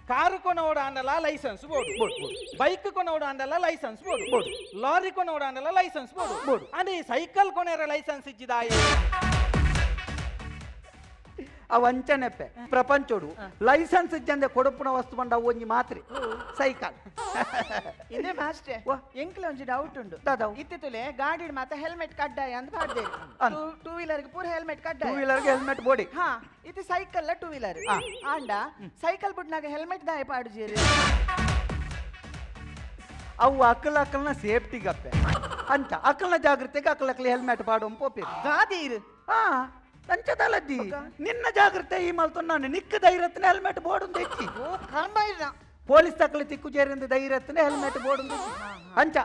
ಕಾರು ಕೊನೋಡ ಅಂಡಲ ಲೈಸೆನ್ಸ್ ಬೋರ್ಡು ಬೈಕ್ ಕೊನೋಡ ಅಂಡಲ ಲೈಸೆನ್ಸ್ ಬೋರ್ಡು ಲಾರಿ ಕೊನೋಡ ಅಂಡಲ ಲೈಸೆನ್ಸ್ ಬೋರ್ಡು ಅಂದ್ರೆ ಈ ಸೈಕಲ್ ಕೊನೆರ ಲೈಸೆನ್ಸ್ ಇಜ್ಜಿದಾಯಿ ಅವ ಅಂಚನೆಪ್ಪೆ ಪ್ರಪಂಚೋಡು ಲೈಸೆನ್ಸ್ ಇಜ್ಜಂದೆ ಕೊಡುಪುನ ವಸ್ತು ಬಂಡ ಒಂಜಿ ಮಾತ್ರೆ ಸೈಕಲ್. ಇಂದೇ ಮಾಸ್ಟರ್ ಎಂಕ್ಲ ಒಂಜಿ ಡೌಟ್ ಉಂಡು ಇತ್ತಿತ್ತುಲೆ ಗಾಡಿ ಮಾತ ಹೆಲ್ಮೆಟ್ ಕಡ್ಡಾಯ ಅಂತ ಪಾಡ್ದೆ ಟೂ ವೀಲರ್ ಪೂರ ಹೆಲ್ಮೆಟ್ ಕಡ್ಡಾಯ ಟೂ ವೀಲರ್ ಹೆಲ್ಮೆಟ್ ಬೋಡಿ ಹಾ ಇದು ಸೈಕಲ್ ಟೂ ವೀಲರ್ ಆಂಡ ಸೈಕಲ್ ಬುಡ್ನಾಗ ಹೆಲ್ಮೆಟ್ ದಾಯ ಪಾಡುಜೇರಿ ಅವು ಅಕಲ್ ಅಕಲ್ನ ಸೇಫ್ಟಿಗಪ್ಪೆ ಅಂತ ಅಕಲ್ನ ಜಾಗೃತಿಗೆ ಅಕಲಕಲಿ ಹೆಲ್ಮೆಟ್ ಪಾಡು ಪೋಪೆ ದಾದೀರು ಹಾ ಅಂಚದಲ್ಲದ್ದಿ ನಿನ್ನ ಜಾಗೃತೆ ಈ ಮಲ್ತೊನ್ನಾನು ನಿಕ್ಕ ಧೈರ್ಯತ್ನ ಹೆಲ್ಮೆಟ್ ಬೋರ್ಡ್ తెచ్చి ಪೊಲೀಸ್ ತಕ್ಕಲಿ ತಿಕ್ಕು ಜೇರಿಂದ ಧೈರ್ಯತ್ನ ಹೆಲ್ಮೆಟ್ ಬೋರ್ಡ್ ಅಂಚ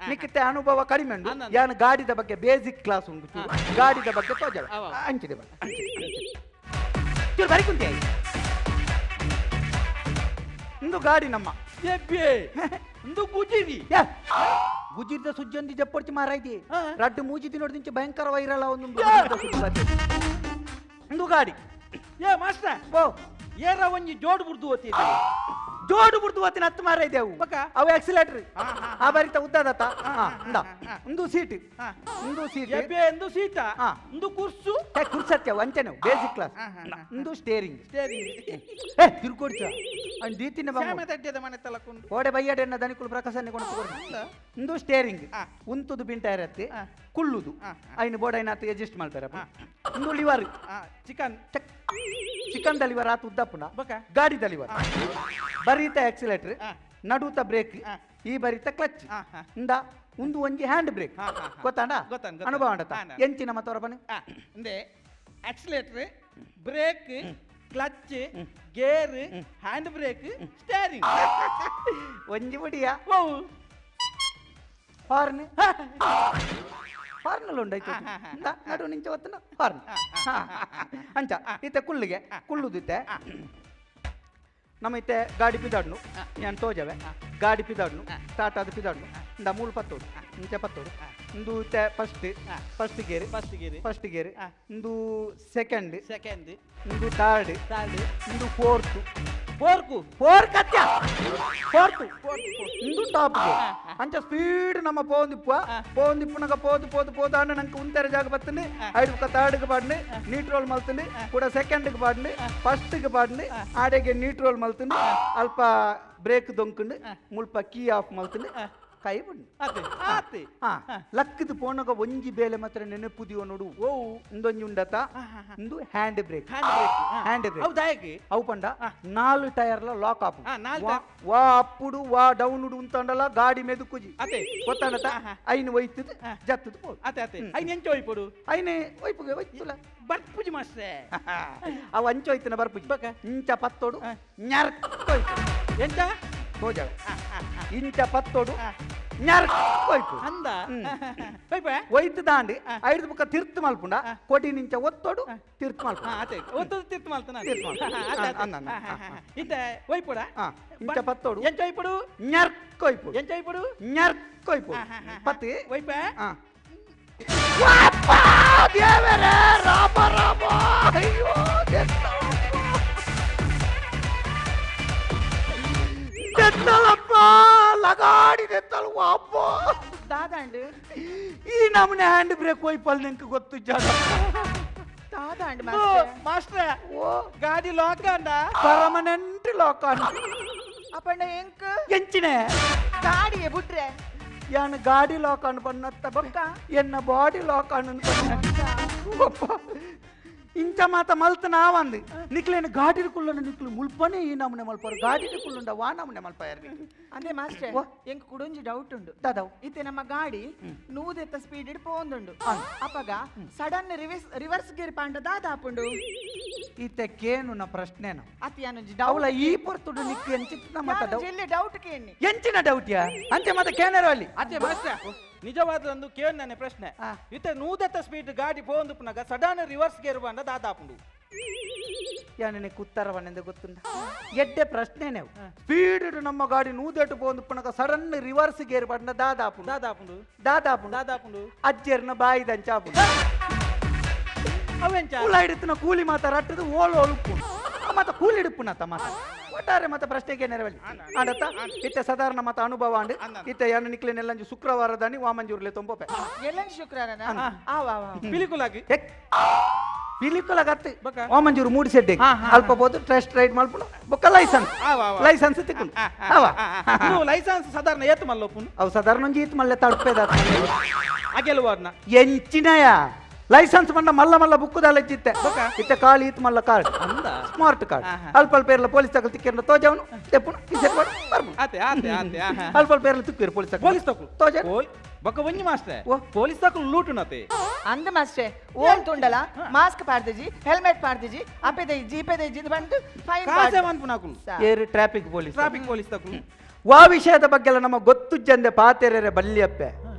ನಿಕ್ಕತೆ ಅನುಭವ ಕಡಿಮೆ ಉಂಟು ಯಾನು ಗಾಡಿದ ಬಗ್ಗೆ ಬೇಸಿಕ್ ಕ್ಲಾಸ್ ಉಂಟು ಗಾಡಿದ ಬಗ್ಗೆ ತೋಜ ಅಂಚಿದೆ ಚೂರು ಬರಿ ಕುಂತೆ ಇಂದು ಗಾಡಿ ನಮ್ಮ ಇಂದು ಗುಜಿರಿ ಗುಜಿರ್ದ ಸುಜ್ಜೊಂದಿ ಜಪ್ಪೊಡ್ಚಿ ಮಾರಾಯ್ತಿ ರಡ್ಡು ಮೂಜಿ ದಿನೋಡ್ದಿಂಚ ಭಯಂಕರ ವೈರಲ್ ಒಂದು ಇಂದು ಗಾಡಿ ಏ ಮಾಸ್ಟರ್ ಓ ಏರ ಒಂಜಿ ಜೋಡು ಬುಡ್ದು ಓತಿ ಜೋಡು ಬುಡ್ದು ಓತಿನ ಹತ್ತು ಮಾರಾಯ್ದೆ ಅವು ಅವು ಆಕ್ಸಿಲೇಟರ್ ಆ ಬರಿತ ಉದ್ದದತ್ತ ಇಂದ ಇಂದು ಸೀಟ್ ಇಂದು ಸೀಟ್ ಇಂದು ಸೀಟ ಇಂದು ಕುರ್ಸು ಕುರ್ಸತ್ಯ ವಂಚನೆ ಬೇಸಿಕ್ ಕ್ಲಾಸ್ ಇಂದು ಸ್ಟೇರಿಂಗ್ ಸ್ಟೇರಿಂಗ್ ಏ ತಿರ್ಕೊಡ್ಚ ಅಂಡ್ ದೀತಿನ ಮನೆ ಕೋಡೆ ಬಯ್ಯಡೆನ್ನ ದನಿಕುಲು ಪ್ರಕಾಶನೆ ಕೊಂಡು ಇಂದು ಸ್ಟೇರಿಂಗ್ ಉಂತುದು ಪಿಂಟ ಇರತ್ತೆ ಕುಳ್ಳುದು ಐನು ಬೋರ್ಡ್ ಐನ ಅಡ್ಜಸ್ಟ್ ಮಾಡ್ತಾರೆ ಇಂದು ಲಿವರ್ ಚಿಕನ್ ಚಿಕನ್ ಲಿವರ್ ಆತು ಉದ್ದಪ್ಪುನ ಗಾಡಿದ ಲಿವರ್ ಬರೀತ ಆಕ್ಸಿಲೇಟರ್ ನಡುತ ಬ್ರೇಕ್ ಈ ಬರೀತ ಕ್ಲಚ್ ಇಂದ ಒಂದು ಒಂಜಿ ಹ್ಯಾಂಡ್ ಬ್ರೇಕ್ ಗೊತ್ತಾಂಡ ಅನುಭವ ಉಂಡತ ಎಂಚಿನ ಮತ್ತವರ ಬನ್ನಿ ಅಂದೆ accelerator brake clutch gear hand brake steering ಒಂಜಿ ಬುಡಿಯ ಹಾರ್ನ್ ಹಾರ್ನಲ್ಲಿ ಉಂಡಾಯ್ತು ನಡು ನಿಂಚ ಒತ್ತನ ಹಾರ್ನ್ ಅಂಚ ಇತ್ತೆ ಕುಳ್ಳಿಗೆ ಕುಳ್ಳುದಿತ್ತೆ ನಮ್ಮ ಇತ್ತೆ ಗಾಡಿ ಪಿದಾಡ್ನು ನಾನು ತೋಜವೆ ಗಾಡಿ ಪಿದಾಡ್ನು ಸ್ಟಾರ್ಟ್ ಆದ ಪಿದಾಡ್ನು ಇಂದ ಮೂಲು ಪತ್ತೋಡು ಇಂಚ ಪತ್ತೋಡು ಇಂದು ಇತ್ತೆ first first gear first gear first gear ಇಂದು ಸೆಕೆಂಡ್ ಸೆಕೆಂಡ್ ಇಂದು ಥರ್ಡ್ ಥರ್ಡ್ ಇಂದು ಫೋರ್ತ್ ಫೋರ್ಕು ಫೋರ್ಕ್ ಅತ್ಯ ಫೋರ್ತ್ ಇಂದು ಟಾಪ್ ಅಂಚ ಸ್ಪೀಡ್ ನಮ್ಮ ಪೋಂದಿಪ್ಪ ಪೋಂದಿಪ್ಪನಗ ಪೋದು ಪೋದು ಪೋದು ಅಣ್ಣ ನಂಗೆ ಉಂತೆರ ಜಾಗ ಬತ್ತಂದು ಐದು ಥರ್ಡ್ಗೆ ಪಾಡ್ನು ನೀಟ್ರೋಲ್ ಮಲ್ತಂದು ಕೂಡ ಸೆಕೆಂಡ್ಗೆ ಪಾಡ್ನು ಫಸ್ಟ್ಗೆ ಪಾಡ್ನು ಆಡೆಗೆ ನೀಟ್ರೋಲ್ ಮಲ್ತಂದು ಅಲ್ಪ ಬ್ರೇಕ್ ದೊಂಕೊಂಡು ಮುಲ್ಪ ಕೀ ಆಫ್ ಮಲ್ತಂದು ಕೈ ಬುಡ್ನು ಲಕ್ಕದ ಪೋನಗ ಒಂಜಿ ಬೇಲೆ ಮಾತ್ರ ನೆನಪುದಿಯೋ ನೋಡು ಓ ಇಂದೊಂಜಿ ಉಂಡತ ಇಂದು hand brake hand brake ಅವು ಪಂಡ ನಾಲ್ ಟೈರ್ ಲಾಕ್ ಆಪ್ ವಾ ಅಪ್ಪುಡು ವಾ ಡೌನ್ ಉಂತಂಡಲ ಗಾಡಿ ಮೆದುಕುಜಿ ಗೊತ್ತಾಂಡತ ಐನು ಒಯ್ತದ ಜತ್ತದ ಪೋಡು ಐನ್ ಎಂಚ ಒಯ್ಪೊಡು ಐನೆ ಒಯ್ಪುಗೆ ಒಯ್ತುಲ ಬರ್ಪುಜಿ ಮಾಸ್ಟ್ರೆ ಅವು ಅಂಚ ಒಯ್ತನ ಬರ್ಪುಜಿ ಇಂಚ ಪತ್ತೋಡು ನ್ಯಾರ್ಕ್ ಒಯ್ತು ಎಂಚ ತೋಜ ಇಂಚ ಪತ್ತೋಡು ಅಂದ ಒಯ್ತು ದಾಂಡಿ ಐದು ಬುಕ್ಕ ತಿರ್ತು ಮಲ್ಪುಂಡ ಕೊಡಿ ನಿಂಚ ಒತ್ತೋಡು ತಿರ್ತು ಮಲ್ಪ ಒತ್ತೋಡು ತಿರ್ತು ಮಲ್ತನ ಇತ್ತೆ ಒಯ್ಪುಡ ಇಂಚ ಪತ್ತೋಡು ಎಂಚ ಒಯ್ಪುಡು ನ್ಯಾರ್ಕ್ ಒಯ್ಪುಡು ಎಂಚ ಒಯ್ಪುಡು ನ್ಯಾರ್ಕ್ ಒಯ್ಪುಡು ಪತ್ತಿ ಒಯ್ಪ ದೇವರೇ ರಾಮ ರಾಮ ಅಯ್ಯೋ ದೆತ್ತಲಪ್ಪ ಲಗಾಡಿ ದೆತ್ತಲು ಅಬ್ಬ ದಾದಾಂಡ್ ಈ ನಮ್ಮನೆ ಹ್ಯಾಂಡ್ ಬ್ರೇಕ್ ಹೋಯ್ಪಲ್ ನಿಂಗೆ ಗೊತ್ತು ಜಾಗ ದಾದಾಂಡ್ ಮಾಸ್ಟ್ರೆ ಗಾಡಿ ಲಾಕ್ ಅಂಡ ಪರ್ಮನೆಂಟ್ ಲಾಕ್ ಆಂಡ್ ಅಪ್ಪಂಡ ಎಂಕ್ ಎಂಚಿನೆ ಗಾಡಿಯೇ ಬುಟ್ರೆ ಯಾನ್ ಗಾಡಿ ಲಾಕ್ ಆನ್ ಬನ್ನತ್ತ ಬೊಕ್ಕ ಎನ್ನ ಬಾಡಿ ಲಾಕ್ ಆನ್ ಬನ್ನ ಬೊಪ್ಪ ಇಂಚ ಮಾತ ಮಲ್ತ ನಾವಂದು ನಿಕ್ಲೇನು ಗಾಡಿದ ಕುಲ್ಲನ ನಿಕ್ಲು ಮುಲ್ಪನೆ ಈ ನಮೂನೆ ಮಲ್ಪರು ಗಾಡಿದ ಕುಲ್ಲುಂಡ ವಾ ನಮೂನೆ ಮಲ್ಪಾಯರ್ ಅದೇ ಮಾಸ್ಟ್ರೆ ಎಂಕ್ ಕುಡೊಂಜಿ ಡೌಟ್ ಉಂಡು ದಾದವು ಇತ್ತೆ ನಮ್ಮ ಗಾಡಿ ನೂದೆತ್ತ ಸ್ಪೀಡ್ ಇಡ್ ಪೋಂದುಂಡು ಅಪಗ ಸಡನ್ ರಿವರ್ಸ್ ಗೇರ್ ಪಾಂಡ ದಾದಾಪುಂಡು ಇತ್ತೆ ಕೇನುನ ಪ್ರಶ್ನೆನ ಅತಿ ಅನುಂಜಿ ಅವಳ ಈ ಪೊರ್ತುಡು ನಿಕ್ಕು ಎಂಚಿನ ಮಾತ ಡೌಟ್ ಜಿಲ್ಲೆ ಡೌಟ್ ಕೇನಿ ಎಂಚಿನ ಡೌಟ್ ಯಾ ಅಂಚೆ ಮಾತ ಕೇನರು ಅಲ್ಲಿ ಅದೇ ಮಾಸ್ಟ್ರೆ ನಿಜವಾದ ಒಂದು ಕೇಳು ನನ್ನ ಪ್ರಶ್ನೆ ಇತ್ತೆ ನೂದೆತ್ತ ಸ್ಪೀಡ್ ಗಾಡಿ ಪೋಂದು ಪುನಗ ಸಡನ್ ರಿವರ್ಸ್ ಗೇರ್ ಬಂಡ ದಾದಾಪುಂಡು ಯಾನೆ ಕುತ್ತರವನ್ನೆಂದು ಗೊತ್ತುಂಡ ಎಡ್ಡೆ ಪ್ರಶ್ನೆನೇ ಸ್ಪೀಡ್ ನಮ್ಮ ಗಾಡಿ ನೂದೆಟ್ಟು ಪೋಂದು ಪುನಗ ಸಡನ್ ರಿವರ್ಸ್ ಗೇರ್ ಬಂಡ ದಾದಾಪುಂಡು ದಾದಾಪುಂಡು ದಾದಾಪುಂಡು ದಾದಾಪುಂಡು ಅಜ್ಜೆರ್ನ ಬಾಯಿದಂಚಾಪುಂಡು ಅವೆಂಚ ಕೂಲ ಹಿಡಿತನ ಕೂಲಿ ಮಾತ ರಟ್ಟದು ಓಳು ಒಳುಪು ಮಾತ ಕೂಲಿ ಹಿಡುಪುನತ ಮಾತ ಒಟ್ಟಾರೆ ಮಾತ ಪ್ರಶ್ನೆಗೆ ನೆರವಲ್ಲಿ ಆಂಡತ್ತ ಇತ್ತೆ ಸಾಧಾರಣ ಮಾತ ಅನುಭವ ಅಂಡ್ ಇತ್ತೆ ಯಾನು ನಿಕ್ಲೆನೆಲ್ಲಂಜು ಶುಕ್ರವಾರದಾನಿ ವಾಮಂಜೂರ್ಲೆ ತೊಂಬೋಪೆ ಎಲ್ಲಂಜಿ ಶುಕ್ರವಾರನ ಆವ ಆವ ಪಿಲಿಕುಲಾಗಿ ಪಿಲಿಕುಲಾಗತ್ತೆ ವಾಮಂಜೂರು ಮೂಡಿ ಸೆಡ್ಡೆ ಅಲ್ಪ ಬೋದು ಟೆಸ್ಟ್ ರೈಡ್ ಮಲ್ಪುನು ಬೊಕ್ಕ ಲೈಸೆನ್ಸ್ ಲೈಸೆನ್ಸ್ ತಿಕ್ಕೊಂಡು ಅವ ಲೈಸೆನ್ಸ್ ಸಾಧಾರಣ ಏತು ಮಲ್ಲೋಪುನು ಅವು ಸಾಧಾರಣ ಒಂಜಿ ಈತ್ ಮಲ್ಲೆ ತಡ್ಪೇದ ಅಗೆಲುವಾರ್ನ ಎಂಚಿನಯ ಲೈಸೆನ್ಸ್ ಬಂಡ ಮಲ್ಲ ಮಲ್ಲ ಬುಕ್ಕುದಾಲ ಇತ್ತೆ ಇತ್ತೆ ಕಾಳಿ ಈತ್ ಮಲ್ಲ ಕಾರ್ಡ್ ಸ್ಮಾರ್ಟ್ ಕಾರ್ಡ್ ಅಲ್ಪ ಅಲ್ಪ ಇರಲ ಪೊಲೀಸ್ ತಕಲ್ ತಿಕ್ಕಿರ್ನ ತೋಜವನು ತೆಪ್ಪುನು ಕಿಸೆಟ್ ಬರ್ಬು ಆತೆ ಆತೆ ಆತೆ ಅಲ್ಪ ಅಲ್ಪ ಇರಲ ತಿಕ್ಕಿರು ಪೊಲೀಸ್ ತಕಲ್ ಪೊಲೀಸ್ ತಕಲ್ ತೋಜ ಬೊಕ್ಕ ಒಂಜಿ ಮಾಸ್ಟ್ರೆ ಪೊಲೀಸ್ ತಕಲ್ ಲೂಟುನತೆ ಅಂದ ಮಾಸ್ಟ್ರೆ ಓಲ್ ತುಂಡಲ ಮಾಸ್ಕ್ ಪಾಡ್ದಿಜಿ ಹೆಲ್ಮೆಟ್ ಪಾಡ್ದಿಜಿ ಅಪೆದೈ ಜೀಪೆದೈ ಜಿಂದ್ ಬಂದು ಫೈನ್ ಕಾಸೆ ಮನ್ಪುನಾಕುಲು ಏರು ಟ್ರಾಫಿಕ್ ಪೊಲೀಸ್ ಟ್ರಾಫಿಕ್ ಪೊಲೀಸ್ ತಕಲು ವಾ ವಿಷಯದ ಬಗ್ಗೆ ಎಲ್ಲ ನಮ್ಮ ಗೊತ್ತು ಜಂದೆ ಪಾತೆರೆರೆ ಬಲ್ಲಿಯಪ್ಪೆ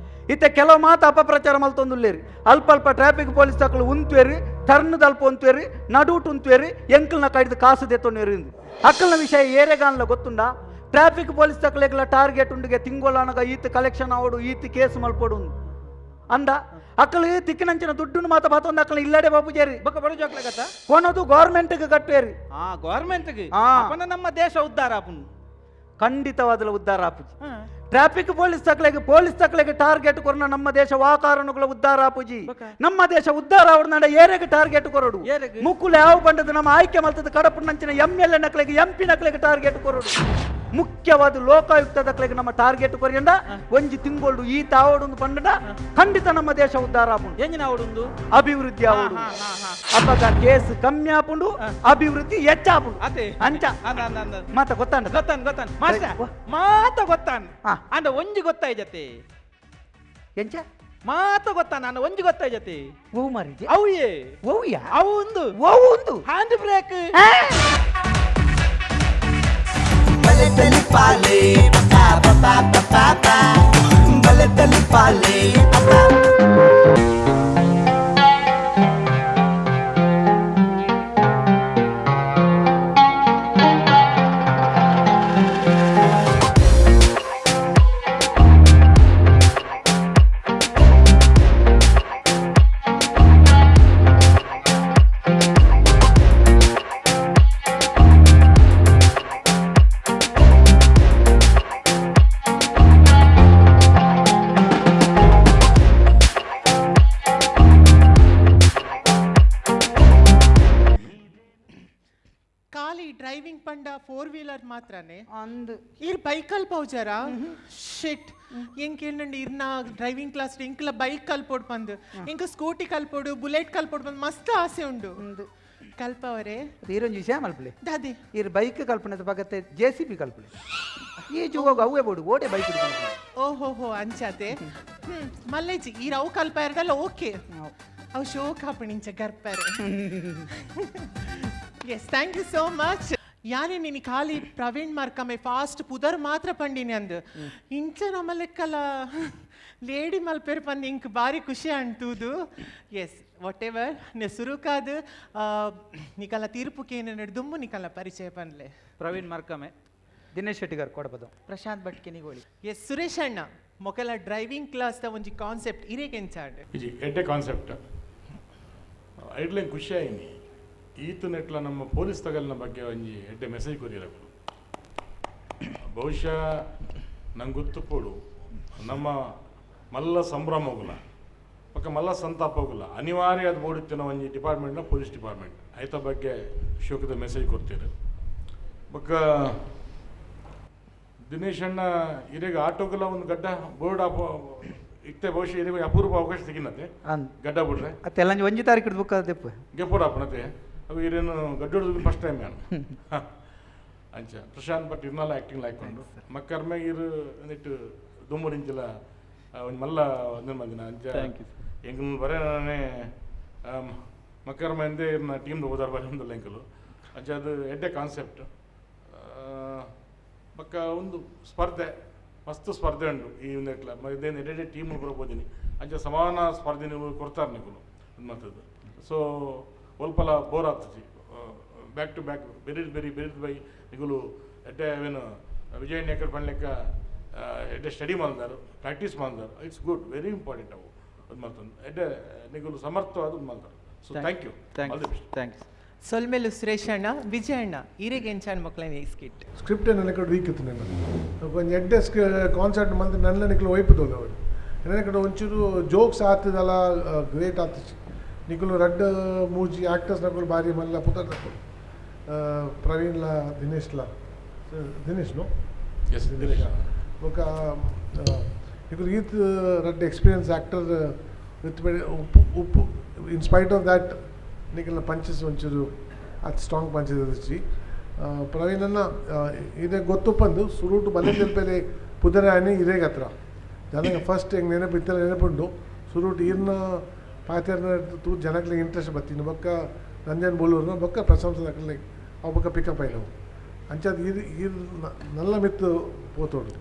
ಇತ್ತೆ ಕೆಲವು ಮಾತು ಅಪಪ್ರಚಾರ ಮಲ್ತೊಂದುಲ್ಲೇರಿ ಅಲ್ಪ ಅಲ್ಪ ಟ್ರಾಫಿಕ್ ಪೊಲೀಸ್ ತಕಲು ಉಂತ್ವೇರಿ ಟರ್ನ್ ದಲ್ಪ ಉಂತ್ವೇರಿ ನಡುಟು ಉಂತ್ವೇರಿ ಎಂಕಲ್ನ ಕೈದು ಕಾಸು ದೆತ್ತೊಂಡೇರಿ ಅಕ್ಕಲ್ನ ವಿಷಯ ಏರೆಗಾನ್ಲ ಗೊತ್ತುಂಡ ಟ್ರಾಫಿಕ್ ಪೊಲೀಸ್ ತಕಲೆಗ್ಲ ಟಾರ್ಗೆಟ್ ಉಂಡುಗೆ ತಿಂಗೊಳನಗ ಈತ ಕಲೆಕ್ಷನ್ ಆವಡು ಈತ ಕೇಸ್ ಮಲ್ಪೊಡು ಅಂದ ಅಕ್ಕಲು ತಿಕ್ಕಿನಂಚಿನ ದುಡ್ಡುನು ಮಾತ ಬಾತೊಂದು ಅಕ್ಕಲು ಇಲ್ಲಡೆ ಬಾಪುಜೇರಿ ಬೊಕ್ಕ ಬಡ ಜೋಕ್ಲೆಗತ್ತ ಕೊನದು ಗೌರ್ಮೆಂಟ್ಗೆ ಕಟ್ಟುವೇರಿ ಆ ಗೌರ್ಮೆಂಟ್ಗೆ ಅಪನ ನಮ್ಮ ದೇಶ ಉದ್ಧಾರ ಆಪುಂಡು ಖಂಡಿತವಾದಲ ಉದ್ಧಾರ ಆಪುಜಿ ಟ್ರಾಫಿಕ್ ಪೊಲೀಸ್ ತಕಲೆಗೆ ಪೊಲೀಸ್ ತಕಲೆಗೆ ಟಾರ್ಗೆಟ್ ಕೊರನ ನಮ್ಮ ದೇಶ ವಾಕಾರಣಗಳ ಉದ್ಧಾರ ಆಪುಜಿ ನಮ್ಮ ದೇಶ ಉದ್ಧಾರ ಆವಡ್ನಾಡ ಏರೆಗೆ ಟಾರ್ಗೆಟ್ ಕೊರಡು ಮುಕ್ಕುಲು ಯಾವ ಬಂಡದ ನಮ್ಮ ಆಯ್ಕೆ ಮಲ್ತದ ಕಡಪು ನಂಚಿನ ಎಂ ಎಲ್ ಎ ನಕಲೆಗೆ ಎಂ ಪಿ ನಕಲೆಗೆ ಟಾರ್ಗೆಟ್ ಕೊರಡು ಮುಖ್ಯವಾದ ಲೋಕಾಯುಕ್ತ ದಕ್ಲೆಗೆ ನಮ್ಮ ಟಾರ್ಗೆಟ್ ಕೊರಿಯಂಡ ಒಂಜಿ ತಿಂಗಳು ಈ ತಾವಡೊಂದು ಪಂಡಡ ಖಂಡಿತ ನಮ್ಮ ದೇಶ ಉದ್ಧಾರ ಆಪುಂಡು ಎಂಜಿನ ಆವಡುಂದು ಅಭಿವೃದ್ಧಿ ಆವಡು ಅಪಗ ಕೇಸ್ ಕಮ್ಮಿ ಆಪುಂಡು ಅಭಿವೃದ್ಧಿ ಹೆಚ್ಚಾಪುಂಡು ಅದೇ ಅಂಚ ಮಾತ ಗೊತ್ತಾಂಡ ಗೊತ್ತಾನ್ ಗೊತ್ತಾನ್ ಮಾಸ್ಟರ್ ಮಾತ ಗೊತ್ತಾನ್ ಅಂಡ ಒಂಜಿ ಗೊತ್ತಾಯ್ಜತೆ ಎಂಚ ಮಾತ ಗೊತ್ತಾನ ಅಂಡ ಒಂಜಿ ಗೊತ್ತಾಯ್ಜತೆ ಓ ಮಾರಿಜೆ ಅವುಯೇ ಓವುಯಾ ಅವು ಒಂದು ಓವು ಒಂದು ಹ್ಯಾಂಡ್ ಬ್ರೇಕ್ ಬಲೆ ತಲಿಪಾಲೆ ಪಾ ಪಾ ಪಾ ಪಾ ಬಲೆ ತಲಿಪಾಲೆ ಖಾಲಿ ಡ್ರೈವಿಂಗ್ ಪಂಡ ಫೋರ್ ವೀಲರ್ ಮಾತ್ರನೇ ಅಂದ್ ಇರ್ ಬೈಕಲ್ ಪೌಜಾರ ಶಿಟ್ ಎಂಕ್ ಏನಂడి ಇರ್ನ ಡ್ರೈವಿಂಗ್ ಕ್ಲಾಸ್ ಇಂಕ್ಲ ಬೈಕ್ ಕಲ್ಪೋಡು ಪಂದು ಇಂಕ ಸ್ಕೂಟಿ ಕಲ್ಪೋಡು ಬುಲೆಟ್ ಕಲ್ಪೋಡು ಬಂದು ಮಸ್ತ್ ಆಸೆ ಉಂಡು ಕಲ್ಪವರೆ ಈರೊಂಜಿ ವಿಷಯ ಮಲ್ಪಲೆ ದಾದಿ ಇರ್ ಬೈಕ್ ಕಲ್ಪನೆ ಬಗತ್ತೆ ಜೆ ಸಿ ಬಿ ಕಲ್ಪನೆ ಈ ಜುವಾಗ ಅವೇ ಬೋಡು ಓಡೆ ಬೈಕ್ ಓಹೋ ಹೋ ಅಂಚಾತೆ ಮಲ್ಲೇಜಿ ಈ ರವು ಕಲ್ಪ ಇರದಲ್ಲ ಓಕೆ ಅವು ಶೋಕ್ ಹಾಪಣಿಂಚ ಗರ್ಪರೆ yes thank you so much ಯಾನೇ ನೀನು ಖಾಲಿ ಪ್ರವೀಣ್ ಮಾರ್ಕಮ್ಮೆ ಫಾಸ್ಟ್ ಪುದರ್ ಮಾತ್ರ ಪಂಡಿನಿ ಅಂದು ಇಂಚ ನಮ್ಮ ಲೆಕ್ಕಲ ಲೇಡಿ ಮಲ್ಪೇರು ಪಂದು ಇಂಕ್ ಬಾರಿ ಖುಷಿ ಅಂಟೂದು ಎಸ್ what ever ನೆ ಸುರುಕಾದು ನಿಕಲ ತೀರ್ಪುಕೇನ ದುಮ್ಮು ನಿಕಲ ಪರಿಚಯ ಪನ್ಲೆ ಪ್ರವೀಣ್ ಮಾರ್ಕಮೆ ದಿನೇಶ್ ಶೆಟ್ಟಿಗಾರ್ ಕೊಡಬಹುದು ಪ್ರಶಾಂತ್ ಭಟ್ ಕಿನಿಗೋಳಿ ಎಸ್ ಸುರೇಶ್ ಅಣ್ಣ ಮೊಕಲ ಡ್ರೈವಿಂಗ್ ಕ್ಲಾಸ್ ದ ಒಂಜಿ ಕಾನ್ಸೆಪ್ಟ್ ಇರೇಗೆಂಚಾಂಡ್ ಇಜಿ ಎಡ್ಡೆ ಕಾನ್ಸೆಪ್ಟ್ ಐಡ್ಲೆಂಗ್ ಖುಷಿ ಆಯ್ನಿ ಈತನೆಟ್ಲ ನಮ್ಮ ಪೊಲೀಸ್ ತಗಲ್ನ ಬಗ್ಗೆ ಒಂಜಿ ಎಡ್ಡೆ ಮೆಸೇಜ್ ಕೊರಿಯರಕು. ಬಹುಶಃ ನಂಗೆ ಗೊತ್ತುಪೋಡು ನಮ್ಮ ಮಲ್ಲ ಸಂಭ್ರಮ ಹೋಗಲ್ಲ ಪಕ್ಕ ಮಲ್ಲ ಸಂತಾಪ ಹೋಗಲ್ಲ ಅನಿವಾರ್ಯ ಅದು ಬೋಡಿತ್ತಿನ ಒಂಜಿ ಡಿಪಾರ್ಟ್ಮೆಂಟ್ನ ಪೊಲೀಸ್ ಡಿಪಾರ್ಟ್ಮೆಂಟ್ ಐತ ಬಗ್ಗೆ ಶೋಕದ ಮೆಸೇಜ್ ಕೊಡ್ತೀರಿ. ಬೊಕ್ಕ ದಿನೇಶ್ ಅಣ್ಣ ಇರೆಗ್ ಆಟೋಗೆಲ್ಲ ಒಂದು ಗಡ್ಡ ಬೋರ್ಡ್ ಆಪ ಇತ್ತೆ ಬಹುಶಃ ಇರೆಗ್ ಅಪೂರ್ವ ಅವಕಾಶ ಸಿಗಿನತೆ ಗಡ್ಡ ಬಿಡ್ರೆ ಅತ್ತೆಲ್ಲ ಒಂಜಿ ತಾರೀಕು ಬುಕ್ ಆದೆಪ್ಪ ಗೆಪೋಡ್ ಆಪನತೆ ಅವು ಇರೇನು ಗಡ್ಡೋಡು ಫಸ್ಟ್ ಟೈಮ್ ನಾನು ಅಂಚ ಪ್ರಶಾಂತ್ ಭಟ್ ಇರ್ನಾಲ ಆ್ಯಕ್ಟಿಂಗ್ ಲಾಯ್ಕೊಂಡು ಮಕ್ಕರ್ಮೆ ಇರು ಒಂದಿಟ್ಟು ದುಮ್ಮುರಿಂಚಿಲ ಒಂದು ಮಲ್ಲ ಒಂದಿನ ಮಂದಿನ ಅಂಚ ಎಂಕ್ ಬರೇ ನಾನೇ ಮಕ್ಕರ್ಮ ಎಂದೇ ಇರ್ನ ಟೀಮ್ದ ಹೋದಾರ ಬರೀ ಒಂದಲ್ಲ ಎಂಕಲು ಅಂಚ ಅದು ಎಡ್ಡೆ ಕಾನ್ಸೆಪ್ಟ್. ಬಕ್ಕ ಒಂದು ಸ್ಪರ್ಧೆ ಮಸ್ತ್ ಸ್ಪರ್ಧೆ ಉಂಟು ಈ ಒಂದು ಇದೇನು ಎಡೆಡೆ ಟೀಮ್ ಬರ್ಬೋದಿನಿ ಅಂಚ ಸಮಾನ ಸ್ಪರ್ಧೆ ನೀವು ಕೊಡ್ತಾರೆ ನೀವು ಅದು ಮಾತದ್ದು. ಸೊ ಒಲ್ಪಲ ಬೋರ್ ಆಗ್ತದೆ back to back berry berry berry by ನಿಗುಲು ಎಡ್ಡೆ ಏನು ವಿಜಯ್ ನೇಕರ್ ಪಣ್ಲೆಕ್ಕ ಎಡ್ಡೆ ಸ್ಟಡಿ ಮಾಡಿದಾರು ಪ್ರಾಕ್ಟೀಸ್ ಮಾಡಿದಾರು. It's good, very important ಅವು ಅದು ಮಾತೊಂದು ಎಡ್ಡೆ ನಿಗುಲು ಸಮರ್ಥವಾದ ಮಾಡ್ತಾರೆ. So thank you, all the best. Thanks. ಸೊಲ್ಮೆಲು ಸುರೇಶ್ ಅಣ್ಣ, ವಿಜಯ್ ಅಣ್ಣ, ಈರೆಗೆ ಎಂಚಾನ್ ಮಕ್ಕಳನ್ನ ಈ ಸ್ಕಿಟ್ ಸ್ಕ್ರಿಪ್ಟ್ ನನಗೆ ವೀಕ್ ಇತ್ತು. ನನ್ನ ಒಂಜಿ ಎಡ್ಡೆ ಕಾನ್ಸರ್ಟ್ ಮಂತ್ ನನ್ನ ನಿಕ್ಲು ಒಯ್ಪುದಲ್ಲ ಅವರು ಎನ್ನ ಒಂಚೂರು ಜೋಕ್ಸ್ ಆತದಲ್ಲ ಗ್ರೇಟ್ ಆತಿச்சு. ನಿಕುಲು ರಡ್ಡ್ ಮೂಜಿ ಆ್ಯಕ್ಟರ್ಸ್ ನಕುಲು ಬಾರಿ ಮಲ್ಲ ಪುದರ್ ನಕುಲು ಪ್ರವೀಣ್ಲ ದಿನೇಶ್ಲ ದಿನೇಶ್ ನೋ ಎಸ್ ದಿನೇಶ್ ಬೊಕ ನಿಕುಲು ಈತ್ ರಡ್ಡ್ experience actor with ಉಪ್ಪು ಉಪ್ಪು in spite of that ನಿಕಲ್ನ punches ಒಂಚೂರು ಅದು ಸ್ಟ್ರಾಂಗ್ ಪಂಚಸ್ ಇರ್ಚಿ. ಪ್ರವೀಣನ್ನ ಇದೇ ಗೊತ್ತುಪ್ಪಂದು ಸುರುಟು ಬಲೆ ತೆಲ್ಪೆಲೆ ಪುದರ ಆನೆ ಇರೇಗ ಹತ್ರ ಜನಗೆ ಫಸ್ಟ್ ಹೆಂಗೆ ನೆನಪು ಇತ್ತೆಲ್ಲ ನೆನಪುಂಡು ಸುರುಟು ಇರ್ನ ಪಾತೆರ್ನ ತೂ ಜನಕ್ಕೆ ಇಂಟ್ರೆಸ್ಟ್ ಬತ್ತೀನಿ ಬೊಕ್ಕ ರಂಜನ್ ಬೋಲೂರ್ನ ಬೊಕ್ಕ ಪ್ರಶಂಸೆ ಅವು ಬೊಕ್ಕ ಪಿಕಪ್ ಆಯ್ನವು ಅಂಚಾದ ಇರ್ ಇರ್ ನಲ್ಲ ಮಿತ್ತು ಪೋತೋಡು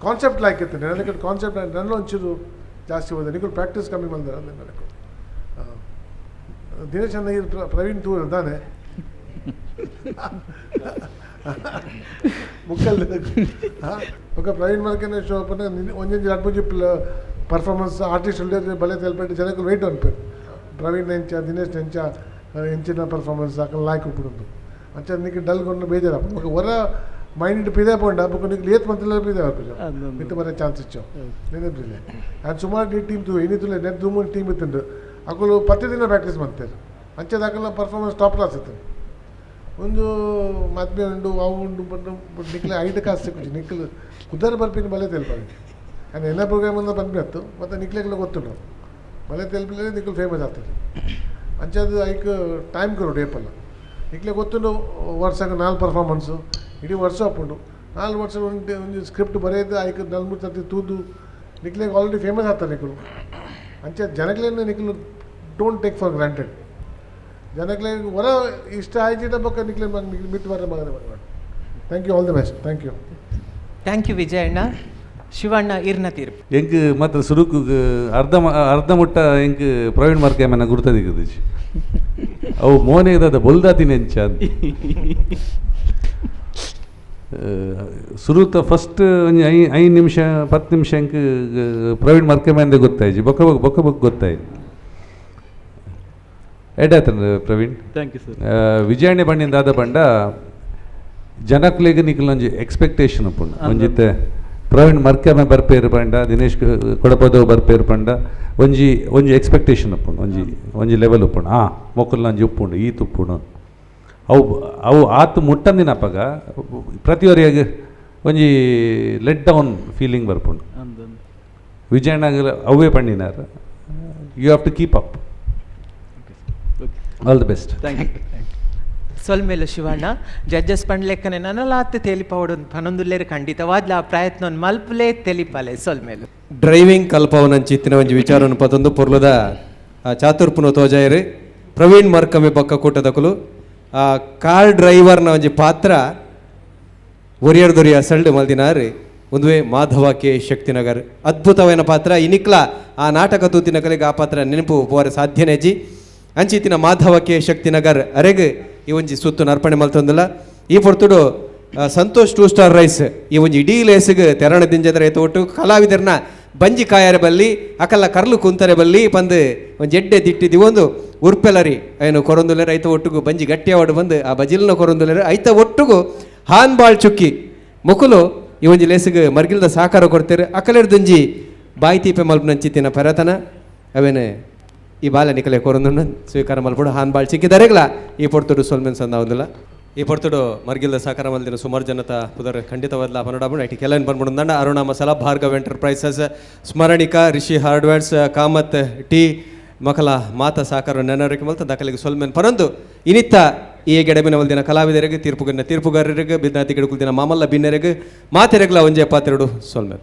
ಕಾನ್ಸೆಪ್ಟ್ ಲೈಕ್ ಇತ್ತು ನನಗೆ ಕಾನ್ಸೆಪ್ಟ್ ನನ್ನ ಒಂಚೂರು ಜಾಸ್ತಿ ಹೋದ ನಿಕುಲು ಪ್ರಾಕ್ಟೀಸ್ ಕಮ್ಮಿ ಬಂದ ನನಗೆ. ದಿನೇಶ್ ಅಣ್ಣ ಇರ್ ಪ್ರವೀಣ್ ತೂರ್ ತಾನೆ ಮುಕ್ಕಲ್ ఒక ಪ್ರವೀಣ್ ಮಲ್ಕನೆ ಶೋ ಒಂಜೊಂಜಿ ರಡ್ಡ್ ಮೂಜಿ ಪರ್ಫಾರ್ಮೆನ್ಸ್ ಆರ್ಟಿಸ್ಟ್ ಉಲ್ಲೆರ್ ಬಲೆ ತೆಲ್ಪೆಟ್ ಜನಕ್ಕೂ ವೆಯ್ಟ್ ಅನ್ಪೇರು ಪ್ರವೀಣ್ ಎಂಚ ದಿನೇಶ್ ಎಂಚ ಎಂಚಿನ ಪರ್ಫಾರ್ಮೆನ್ಸ್ ಅಕಲ್ ಲಾಯ್ಕ್ ಉಪ್ಪುಂಡು ಅಂಚ ನಿಕ್ ಡಲ್ ಕೊಂಡು ಬೇಜಾರಪ್ಪ ಬೊಕ ಒರ ಮೈಂಡ್ ಪಿದೆ ಪೋಂಡ ಬೊಕ ನಿಕ್ ಲೇತ್ ಮಂತಿಲ್ಲ ಪಿದೆ ಬರ್ಪುಜ ಮಿತ್ತ ಬರ ಚಾನ್ಸ್ ಇಚ್ಚೋ ನೆನಪಿಲ್ಲ. ಆ್ಯಂಡ್ ಸುಮಾರು ಟೀಮ್ ತೂ ಏನಿತ್ತು ನೆಟ್ ದುಮ್ಮು ಟೀಮ್ ಇತ್ತುಂಡು ಅಕುಲು ಪತ್ತೆ ದಿನ ಪ್ರಾಕ್ಟೀಸ್ ಮಾಡ್ತಾರೆ ಅಂಚದ ಅಕಲ್ನ performance top class ಇತ್ತು. ಒಂದು ಮದ್ಮೆ ಉಂಡು ಅವು ಉಂಡು ಬಂದು ನಿಕ್ಲೆ ಐಟ್ ಕಾಸು ಸಿಕ್ಕುಜಿ ನಿಕ್ಲು ಕುದರ್ ಬರ್ಪಿನ ಬಲೆ ತೆಲ್ಪಾಗಿ ಆ್ಯಂಡ್ ಎಲ್ಲ ಪ್ರೋಗ್ರಾಮ್ ಅಂದ ಬಂದ್ಬಿತ್ತು ಮತ್ತು ನಿಕ್ಲೆಗ್ಲ ಗೊತ್ತುಂಡು ಬಲೆ ತೆಲ್ಪಿಲ್ಲ ನಿಕ್ಲು ಫೇಮಸ್ ಆಗ್ತದೆ. ಅಂಚದು ಐಕ್ ಟೈಮ್ ಕೊರಡು ಏಪಲ್ಲ ನಿಕ್ಲೆ ಗೊತ್ತುಂಡು ವರ್ಷಕ್ಕೆ 4 ಪರ್ಫಾರ್ಮೆನ್ಸು ಇಡೀ ವರ್ಷ ಆಪುಂಡು 4 ವರ್ಷ ಒಂದು ಒಂಜಿ ಸ್ಕ್ರಿಪ್ಟ್ ಬರೆಯೋದು ಐಕ್ 4 ಸರ್ತಿ ತೂದು ನಿಕ್ಲೆಗ್ ಆಲ್ರೆಡಿ ಫೇಮಸ್ ಆಗ್ತಾರೆ ನಿಕ್ಲು. ಅಂಚೆ ಜನಕ್ಲೇನು ನಿಕ್ಲು don't take for granted ಜನಕ್ಲೆ ಹೊರ ಇಷ್ಟ ಆಯ್ತು ಬೊಕ್ಕ ನಿಕ್ಲೆ ಮಿತ್ ಬರ ಮಗನ. Thank you, all the best. Thank you. Thank you Vijay ಅಣ್ಣ. ಶಿವಣ್ಣ ಇರ್ನ ತೀರ್ಪು ಎಂಕ್ ಮಾತ್ರ ಸುರುಕು ಅರ್ಧ ಅರ್ಧ ಮುಟ್ಟ ಎಂಕ್ ಪ್ರವೀಣ್ ಮಾರ್ಕೆ ಗುರ್ತದಿಕ್ಕುದಿಜಿ ಅವು ಮೋನೆಗದ ಬೊಲ್ದಾತಿನ ಎಂಚ ಸುರುತ ಫಸ್ಟ್ ಒಂಜಿ 5 ನಿಮಿಷ 10 ನಿಮಿಷ ಎಂಕ್ ಪ್ರವೀಣ್ ಮರ್ಕೆಮಂದೆ ಗೊತ್ತಾಯ್ಜಿ ಬೊಕ್ಕ ಬೊಕ್ಕ ಬೊಕ್ಕ ಬೊಕ್ಕ ಗೊತ್ತಾಯ್ತು. ಎಡ್ಡಾತನ ಪ್ರವೀಣ್. Thank you sir. ವಿಜಯಣ್ಣೆ ಬಣ್ಣಿಂದ ಆದ ಬಂಡ ಜನಕ್ಲೆಗ್ ನಿಕ್ಲ್ ಒಂಜಿ ಎಕ್ಸ್ಪೆಕ್ಟೇಷನ್ ಉಪ್ಪುಂಡು ಒಂಜಿತ್ತೆ ಪ್ರವೀಣ್ ಮರ್ಕೆಮೆ ಬರ್ಪೇರು ಪಂಡ ದಿನೇಶ್ ಕೊಡಪದವು ಬರ್ಪೇರು ಪಂಡ ಒಂಜಿ ಒಂಜಿ ಎಕ್ಸ್ಪೆಕ್ಟೇಷನ್ ಉಪ್ಪುಂಡು ಒಂಜಿ ಒಂಜಿ ಲೆವೆಲ್ ಉಪ್ಪುಂಡು ಆ ಮೊಕ್ಕಲ್ನ ಒಂಜಿ ಉಪ್ಪುಂಡು ಈತ್ ಉಪ್ಪುಂಡು ಅವು ಅವು ಆತು ಮುಟ್ಟಂದಿನ ಅಪಗ ಪ್ರತಿಯೊರಿಯಾಗ ಒಂಜಿ let down feeling ಬರ್ಪುಂಡು. ವಿಜಯಣ್ಣಗಲ ಅವೇ ಪಂಡಿನಾರ್ you have to keep up. All the best. Thank you. ಸೊಲ್ಮೇಲು Shivanna. Judges ಪಂಡ್ಲೆಕ್ಕನೆ ನನಲಾತ್ ತೆಲಿಪಾವಡು ಪನೊಂದುಲ್ಲೇರು ಖಂಡಿತವಾದ್ಲ ಆ ಪ್ರಯತ್ನ ಮಲ್ಪುಲೇ ತೆಲಿಪಾಲೆ ಸೊಲ್ಮೇಲು. ಡ್ರೈವಿಂಗ್ ಕಲ್ಪವನಂಚಿತ್ತಿನ ಒಂಜಿ ವಿಚಾರವನ್ನು ಪತೊಂದು ಪೊರ್ಲುದ ಚಾತುರ್ಪುನ ತೋಜಾಯರು ಪ್ರವೀಣ್ ಮರ್ಕಮೆ ಬೊಕ್ಕ ಕೂಟದಕುಲು ಆ ಕಾರ್ ಡ್ರೈವರ್ನ ಒಂಜಿ ಪಾತ್ರ ಒರಿಯರ್ ದೊರಿಯ ಸಲ್ಡ್ ಮಲ್ದಿನಾರ್ ಒಂದುವೆ ಮಾಧವ ಕೆ ಶಕ್ತಿನಗರ್ ಅದ್ಭುತವಾದ ಪಾತ್ರ ಇನಿಕ್ಲ ಆ ನಾಟಕ ತೂತಿನ ಕಲೆಗೆ ಆ ಪಾತ್ರ ನೆನಪು ಪೋರೆ ಸಾಧ್ಯನೇಜಿ ಅಂಚಿತ್ತಿನ ಮಾಧವ ಕೆ ಶಕ್ತಿನಗರ್ ಅರೆಗ್ ಈ ಒಂಜಿ ಸುತ್ತು ಅರ್ಪಣೆ ಮಲ್ತೊಂದುಲ್ಲ. ಈ ಪೊರ್ತುಡು ಸಂತೋಷ್ 2 ಸ್ಟಾರ್ ರೈಸ್ ಈ ಒಂಜಿ ಇಡೀ ಲೇಸಿಗೆ ತೆರಣ ದಿಂಜದ ರೈತ ಒಟ್ಟು ಕಲಾವಿದರ್ನ ಬಂಜಿ ಕಾಯರೆ ಬಲ್ಲಿ ಅಕಲ್ಲ ಕರ್ಲು ಕುಂತರೆ ಬಲ್ಲಿ ಪಂದು ಒಂಜಿ ಎಡ್ಡೆ ದಿಟ್ಟಿದಿ ಒಂದು ಉರ್ಪೆಲರಿ ಏನು ಕೊರೊಂದುಲೆ ರೈತ ಒಟ್ಟುಗು ಬಂಜಿ ಗಟ್ಟಿಯಾವಡು ಬಂದು ಆ ಬಜಿಲ್ನ ಕೊರೊಂದುಲೆರು ಐತ ಒಟ್ಟುಗು ಹಾನ್ ಬಾಳ್ ಚುಕ್ಕಿ ಮೊಕುಲು ಈ ಒಂಜಿ ಲೇಸಿಗೆ ಮರ್ಗಿಲ್ದ ಸಹಕಾರ ಕೊಡ್ತೇರು. ಅಕಲೆರ್ದುಂಜಿ ಬಾಯಿ ತೀಪೆ ಮಲ್ಪನಂಚಿತ್ತಿನ ಪೆರತನ ಅವೇನೆ ಈ ಬಾಲ ನಿಕಲೆ ಕೊರೊಂದುಂಡು ಸ್ವೀಕಾರ ಮಲ್ಪಡು ಹಾನ್ ಬಾಳ್ ಚಿಕ್ಕಿದರೆಗ್ಲ ಈ ಪೊರ್ತುಡು ಸೊಲ್ಮೆನ್ ಸಂದಾವುದಿಲ್ಲ. ಈ ಪೊರ್ತುಡು ಮರ್ಗಿಲ್ದ ಸಹಕಾರ ಮಲ್ದಿನ ಸುಮಾರು ಜನತ ಪುದರ್ ಖಂಡಿತವಾದ್ಲ ಪನಡಾಬುಂಡು. ಐಟಿ ಕೆಲವನ್ ಬಂದ್ಬಿಡು Aruna Masala, Bhargav enterprises, Smaranika, Rishi hardwares, Kamath tea ಮಕಲ ಮಾತ ಸಹಕಾರ ನೆನರಿಕೆ ಮಲ್ತ ದಾಖಲೆಗೆ ಸೊಲ್ಮೆನ್ ಪರಂದು ಇನಿತ್ತ ಈ ಗೆಡಬಿನ ಒಲ್ದಿನ ಕಲಾವಿದರಿಗೆ, ತೀರ್ಪುಗನ್ನ ತೀರ್ಪುಗಾರರಿಗೆ, ಬಿದ್ದಾತಿ ಗಿಡಕುಲ್ದಿನ ಮಾಮಲ್ಲ ಬಿನ್ನೆರೆಗೆ ಮಾತೆರೆಗ್ಲ ಒಂಜೆ ಪಾತೆರಡು ಸೊಲ್ಮೆನ್.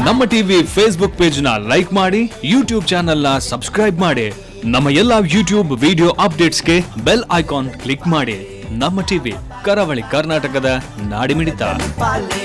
ನಮ್ಮ ಟಿವಿ ಫೇಸ್ಬುಕ್ ಪೇಜ್ ನ ಲೈಕ್ ಮಾಡಿ, ಯೂಟ್ಯೂಬ್ ಚಾನೆಲ್ ನ ಸಬ್ಸ್ಕ್ರೈಬ್ ಮಾಡಿ, ನಮ್ಮ ಎಲ್ಲಾ ಯೂಟ್ಯೂಬ್ ವಿಡಿಯೋ ಅಪ್ಡೇಟ್ಸ್ಗೆ ಬೆಲ್ ಐಕಾನ್ ಕ್ಲಿಕ್ ಮಾಡಿ. ನಮ್ಮ ಟಿವಿ, ಕರಾವಳಿ ಕರ್ನಾಟಕದ ನಾಡಿಮಿಡಿತ. ಪಾಲೆ.